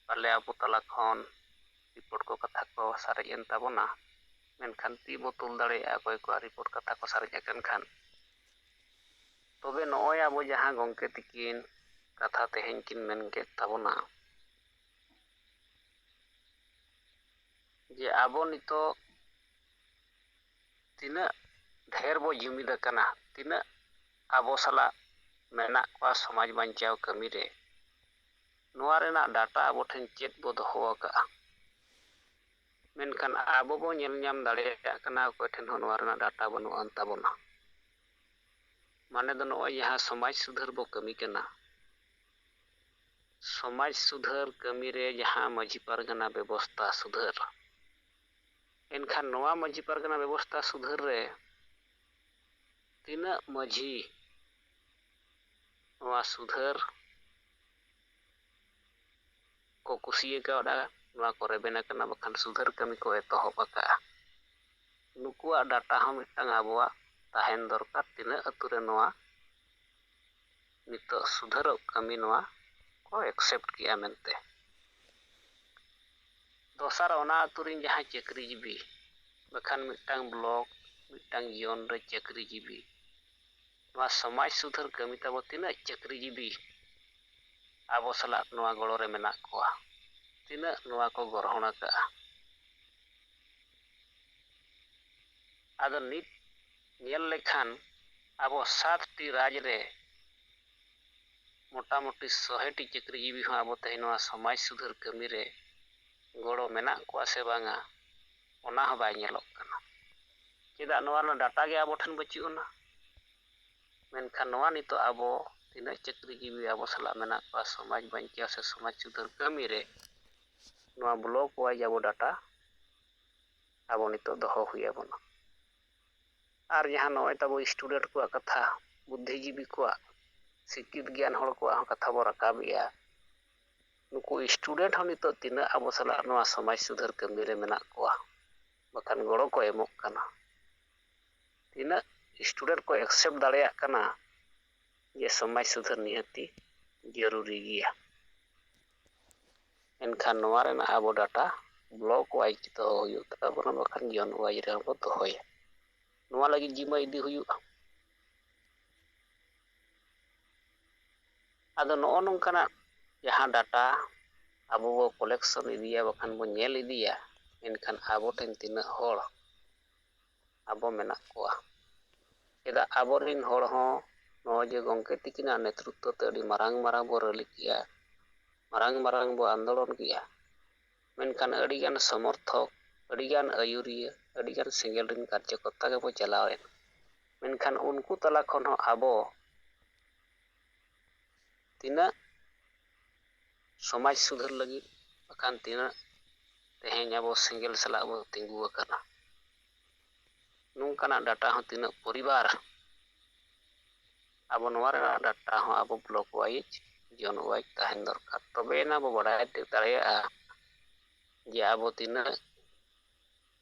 ᱯᱟᱞᱮ ᱟᱵᱚ ᱛᱟᱞᱟ ᱠᱷᱚᱱ ᱨᱤᱯᱳᱨᱴ ᱠᱚ ᱠᱟᱛᱷᱟ ᱠᱚ ᱥᱟᱨᱮᱡ ᱮᱱ ᱛᱟᱵᱚᱱᱟ, ᱢᱮᱱᱠᱷᱟᱱ ᱛᱤ ᱵᱚ ᱛᱩᱞ ᱫᱟᱲᱮᱭᱟᱜᱼᱟ ᱚᱠᱚᱭ ᱠᱚᱣᱟᱜ ᱨᱤᱯᱳᱨᱴ ᱠᱟᱛᱷᱟ ᱠᱚ ᱥᱟᱨᱮᱡ ᱟᱠᱟᱱ ᱠᱷᱟᱱ᱾ ᱛᱚᱵᱮ ᱱᱚᱜᱼᱚᱭ ᱟᱵᱚ ᱡᱟᱦᱟᱸ ᱜᱚᱢᱠᱮ ᱛᱤᱠᱤᱱ ᱠᱟᱛᱷᱟ ᱛᱮᱦᱮᱧ ᱠᱤᱱ ᱢᱮᱱ ᱠᱮᱫ ᱛᱟᱵᱚᱱᱟ, ᱡᱮ ᱟᱵᱚ ᱱᱤᱛᱚᱜ ᱛᱤᱱᱟᱹᱜ ᱰᱷᱮᱨ ᱵᱚ ᱡᱩᱢᱤᱫ ᱟᱠᱟᱱᱟ, ᱛᱤᱱᱟᱹᱜ ᱟᱵᱚ ᱥᱟᱞᱟᱜ ᱢᱮᱱᱟᱜ ᱠᱚᱣᱟ ᱥᱚᱢᱟᱡᱽ ᱵᱟᱧᱪᱟᱣ ᱠᱟᱹᱢᱤ ᱨᱮ, ᱱᱚᱣᱟ ᱨᱮᱱᱟᱜ ᱰᱟᱴᱟ ᱟᱵᱚ ᱴᱷᱮᱱ ᱪᱮᱫ ᱵᱚ ᱫᱚᱦᱚ ᱟᱠᱟᱫᱼᱟ? ᱢᱮᱱᱠᱷᱟᱱ ᱟᱵᱚ ᱵᱚ ᱧᱮᱞ ᱧᱟᱢ ᱫᱟᱲᱮᱭᱟᱜ ᱠᱟᱱᱟ, ᱚᱠᱚᱭ ᱴᱷᱮᱱ ᱦᱚᱸ ᱱᱚᱣᱟ ᱨᱮᱱᱟᱜ ᱰᱟᱴᱟ ᱵᱟᱹᱱᱩᱜ ᱟᱱ ᱛᱟᱵᱚᱱᱟ᱾ ᱢᱟᱱᱮ ᱫᱚ ᱱᱚᱜᱼᱚᱭ ᱡᱟᱦᱟᱸ ᱥᱚᱢᱟᱡᱽ ᱥᱩᱫᱷᱟᱹᱨ ᱵᱚ ᱠᱟᱹᱢᱤ ᱠᱟᱱᱟ, ᱥᱚᱢᱟᱡᱽ ᱥᱩᱫᱷᱟᱹᱨ ᱠᱟᱹᱢᱤ ᱨᱮ ᱡᱟᱦᱟᱸ ᱢᱟᱹᱡᱷᱤ ᱯᱟᱨᱜᱟᱱᱟ ᱵᱮᱵᱚᱥᱛᱷᱟ ᱥᱩᱫᱷᱟᱹᱨ, ᱮᱱᱠᱷᱟᱱ ᱱᱚᱣᱟ ᱢᱟᱹᱡᱷᱤ ᱯᱟᱨᱜᱟᱱᱟ ᱵᱮᱵᱚᱥᱛᱷᱟ ᱥᱩᱫᱷᱟᱹᱨ ᱨᱮ ᱛᱤᱱᱟᱹᱜ ᱢᱟᱹᱡᱷᱤ ᱱᱚᱣᱟ ᱥᱩᱫᱷᱟᱹᱨ ᱠᱚ ᱠᱩᱥᱤ ᱟᱠᱟᱣᱫᱟ, ᱱᱚᱣᱟ ᱠᱚ ᱨᱮᱵᱮᱱ ᱟᱠᱟᱱᱟ, ᱵᱟᱠᱷᱟᱱ ᱥᱩᱫᱷᱟᱹᱨ ᱠᱟᱹᱢᱤ ᱠᱚ ᱮᱛᱚᱦᱚᱵ ᱟᱠᱟᱫᱼᱟ, ᱱᱩᱠᱩᱣᱟᱜ ᱰᱟᱴᱟ ᱦᱚᱸ ᱢᱤᱫᱴᱟᱝ ᱟᱵᱚᱣᱟᱜ ᱛᱟᱦᱮᱱ ᱫᱚᱨᱠᱟᱨ, ᱛᱤᱱᱟᱹᱜ ᱟᱹᱛᱩ ᱨᱮ ᱱᱚᱣᱟ ᱱᱤᱛᱚᱜ ᱥᱩᱫᱷᱟᱹᱨᱚᱜ ᱠᱟᱹᱢᱤ ᱱᱚᱣᱟ ᱠᱚ ᱮᱠᱥᱮᱯᱴ ᱠᱮᱜᱼᱟ ᱢᱮᱱᱛᱮ᱾ ᱫᱚᱥᱟᱨ, ᱚᱱᱟ ᱟᱹᱛᱩ ᱨᱮᱱ ᱡᱟᱦᱟᱸᱭ ᱪᱟᱹᱠᱨᱤᱡᱤᱵᱤ, ᱵᱟᱠᱷᱟᱱ ᱢᱤᱫᱴᱟᱝ ᱵᱞᱚᱠ, ᱢᱤᱫᱴᱟᱝ ᱡᱳᱱ ᱨᱮ ᱪᱟᱹᱠᱨᱤᱡᱤᱵᱤ, ᱱᱚᱣᱟ ᱥᱚᱢᱟᱡᱽ ᱥᱩᱫᱷᱟᱹᱨ ᱠᱟᱹᱢᱤ ᱛᱟᱵᱚ ᱛᱤᱱᱟᱹᱜ ᱪᱟᱹᱠᱨᱤᱡᱤᱵᱤ ᱟᱵᱚ ᱥᱟᱞᱟᱜ ᱱᱚᱣᱟ ᱜᱚᱲᱚ ᱨᱮ ᱢᱮᱱᱟᱜ ᱠᱚᱣᱟ, ᱛᱤᱱᱟᱹᱜ ᱱᱚᱣᱟ ᱠᱚ ᱜᱨᱚᱦᱚᱱ ᱟᱠᱟᱫᱼᱟ? ᱟᱫᱚ ᱱᱤᱛ ᱧᱮᱞ ᱞᱮᱠᱷᱟᱱ ᱟᱵᱚ ᱥᱟᱛ ᱴᱤ ᱨᱟᱡᱽ ᱨᱮ ᱢᱚᱴᱟᱢᱩᱴᱤ ᱥᱚᱭ ᱴᱤ ᱪᱟᱹᱠᱨᱤᱡᱤᱵᱤ ᱦᱚᱸ ᱟᱵᱚ ᱛᱮᱦᱮᱧ ᱱᱚᱣᱟ ᱥᱚᱢᱟᱡᱽ ᱥᱩᱫᱷᱟᱹᱨ ᱠᱟᱹᱢᱤ ᱨᱮ ᱜᱚᱲᱚ ᱢᱮᱱᱟᱜ ᱠᱚᱣᱟ ᱥᱮ ᱵᱟᱝᱟ, ᱚᱱᱟ ᱦᱚᱸ ᱵᱟᱭ ᱧᱮᱞᱚᱜ ᱠᱟᱱᱟ᱾ ᱪᱮᱫᱟᱜ ᱱᱚᱣᱟ ᱨᱮᱱᱟᱜ ᱰᱟᱴᱟ ᱜᱮ ᱟᱵᱚ ᱴᱷᱮᱱ ᱵᱟᱹᱪᱩᱜ ᱟᱱᱟ? ᱢᱮᱱᱠᱷᱟᱱ ᱱᱚᱣᱟ ᱱᱤᱛᱚᱜ ᱟᱵᱚ ᱛᱤᱱᱟᱹᱜ ᱪᱟᱹᱠᱨᱤᱡᱤᱵᱤ ᱟᱵᱚ ᱥᱟᱞᱟᱜ ᱢᱮᱱᱟᱜ ᱠᱚᱣᱟ ᱥᱚᱢᱟᱡᱽ ᱵᱟᱧᱪᱟᱣ ᱥᱮ ᱥᱚᱢᱟᱡᱽ ᱥᱩᱫᱷᱟᱹᱨ ᱠᱟᱹᱢᱤ ᱨᱮ, ᱱᱚᱣᱟ ᱵᱞᱚᱠ ᱣᱟᱭᱤᱡ ᱟᱵᱚ ᱰᱟᱴᱟ ᱟᱵᱚ ᱱᱤᱛᱚᱜ ᱫᱚᱦᱚ ᱦᱩᱭ ᱟᱵᱚᱱᱟ᱾ ᱟᱨ ᱡᱟᱦᱟᱸ ᱱᱚᱜᱼᱚᱭ ᱛᱟᱵᱚ ᱥᱴᱩᱰᱮᱱᱴ ᱠᱚᱣᱟᱜ ᱠᱟᱛᱷᱟ, ᱵᱩᱫᱽᱫᱷᱤᱡᱤᱵᱤ ᱠᱚᱣᱟᱜ, ᱥᱤᱠᱠᱷᱤᱛ ᱜᱮᱭᱟᱱ ᱦᱚᱲ ᱠᱚᱣᱟᱜ ᱦᱚᱸ ᱠᱟᱛᱷᱟ ᱵᱚ ᱨᱟᱠᱟᱵᱮᱜᱼᱟ, ᱱᱩᱠᱩ ᱥᱴᱩᱰᱮᱱᱴ ᱦᱚᱸ ᱱᱤᱛᱚᱜ ᱛᱤᱱᱟᱹᱜ ᱟᱵᱚ ᱥᱟᱞᱟᱜ ᱱᱚᱣᱟ ᱥᱚᱢᱟᱡᱽ ᱥᱩᱫᱷᱟᱹᱨ ᱠᱟᱹᱢᱤ ᱨᱮ ᱢᱮᱱᱟᱜ ᱠᱚᱣᱟ, ᱵᱟᱠᱷᱟᱱ ᱜᱚᱲᱚ ᱠᱚ ᱮᱢᱚᱜ ᱠᱟᱱᱟ? ᱛᱤᱱᱟᱹᱜ ᱥᱴᱩᱰᱮᱱᱴ ᱠᱚ ᱮᱠᱥᱮᱯᱴ ᱫᱟᱲᱮᱭᱟᱜ ᱠᱟᱱᱟ ᱡᱮ ᱥᱚᱢᱟᱡᱽ ᱥᱩᱫᱷᱟᱹᱨ ᱱᱤᱦᱟᱹᱛᱤ ᱡᱟᱹᱨᱩᱨᱤ ᱜᱮᱭᱟ᱾ ᱮᱱᱠᱷᱟᱱ ᱱᱚᱣᱟ ᱨᱮᱱᱟᱜ ᱟᱵᱚ ᱰᱟᱴᱟ ᱵᱞᱚᱠ ᱣᱟᱭᱤᱡ ᱫᱚᱦᱚ ᱦᱩᱭᱩᱜ ᱛᱟᱵᱚᱱᱟ, ᱵᱟᱠᱷᱟᱱ ᱡᱳᱱ ᱣᱟᱭᱤᱡ ᱨᱮᱦᱚᱸ ᱵᱚ ᱫᱚᱦᱚᱭᱟ᱾ ᱱᱚᱣᱟ ᱞᱟᱹᱜᱤᱫ ᱡᱤᱢᱟᱹ ᱤᱫᱤ ᱦᱩᱭᱩᱜᱼᱟ᱾ ᱟᱫᱚ ᱱᱚᱜᱼᱚ ᱱᱚᱝᱠᱟᱱᱟᱜ ᱡᱟᱦᱟᱸ ᱰᱟᱴᱟ ᱟᱵᱚ ᱵᱚ ᱠᱚᱞᱮᱠᱥᱚᱱ ᱤᱫᱤᱭᱟ, ᱵᱟᱠᱷᱟᱱ ᱵᱚ ᱧᱮᱞ ᱤᱫᱤᱭᱟ, ᱮᱱᱠᱷᱟᱱ ᱟᱵᱚ ᱴᱷᱮᱱ ᱛᱤᱱᱟᱹᱜ ᱦᱚᱲ ᱟᱵᱚ ᱢᱮᱱᱟᱜ ᱠᱚᱣᱟ᱾ ᱪᱮᱫᱟᱜ ᱟᱵᱚᱨᱮᱱ ᱦᱚᱲ ᱦᱚᱸ ᱱᱚᱜᱼᱚᱭ ᱡᱮ ᱜᱚᱢᱠᱮ ᱛᱤᱠᱤᱱᱟᱜ ᱱᱮᱛᱨᱤᱛᱵᱚ ᱛᱮ ᱟᱹᱰᱤ ᱢᱟᱨᱟᱝ ᱢᱟᱨᱟᱝ ᱵᱚ ᱨᱮᱞᱤ ᱠᱮᱜᱼᱟ, ᱢᱟᱨᱟᱝ ᱢᱟᱨᱟᱝ ᱵᱚ ᱟᱱᱫᱳᱞᱚᱱ ᱠᱮᱜᱼᱟ, ᱢᱮᱱᱠᱷᱟᱱ ᱟᱹᱰᱤᱜᱟᱱ ᱥᱚᱢᱚᱨᱛᱷᱚᱠ, ᱟᱹᱰᱤᱜᱟᱱ ᱟᱹᱭᱩᱨᱤᱭᱟᱹ, ᱟᱹᱰᱤᱜᱟᱱ ᱥᱮᱸᱜᱮᱞ ᱨᱮᱱ ᱠᱟᱨᱡᱚᱠᱚᱨᱛᱟ ᱜᱮᱵᱚ ᱪᱟᱞᱟᱣᱮᱱ᱾ ᱢᱮᱱᱠᱷᱟᱱ ᱩᱱᱠᱩ ᱛᱟᱞᱟ ᱠᱷᱚᱱ ᱦᱚᱸ ᱟᱵᱚ ᱛᱤᱱᱟᱹᱜ ᱥᱚᱢᱟᱡᱽ ᱥᱩᱫᱷᱟᱹᱨ ᱞᱟᱹᱜᱤᱫ, ᱵᱟᱠᱷᱟᱱ ᱛᱤᱱᱟᱹᱜ ᱛᱮᱦᱮᱧ ᱟᱵᱚ ᱥᱮᱸᱜᱮᱞ ᱥᱟᱞᱟᱜ ᱵᱚ ᱛᱤᱸᱜᱩ ᱟᱠᱟᱱᱟ, ᱱᱚᱝᱠᱟᱱᱟᱜ ᱰᱟᱴᱟ ᱦᱚᱸ ᱛᱤᱱᱟᱹᱜ ᱯᱚᱨᱤᱵᱟᱨ ᱟᱵᱚ ᱱᱚᱣᱟ ᱨᱮᱱᱟᱜ ᱰᱟᱴᱟ ᱦᱚᱸ ᱟᱵᱚ ᱵᱞᱚᱠ ᱣᱟᱭᱤᱡ, ᱡᱳᱱ ᱣᱟᱭᱤᱡ ᱛᱟᱦᱮᱱ ᱫᱚᱨᱠᱟᱨ᱾ ᱛᱚᱵᱮ ᱮᱱᱟ ᱵᱚ ᱵᱟᱰᱟᱭ ᱫᱟᱲᱮᱭᱟᱜᱼᱟ ᱡᱮ ᱟᱵᱚ ᱛᱤᱱᱟᱹᱜ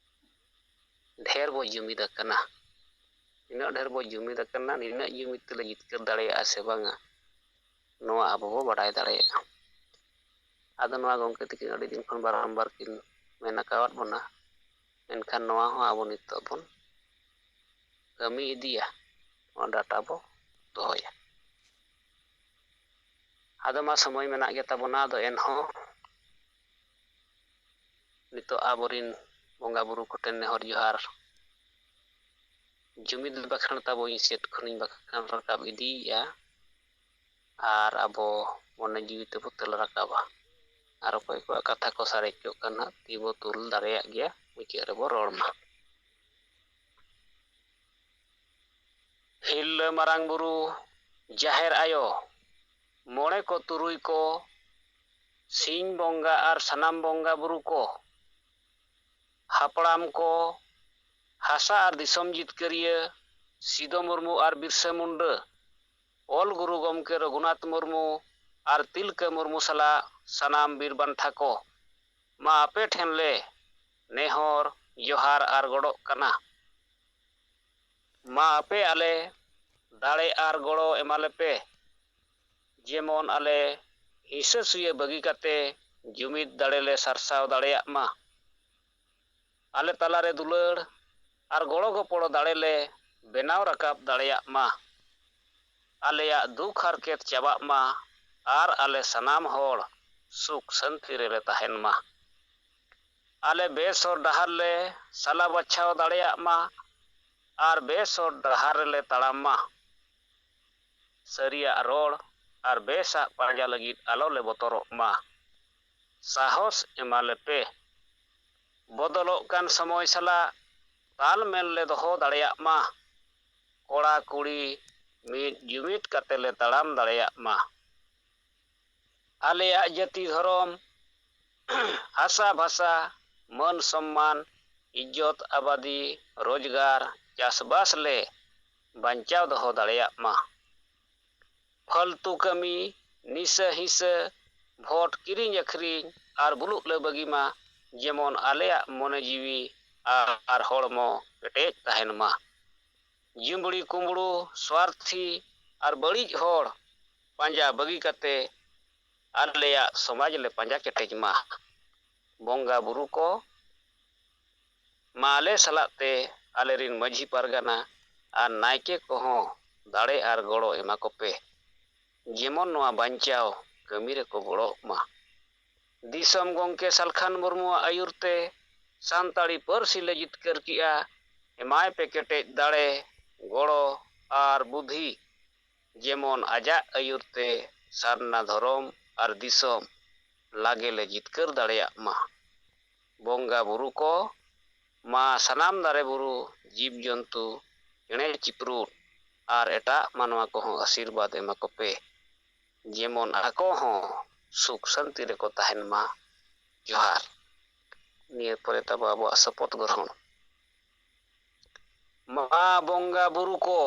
ᱰᱷᱮᱨ ᱵᱚ ᱡᱩᱢᱤᱫ ᱟᱠᱟᱱᱟ, ᱛᱤᱱᱟᱹᱜ ᱰᱷᱮᱨ ᱵᱚ ᱡᱩᱢᱤᱫ ᱟᱠᱟᱱᱟ, ᱱᱤᱱᱟᱹᱜ ᱡᱩᱢᱤᱫ ᱛᱮᱞᱮ ᱡᱤᱛᱠᱟᱹᱨ ᱫᱟᱲᱮᱭᱟᱜᱼᱟ ᱥᱮ ᱵᱟᱝᱟ, ᱱᱚᱣᱟ ᱟᱵᱚ ᱵᱚ ᱵᱟᱰᱟᱭ ᱫᱟᱲᱮᱭᱟᱜᱼᱟ᱾ ᱟᱫᱚ ᱱᱚᱣᱟ ᱜᱚᱢᱠᱮ ᱛᱤᱠᱤᱱ ᱟᱹᱰᱤ ᱫᱤᱱ ᱠᱷᱚᱱ ᱵᱟᱨᱚᱢᱵᱟᱨ ᱠᱤᱱ ᱢᱮᱱ ᱟᱠᱟᱣᱟᱫ ᱵᱚᱱᱟ, ᱢᱮᱱᱠᱷᱟᱱ ᱱᱚᱣᱟ ᱦᱚᱸ ᱟᱵᱚ ᱱᱤᱛᱚᱜ ᱵᱚᱱ ᱠᱟᱹᱢᱤ ᱤᱫᱤᱭᱟ, ᱱᱚᱣᱟ ᱰᱟᱴᱟ ᱵᱚ ᱫᱚᱦᱚᱭᱟ᱾ ᱟᱫᱚ ᱢᱟ ᱥᱚᱢᱚᱭ ᱢᱮᱱᱟᱜ ᱜᱮ ᱛᱟᱵᱚᱱᱟ, ᱟᱫᱚ ᱮᱱᱦᱚᱸ ᱱᱤᱛᱚᱜ ᱟᱵᱚᱨᱤᱱ ᱵᱚᱸᱜᱟ ᱵᱩᱨᱩ ᱠᱚᱴᱷᱮᱱ ᱱᱮᱦᱚᱨ ᱡᱚᱦᱟᱨ, ᱡᱩᱢᱤᱫ ᱵᱟᱠᱷᱟᱱ ᱛᱟᱵᱚ ᱤᱧ ᱥᱮᱫ ᱠᱷᱚᱱᱤᱧ ᱵᱟᱠᱷᱟᱱ ᱨᱟᱠᱟᱵ ᱤᱫᱤᱭᱮᱫᱼᱟ, ᱟᱨ ᱟᱵᱚ ᱢᱚᱱᱮ ᱡᱤᱣᱤ ᱛᱮᱵᱚ ᱛᱮᱞᱟ ᱨᱟᱠᱟᱵᱟ᱾ ᱟᱨ ᱚᱠᱚᱭ ᱠᱚᱣᱟᱜ ᱠᱟᱛᱷᱟ ᱠᱚ ᱥᱟᱨᱮᱡ ᱠᱚᱜ ᱠᱟᱱ ᱦᱟᱸᱜ, ᱛᱤ ᱵᱚ ᱛᱩᱞ ᱫᱟᱲᱮᱭᱟᱜ ᱜᱮᱭᱟ, ᱢᱩᱪᱟᱹᱫ ᱨᱮᱵᱚ ᱨᱚᱲ ᱢᱟ᱾ ᱦᱤᱨᱞᱟᱹ ᱢᱟᱨᱟᱝ ᱵᱩᱨᱩ, ᱡᱟᱦᱮᱨ ᱟᱭᱳ, ᱢᱚᱬᱮ ᱠᱚ ᱛᱩᱨᱩᱭ ᱠᱚ, ᱥᱤᱧ ᱵᱚᱸᱜᱟ ᱟᱨ ᱥᱟᱱᱟᱢ ᱵᱚᱸᱜᱟ ᱵᱩᱨᱩ ᱠᱚ, ᱦᱟᱯᱲᱟᱢ ᱠᱚ, ᱦᱟᱥᱟ ᱟᱨ ᱫᱤᱥᱚᱢ ᱡᱤᱛᱠᱟᱹᱨᱤᱭᱟᱹ ᱥᱤᱫᱚ ᱢᱩᱨᱢᱩ ᱟᱨ ᱵᱤᱨᱥᱟᱹ ᱢᱩᱱᱰᱟᱹ, ᱚᱞ ᱜᱩᱨᱩ ᱜᱚᱢᱠᱮ ᱨᱚᱜᱷᱩᱱᱟᱛᱷ ᱢᱩᱨᱢᱩ ᱟᱨ ᱛᱤᱞᱠᱟᱹ ᱢᱩᱨᱢᱩ ᱥᱟᱞᱟᱜ ᱥᱟᱱᱟᱢ ᱵᱤᱨ ᱵᱟᱱᱴᱷᱟ ᱠᱚ, ᱢᱟ ᱟᱯᱮ ᱴᱷᱮᱱ ᱞᱮ ᱱᱮᱦᱚᱨ, ᱡᱚᱦᱟᱨ ᱟᱨ ᱜᱚᱰᱚᱜ ᱠᱟᱱᱟ᱾ ᱢᱟ ᱟᱯᱮ ᱟᱞᱮ ᱫᱟᱲᱮ ᱟᱨ ᱜᱚᱲᱚ ᱮᱢᱟᱞᱮᱯᱮ, ᱡᱮᱢᱚᱱ ᱟᱞᱮ ᱦᱤᱸᱥᱟᱹ ᱥᱩᱭᱟᱹ ᱵᱟᱹᱜᱤ ᱠᱟᱛᱮ ᱡᱩᱢᱤᱫ ᱫᱟᱲᱮ ᱞᱮ ᱥᱟᱨᱥᱟᱣ ᱫᱟᱲᱮᱭᱟᱜ ᱢᱟ᱾ ᱟᱞᱮ ᱛᱟᱞᱟᱨᱮ ᱫᱩᱞᱟᱹᱲ ᱟᱨ ᱜᱚᱲᱚ ᱜᱚᱯᱚᱲᱚ ᱫᱟᱲᱮ ᱞᱮ ᱵᱮᱱᱟᱣ ᱨᱟᱠᱟᱵ ᱫᱟᱲᱮᱭᱟᱜ ᱢᱟ᱾ ᱟᱞᱮᱭᱟᱜ ᱫᱩᱠ ᱦᱟᱨᱠᱮᱛ ᱪᱟᱵᱟᱜ ᱢᱟ ᱟᱨ ᱟᱞᱮ ᱥᱟᱱᱟᱢ ᱦᱚᱲ ᱥᱩᱠ ᱥᱟᱹᱱᱛᱤ ᱨᱮᱞᱮ ᱛᱟᱦᱮᱱ ᱢᱟ᱾ ᱟᱞᱮ ᱵᱮᱥ ᱦᱚᱨ ᱰᱟᱦᱟᱨ ᱞᱮ ᱥᱟᱞᱟ ᱵᱟᱪᱷᱟᱣ ᱫᱟᱲᱮᱭᱟᱜ ᱢᱟ ᱟᱨ ᱵᱮᱥ ᱦᱚᱨ ᱰᱟᱦᱟᱨ ᱨᱮᱞᱮ ᱛᱟᱲᱟᱢ ᱢᱟ᱾ ᱥᱟᱹᱨᱤᱭᱟᱜ ᱨᱚᱲ ᱟᱨ ᱵᱮᱥᱟᱜ ᱯᱟᱸᱡᱟ ᱞᱟᱹᱜᱤᱫ ᱟᱞᱚ ᱞᱮ ᱵᱚᱛᱚᱨᱚᱜ ᱢᱟ᱾ ᱥᱟᱦᱚᱥ ᱮᱢᱟ ᱞᱮᱯᱮ᱾ ᱵᱚᱫᱚᱞᱚᱜ ᱠᱟᱱ ᱥᱚᱢᱚᱭ ᱥᱟᱞᱟᱜ ᱛᱟᱞᱢᱮᱞ ᱞᱮ ᱫᱚᱦᱚ ᱫᱟᱲᱮᱭᱟᱜ ᱢᱟ᱾ ᱠᱚᱲᱟ ᱠᱩᱲᱤ ᱢᱤᱫ ᱡᱩᱢᱤᱫ ᱠᱟᱛᱮ ᱞᱮ ᱛᱟᱲᱟᱢ ᱫᱟᱲᱮᱭᱟᱜ ᱢᱟ᱾ ᱟᱞᱮᱭᱟᱜ ᱡᱟᱹᱛᱤ ᱫᱷᱚᱨᱚᱢ, ᱦᱟᱥᱟ ᱵᱷᱟᱥᱟ, ᱢᱟᱹᱱ ᱥᱚᱢᱢᱟᱱ, ᱤᱡᱽᱡᱚᱛ ᱟᱵᱟᱫᱤ, ᱨᱳᱡᱽᱜᱟᱨ, ᱪᱟᱥᱵᱟᱥ ᱞᱮ ᱵᱟᱧᱪᱟᱣ ᱫᱚᱦᱚ ᱫᱟᱲᱮᱭᱟᱜ ᱢᱟ᱾ ᱯᱷᱟᱞᱛᱩ ᱠᱟᱹᱢᱤ, ᱱᱤᱥᱟᱹ ᱦᱤᱸᱥᱟᱹ, ᱵᱷᱳᱴ ᱠᱤᱨᱤᱧ ᱟᱹᱠᱷᱨᱤᱧ ᱟᱨ ᱵᱩᱞᱩᱜ ᱞᱮ ᱵᱟᱹᱜᱤ ᱢᱟ, ᱡᱮᱢᱚᱱ ᱟᱞᱮᱭᱟᱜ ᱢᱚᱱᱮ ᱡᱤᱣᱤ ᱟᱨ ᱦᱚᱲᱢᱚ ᱠᱮᱴᱮᱡ ᱛᱟᱦᱮᱱ ᱢᱟ᱾ ᱡᱩᱢᱵᱽᱲᱤ ᱠᱩᱢᱵᱽᱲᱩ, ᱥᱣᱟᱨᱛᱷᱤ ᱟᱨ ᱵᱟᱹᱲᱤᱡ ᱦᱚᱲ ᱯᱟᱸᱡᱟ ᱵᱟᱹᱜᱤ ᱠᱟᱛᱮ ᱟᱞᱮᱭᱟᱜ ᱥᱚᱢᱟᱡᱽ ᱞᱮ ᱯᱟᱸᱡᱟ ᱠᱮᱴᱮᱡ ᱢᱟ᱾ ᱵᱚᱸᱜᱟ ᱵᱩᱨᱩ ᱠᱚ, ᱢᱟ ᱟᱞᱮ ᱥᱟᱞᱟᱜ ᱛᱮ ᱟᱞᱮᱨᱤᱱ ᱢᱟᱹᱡᱷᱤ ᱯᱟᱨᱜᱟᱱᱟ ᱟᱨ ᱱᱟᱭᱠᱮ ᱠᱚᱦᱚᱸ ᱫᱟᱲᱮ ᱟᱨ ᱜᱚᱲᱚ ᱮᱢᱟ ᱠᱚᱯᱮ, ᱡᱮᱢᱚᱱ ᱱᱚᱣᱟ ᱵᱟᱧᱪᱟᱣ ᱠᱟᱹᱢᱤ ᱨᱮᱠᱚ ᱜᱚᱲᱚᱜ ᱢᱟ᱾ ᱫᱤᱥᱚᱢ ᱜᱚᱢᱠᱮ ᱥᱟᱞᱠᱷᱟᱱ ᱢᱩᱨᱢᱩᱣᱟᱜ ᱟᱹᱭᱩᱨ ᱛᱮ ᱥᱟᱱᱛᱟᱲᱤ ᱯᱟᱹᱨᱥᱤ ᱞᱮ ᱡᱤᱛᱠᱟᱹᱨ ᱠᱮᱜᱼᱟ᱾ ᱮᱢᱟᱭ ᱯᱮ ᱠᱮᱴᱮᱡ ᱫᱟᱲᱮ, ᱜᱚᱲᱚ ᱟᱨ ᱵᱩᱫᱷᱤ, ᱡᱮᱢᱚᱱ ᱟᱡᱟᱜ ᱟᱹᱭᱩᱨ ᱛᱮ ᱥᱟᱨᱱᱟ ᱫᱷᱚᱨᱚᱢ ᱟᱨ ᱫᱤᱥᱚᱢ ᱞᱟᱜᱮ ᱞᱮ ᱡᱤᱛᱠᱟᱹᱨ ᱫᱟᱲᱮᱭᱟᱜ ᱢᱟ᱾ ᱵᱚᱸᱜᱟ ᱵᱩᱨᱩ ᱠᱚ, ᱢᱟ ᱥᱟᱱᱟᱢ ᱫᱟᱨᱮ ᱵᱩᱨᱩ, ᱡᱤᱵᱽ ᱡᱚᱱᱛᱩ, ᱪᱮᱬᱮ ᱪᱤᱯᱨᱩᱫ ᱟᱨ ᱮᱴᱟᱜ ᱢᱟᱱᱣᱟ ᱠᱚᱦᱚᱸ ᱟᱥᱤᱨᱵᱟᱫᱽ ᱮᱢᱟ ᱠᱚᱯᱮ, ᱡᱮᱢᱚᱱ ᱟᱠᱚ ᱦᱚᱸ ᱥᱩᱠ ᱥᱟᱱᱛᱤ ᱨᱮᱠᱚ ᱛᱟᱦᱮᱱ ᱢᱟ᱾ ᱡᱚᱦᱟᱨ᱾ ᱱᱤᱭᱟᱹ ᱯᱚᱨᱮ ᱛᱟᱵᱚ ᱟᱵᱚᱣᱟᱜ ᱥᱚᱯᱚᱛ ᱜᱨᱚᱦᱚᱬ᱾ ᱢᱟ ᱵᱚᱸᱜᱟ ᱵᱩᱨᱩ ᱠᱚ,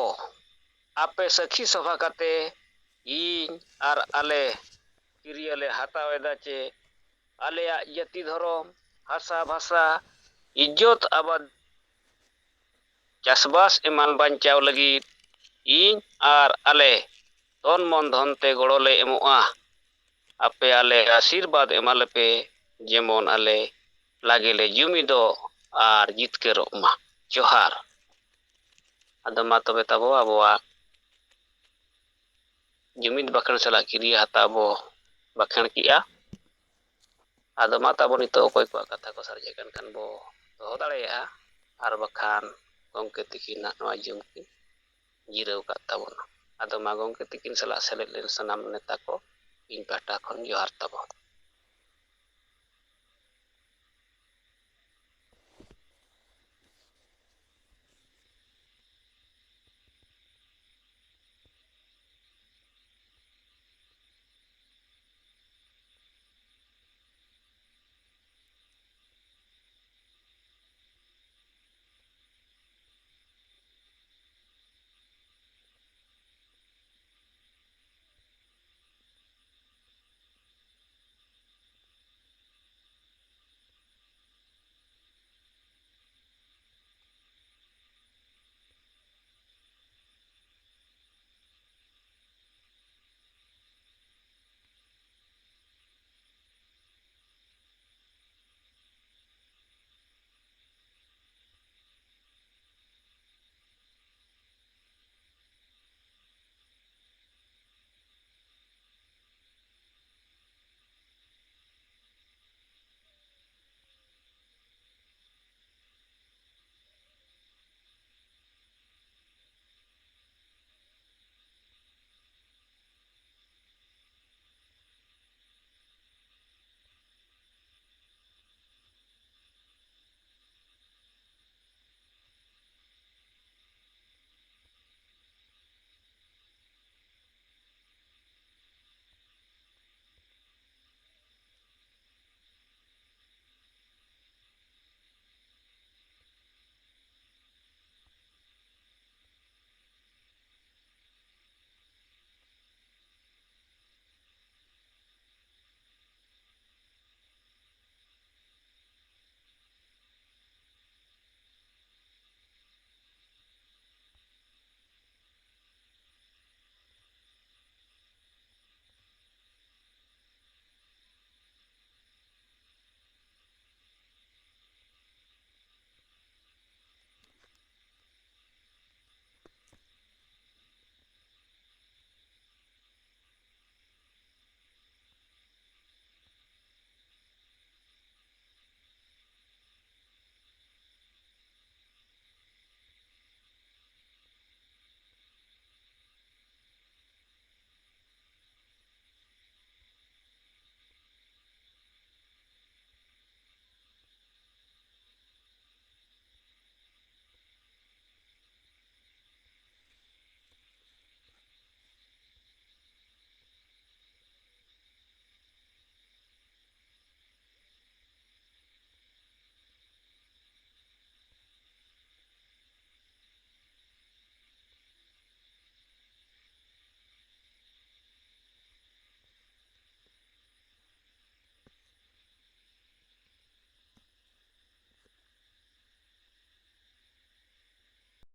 ᱟᱯᱮ ᱥᱟᱹᱠᱷᱤ ᱥᱚᱵᱷᱟ ᱠᱟᱛᱮ ᱤᱧ ᱟᱨ ᱟᱞᱮ ᱠᱤᱨᱭᱟᱹ ᱞᱮ ᱦᱟᱛᱟᱣ ᱮᱫᱟ ᱪᱮ ᱟᱞᱮᱭᱟᱜ ᱡᱟᱹᱛᱤ ᱫᱷᱚᱨᱚᱢ, ᱦᱟᱥᱟ ᱵᱷᱟᱥᱟ, ᱤᱡᱽᱡᱚᱛ ᱟᱵᱟᱫ, ᱪᱟᱥᱵᱟᱥ ᱮᱢᱟᱱ ᱵᱟᱧᱪᱟᱣ ᱞᱟᱹᱜᱤᱫ ᱤᱧ ᱟᱨ ᱟᱞᱮ ᱛᱚᱱ ᱢᱚᱱ ᱫᱷᱚᱱ ᱛᱮ ᱜᱚᱲᱚ ᱞᱮ ᱮᱢᱚᱜᱼᱟ᱾ ᱟᱯᱮ ᱟᱞᱮ ᱟᱥᱤᱨᱵᱟᱫᱽ ᱮᱢᱟ ᱞᱮᱯᱮ, ᱡᱮᱢᱚᱱ ᱟᱞᱮ ᱞᱟᱜᱮ ᱞᱮ ᱡᱩᱢᱤᱫᱚᱜ ᱟᱨ ᱡᱤᱛᱠᱟᱹᱨᱚᱜ ᱢᱟ᱾ ᱡᱚᱦᱟᱨ᱾ ᱟᱫᱚ ᱢᱟ ᱛᱚᱵᱮ ᱛᱟᱵᱚ ᱟᱵᱚᱣᱟᱜ ᱡᱩᱢᱤᱫ ᱵᱟᱠᱷᱮᱬ ᱥᱟᱞᱟᱜ ᱠᱤᱨᱭᱟᱹ ᱦᱟᱛᱟᱣ ᱵᱚ ᱵᱟᱠᱷᱮᱬ ᱠᱮᱜᱼᱟ᱾ ᱟᱫᱚ ᱢᱟ ᱛᱟᱵᱚ ᱱᱤᱛᱚᱜ ᱚᱠᱚᱭ ᱠᱚᱣᱟᱜ ᱠᱟᱛᱷᱟ ᱠᱚ ᱥᱟᱨᱮᱡ ᱟᱠᱟᱱ ᱠᱷᱟᱱ ᱵᱚ ᱫᱚᱦᱚ ᱫᱟᱲᱮᱭᱟᱜᱼᱟ, ᱟᱨ ᱵᱟᱠᱷᱟᱱ ᱜᱚᱢᱠᱮ ᱛᱤᱠᱤᱱ ᱱᱟᱜ ᱱᱚᱣᱟ ᱡᱩᱢ ᱠᱤᱱ ᱡᱤᱨᱟᱹᱣ ᱠᱟᱜ ᱛᱟᱵᱚᱱᱟ᱾ ᱟᱫᱚ ᱢᱟ ᱜᱚᱢᱠᱮ ᱛᱤᱠᱤᱱ ᱥᱟᱞᱟᱜ ᱥᱮᱞᱮᱫ ᱞᱮᱱ ᱥᱟᱱᱟᱢ ᱱᱮᱛᱟ ᱠᱚ ᱤᱧ ᱯᱟᱦᱴᱟ ᱠᱷᱚᱱ ᱡᱚᱦᱟᱨ ᱛᱟᱵᱚ᱾